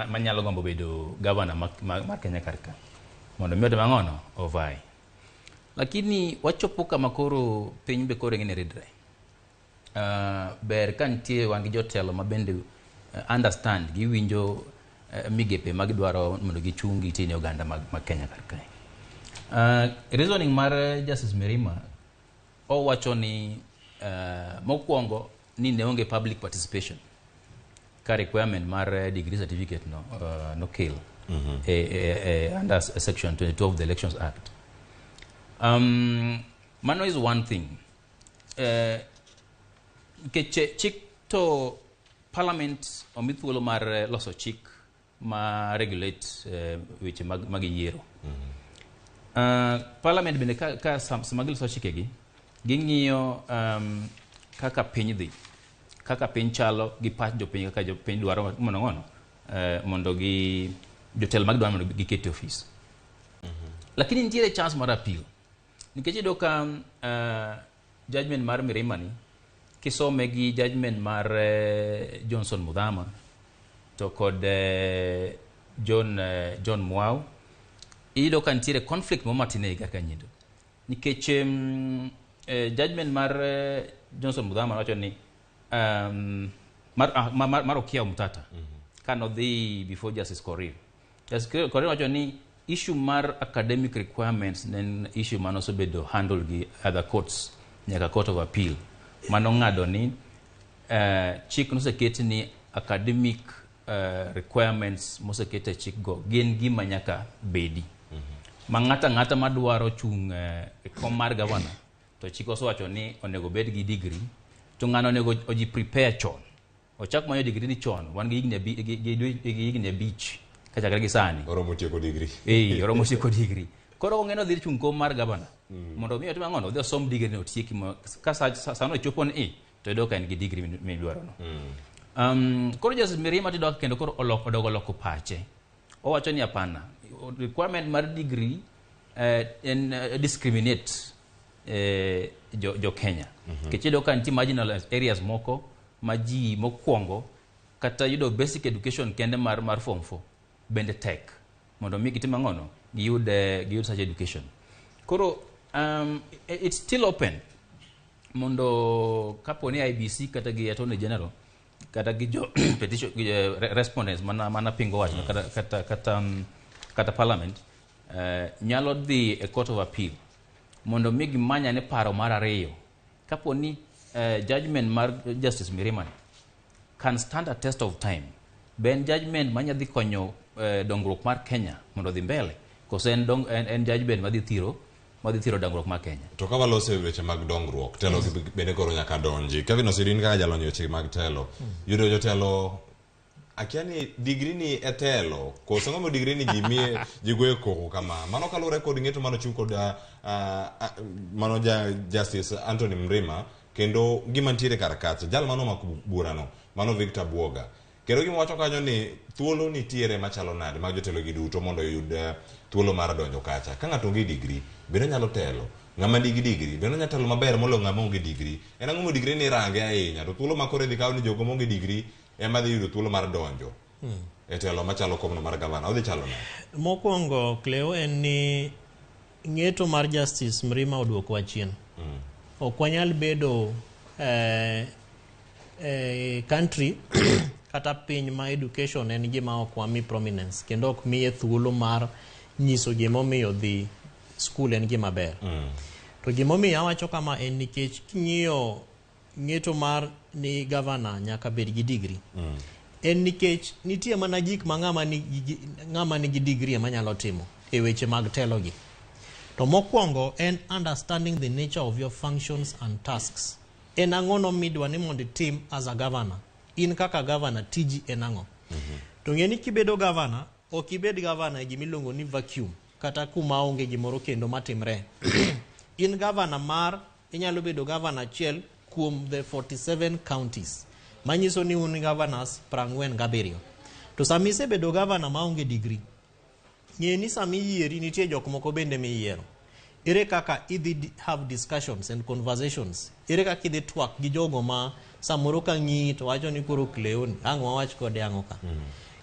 manyalo gombo bedo gavana mar Kenya kar ka mondo mi otim ang'ono ovai. Lakini wachopo kama koro piny be koro ng'ene ridre. Ber ka nitie wan gi jotelo ma bende understand giwinjo migepe ma gidwaro mondo gichung giti ne oganda mag Kenya kar kae. Reasoning mar Justice Mirima owacho ni mokwongo ni ne onge public participation ka requirement mar degree certificate no nokel under section 22 of the Elections Act. Mano is one thing. Nikech chik to parliament omi thuolo mar loso chik ma regulate weche mag yiero. Parliament bende ka sama giloso chikegi ging'iyo kaka piny dhi, kaka piny chalo gi pach jopiny, kaka jopiny dwaro mondo ng'ono mondo gi jotelo mag dwaro mondo giket e ofis. Lakini nitiere chance mar appeal nikech iyudo ka judgment mar Mirima ni kisome gi judgment mar Johnson Muthama to kod John Mwau, iyudo ka nitiere conflict moro matin e kaka nyido nikech judgment mar Johnson Muthama wacho ni mar Okiya Omtatah kanodhi before Justice Korir. Justice Korir wacho ni issue mar academic requirements ne en issue mane osebedo handled gi other courts nyaka Court of Appeal mano ng'ado ni chik noseket ni academic requirements moseket e chik go gin gima nyaka bedi ma ng'ato ang'ata madwaro chung' e kom mar gavana to chik osewacho ni onego bed gi degree to ng'ano onego oji prepare chon ochak manyo degree ni chon wan gi higni 5 kachakre gi sani oromo tieko degree. Oromo tieko degree. Koro ong'e ni odhi chung' kom mar gavana mondo mi otim ang'ono odhi osom degree ni otieki ka sano ochopo ni to iyudo ka en gi degree midwaro no. Koro Justice Mirima tiyudo kendo koro odogo loko pache. Owacho ni hapana, requirement mar degree en discriminate jo Kenya. Nikech iyudo ka nitie marginal areas moko ma ji mokwongo kata yudo basic education kende mar form 4 bende tek mondo mi gitim ang'ono giyud such education. Koro it's still open mondo kapo ni IEBC kata gi Attorney General kata gi jo petition gi, respondents mana pingo wachno kata parliament nyalo dhi e court of appeal mondo mi gimany ane paro mar ariyo kapo ni judgment mar Justice Mrima can stand a test of time. Be en judgment manya dhi konyo dongruok mar Kenya mondo odhi mbele koso en judgment madhi thiro dongruok mar Kenya? To ka waloso e weche mag dongruok, telo bende koro nyaka donji. Kevin Osirin kaka jalony e weche mag telo, yudo jotelo akia ni degree ni e telo koso ng'ama degree ni ji miye ji goyo koko kama. Mano kaluwore kod ng'eto manochiw kod mano ja Justice Anthony Mrima kendo gima ntiere kar kacha jal mano omako burano mano Victor Buoga kendo gima wacho kanyo ni thuolo nitiere machalo nade mag jotelo gi duto mondo oyud thuolo mar donjo kacha. Ka ng'ato onge degree bende onyalo telo, ng'ama nigi degree bende onyalo telo maber moloyo ng'ama onge degree. En ang'o mo degree ni irange ahinya to thuolo ma koro idhi kaw ni jogo maonge degree ema dhi yudo thuolo mar donjo e telo machalo komno mar gavana odhi chalo nade? Mokwongo, Cleo, en ni ng'eto mar Justice Mrima oduokowa chien. Ok wanyal bedo country kata piny ma education en gima ok wami prominence kendo ok miye thuolo mar nyiso gimomiyo dhi skul en gima ber. To gimomiyo awacho kama en nikech king'iyo ng'eto mar ni gavana nyaka bed gi degree en nikech nitie mana gik ma ng'ama nigi degree ema nyalo timo e weche mag telo gi. To mokwongo en understanding the nature of your functions and tasks. En ang'o no midwa ni mondo itim as a governor? In kaka governor, tiji en ang'o? To ng'e ni kibedo governor, ok ibed governor e gimiluongo ni vacuum kata kuma onge gimoro kendo matimre. In governor mar inyalo bedo governor achiel kuom the 47 counties manyiso ni un governors 47. To sama isebedo governor maonge degree, ng'e ni sama iyieri nitie jok moko bende miyiero. Ere kaka idhi have discussions and conversations? Ere kaka idhi twak gi jogo ma samoro ka ng'iyi to wacho ni koro Cleo ni ang' wawach kode ang'o ka?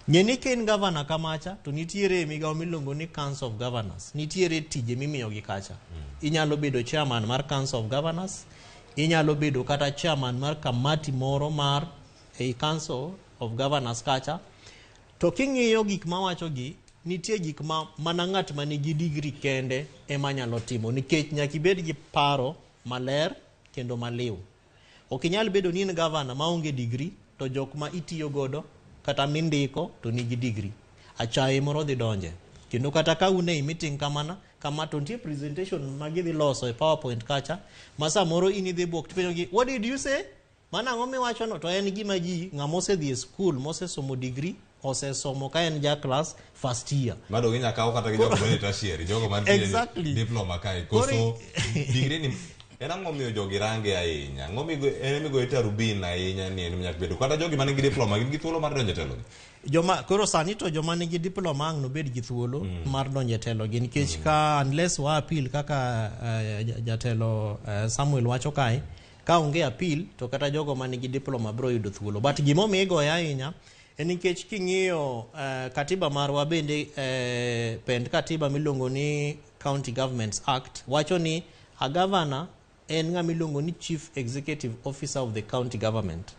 Ng'e ni ka in governor kamacha to nitiere migawo miluongo ni Council of Governors. Nitiere tije mimiyogi kacha. Inyalo bedo chairman mar Council of Governors, inyalo bedo kata chairman mar kamati moro mar ei Council of Governors kacha. To king'iyo gik mawachogi, nitie gik ma mana ng'at ma nigi degree kende ema nyalo timo nikech nyaka ibed gi paro maler kendo maliw. Ok inyal bedo ni in gavana maonge degree to jok ma itiyo godo kata mindiko to nigi degree. Achaye moro dhi donje. Kendo kata ka un ei meeting kamana, kama to nitie presentation ma gidhi loso e PowerPoint kacha, ma samoro in idhi buok tipenjogi, "What did you say? Mano ang'o miwachono?" To en gima ji ng'ama osedhi e school, mosesomo degree, osesomo ka en ja class first year. Mado ginya kaw kata gi jogo manie tertiary, jogo mantie diploma kae. Koso degree ni en ang'o miyo jogi range ahinya? Ang'o en migoyo tarubin ahinya ni en nyaka bedo kata jogi man gi diploma gin gi thuolo mar donjo e telo ni? Joma koro sani to joma nigi diploma ang' nobed gi thuolo mar donjo e telo gi nikech ka unless wa appeal kaka jatelo Samuel wacho kae, ka onge appeal to kata jogo manigi diploma biro yudo thuolo. But gimomiyo igoye ahinya en nikech king'iyo katiba marwa bende pend katiba miluongo ni County Governments Act wacho ni a governor en ng'ama iluongo ni chief executive officer of the county government.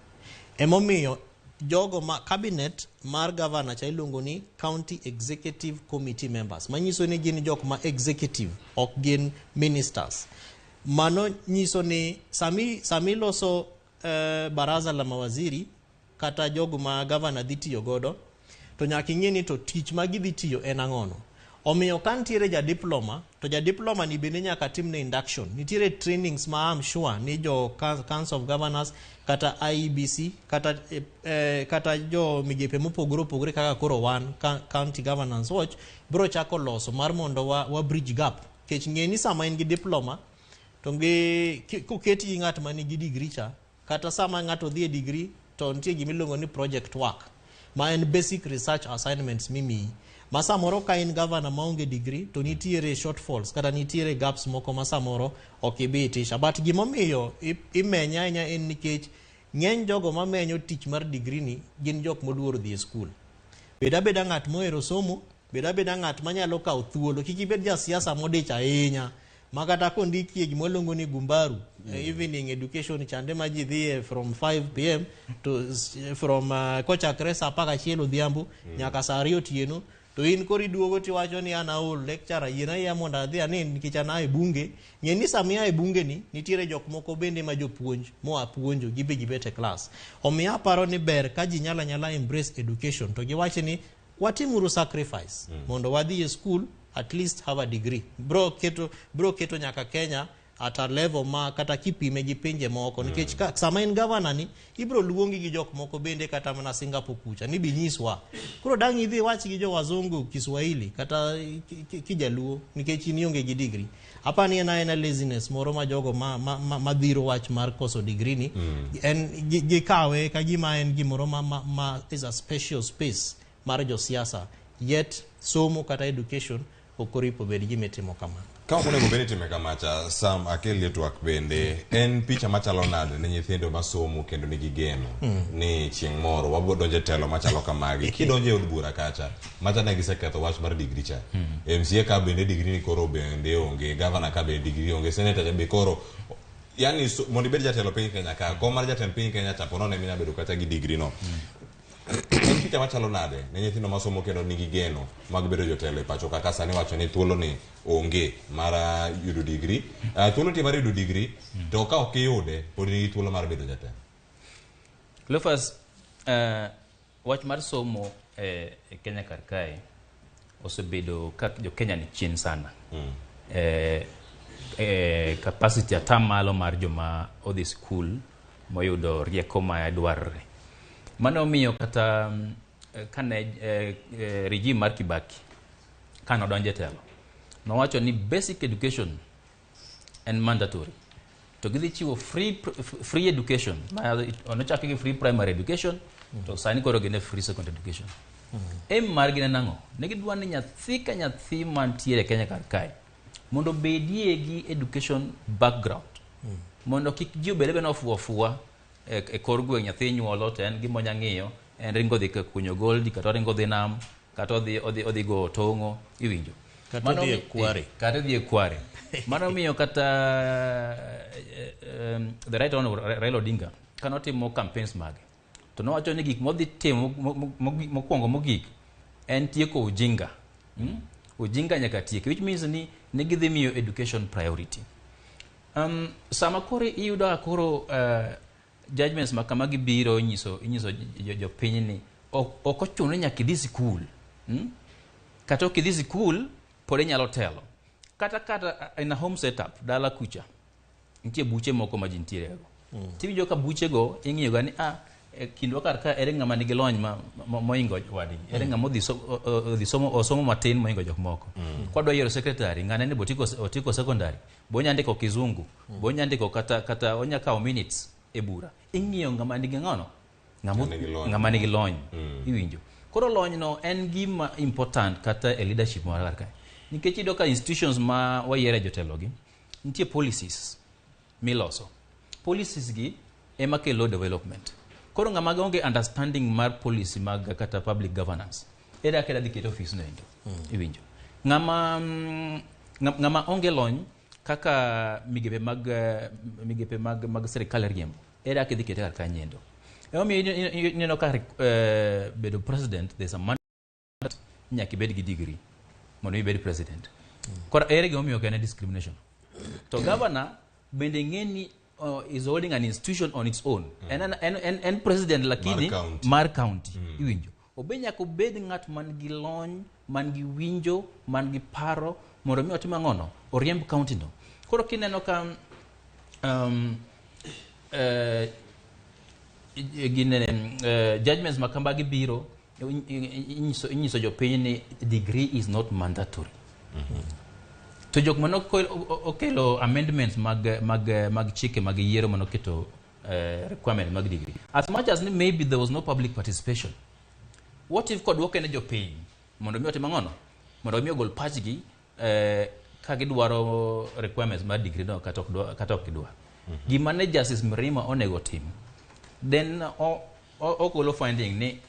Emomiyo jogo ma cabinet mar governor cha iluongo ni county executive committee members, manyiso ni gin jok ma executive, ok gin ministers. Mano nyiso ni sami loso baraza la mawaziri kata jogo ma governor dhi tiyo godo to nyaka ing'e ni to tich ma gidhi tiyo en ang'ono. Omiyo ka nitiere ja diploma to ja diploma ni bende nyaka timne induction. Nitiere trainings ma am sure ni jo Council of Governors kata IEBC kata jo migepe mopogore opogore kaka koro wan County Governance Watch biro chako loso mar mondo wa bridge gap. Nikech ng'e ni sama in gi diploma to gi koketi gi ng'at ma nigi degree cha, kata sama ng'ato dhi e degree to nitie gimiluongo ni project work ma en basic research assignments mimiyi ma samoro ka in governor maonge degree to nitiere shortfalls kata nitiere gaps moko ma samoro ok ibi itisha. But gimomiyo imenye ahinya en nikech Ng'eny jogo mamenyo tich mar degree ni gin jok moluoro dhi e skul. Bed abeda ng'at mohero somo, bed abeda ng'at manyalo kawo thuolo, kik ibed jasiasa modich ahinya ma kata kondiki e gima waluongo ni gumbaru evening education chande ma ji dhiye from 5 pm to from kochakre saa 11 odhiambo nyaka saa 2 otieno to in koro iduogo tiwacho ni an aol lecturer yiena iya mondo adhi anind nikech an aa e bunge. Ng'e ni sama ia e bunge ni nitiere jok moko bende ma jopuonj moa puonjo gibe gibet e klas. Omiyo aparo ni ber ka ji nyalo anyala embrace education to giwach ni watimuru sacrifice mondo wadhi e school at least have a degree. Bro keto nyaka Kenya at a level ma kata kipime gi pinje moko nikech ka sama in governor ni ibro luongi gi jok moko bende kata mana Singapore kucha ni bi nyiswa. Koro dang' idhi wach gi jo wazungu Kiswahili kata Kijaluo nikech in ionge gi degree. Apani en aena laziness moro ma jogo ma dhiro wach mar koso degree ni en gikawe ka gima en gimoro ma is a special space mar josiasa yet somo kata education ok oripo bed gima itimo kamano. Ka ok onego bed ni itime kamacha, Sam akelie twak bende en picha machalo nade ne nyithindo masomo kendo nigi geno ni chieng' moro wabiro donjo e telo machalo kamagi. Kidonjo e od bura kacha, macha ne giseketho wach mar degree cha. MCA ka bende degree ni koro bende onge, governor ka bende degree onge, senator cha be koro yani mondo ibed jatelo piny Kenya ka, kom mar jatend piny Kenya cha ponono ema inyalo bedo kata gi degree no. En picha machalo nade ne nyithindo masomo kendo nigi geno mag bedo jotelo e pacho kaka sani wacho ni thuolo ni onge mar yudo degree. Thuolo nitie mar yudo degree to ka ok iyude pod in gi thuolo mar bedo jatelo. Cleophas, wach mar somo e Kenya kar kae osebedo ka jo Kenya ni chien sana. Capacity atamalo mar joma odhi skul moyudo rieko ma dwarore. Mano omiyo kata kane regime mar Kibaki kane odonjo e telo nowacho ni basic education en mandatory to gidhi chiwo free education nochake gi free primary education to sani koro gin e free secondary education. Aim margi ne nang'o? Ne gidwa ni nyathi ka nyathi mantiere e Kenya kar kae mondo obedie gi education background mondo kik ji obed abeda ni ofuwa e kor gweng' nyathi nyuolo to en gima onya ng'iyo en ringo dhi kunyo gold kata oringo dhi nam kata odhi go tong'o iwinjo. Kata odhi e kware. Kata odhi e kware. Mano miyo kata the right honorable Raila Odinga kane otimo campaigns mage to nowacho ni gik modhi timo mokwongo mogik en tieko ujinga. Ujinga nyaka tieki, which means ni ne gidhi miyo education priority. Sama koro iyudo ka koro judgments ma kamagi biro inyiso jopiny ni ok ochuno ni nyaka idhi sikul. Kata ok idhi sikul pod inyalo telo. Kata in a home setup dala kucha nitie buche moko ma ji nitiere go. Tiwinjo ka buchego ing'iyo ga ni kindwa kar ka ere ng'ama nigi lony moingo wadgi, ere ng'ama odhi somo osomo matin moingo jok moko. Kwadwa yiero secretary ng'ane ni botiko secondary bo onya ndiko kizungu bo onya ndiko kata onya kawo minutes e bura. Ing'iyo ng'ama nigi ng'ono ng'ama nigi lony iwinjo. Koro lony no en gima important kata e leadership mar kar kae. Nikech iyudo ka institutions ma wayiere jotelo gi nitie policies miloso. Policies gi ema kelo development. Koro ng'ama onge understanding mar policy mag kata public governance ere kaka dhi keto office no endo. Iwinjo. Ng'ama onge lony kaka migepe mag sirikal riembo ere kaka idhi kete kar kanyo endo. Emomiyo ineno ka bedo president there's a mandate nyaka ibed gi degree mondo ibed president. Koro ere gimomiyo ok en discrimination. To governor bende ng'e ni is holding an institution on its own. En president lakini mar county. Iwinjo. Obe nyaka obed ng'at man gi lony, man gi winjo, man gi paro mondo mi otim ang'ono, oriemb county no. Koro kineno ka judgments ma kamagi biro inyiso jopiny ni degree is not mandatory. To jok mane okelo amendments mag chike mag yiero mane oketo requirement mag degree. As much as maybe there was no public participation, what if kodwoke ne jopiny mondo mi otim ang'ono? Mondo mi ogol pachgi ka gidwaro requirements mar degree no kata ok gidwar. Gima ne Justice Mrima onego tim Then ogolo finding ni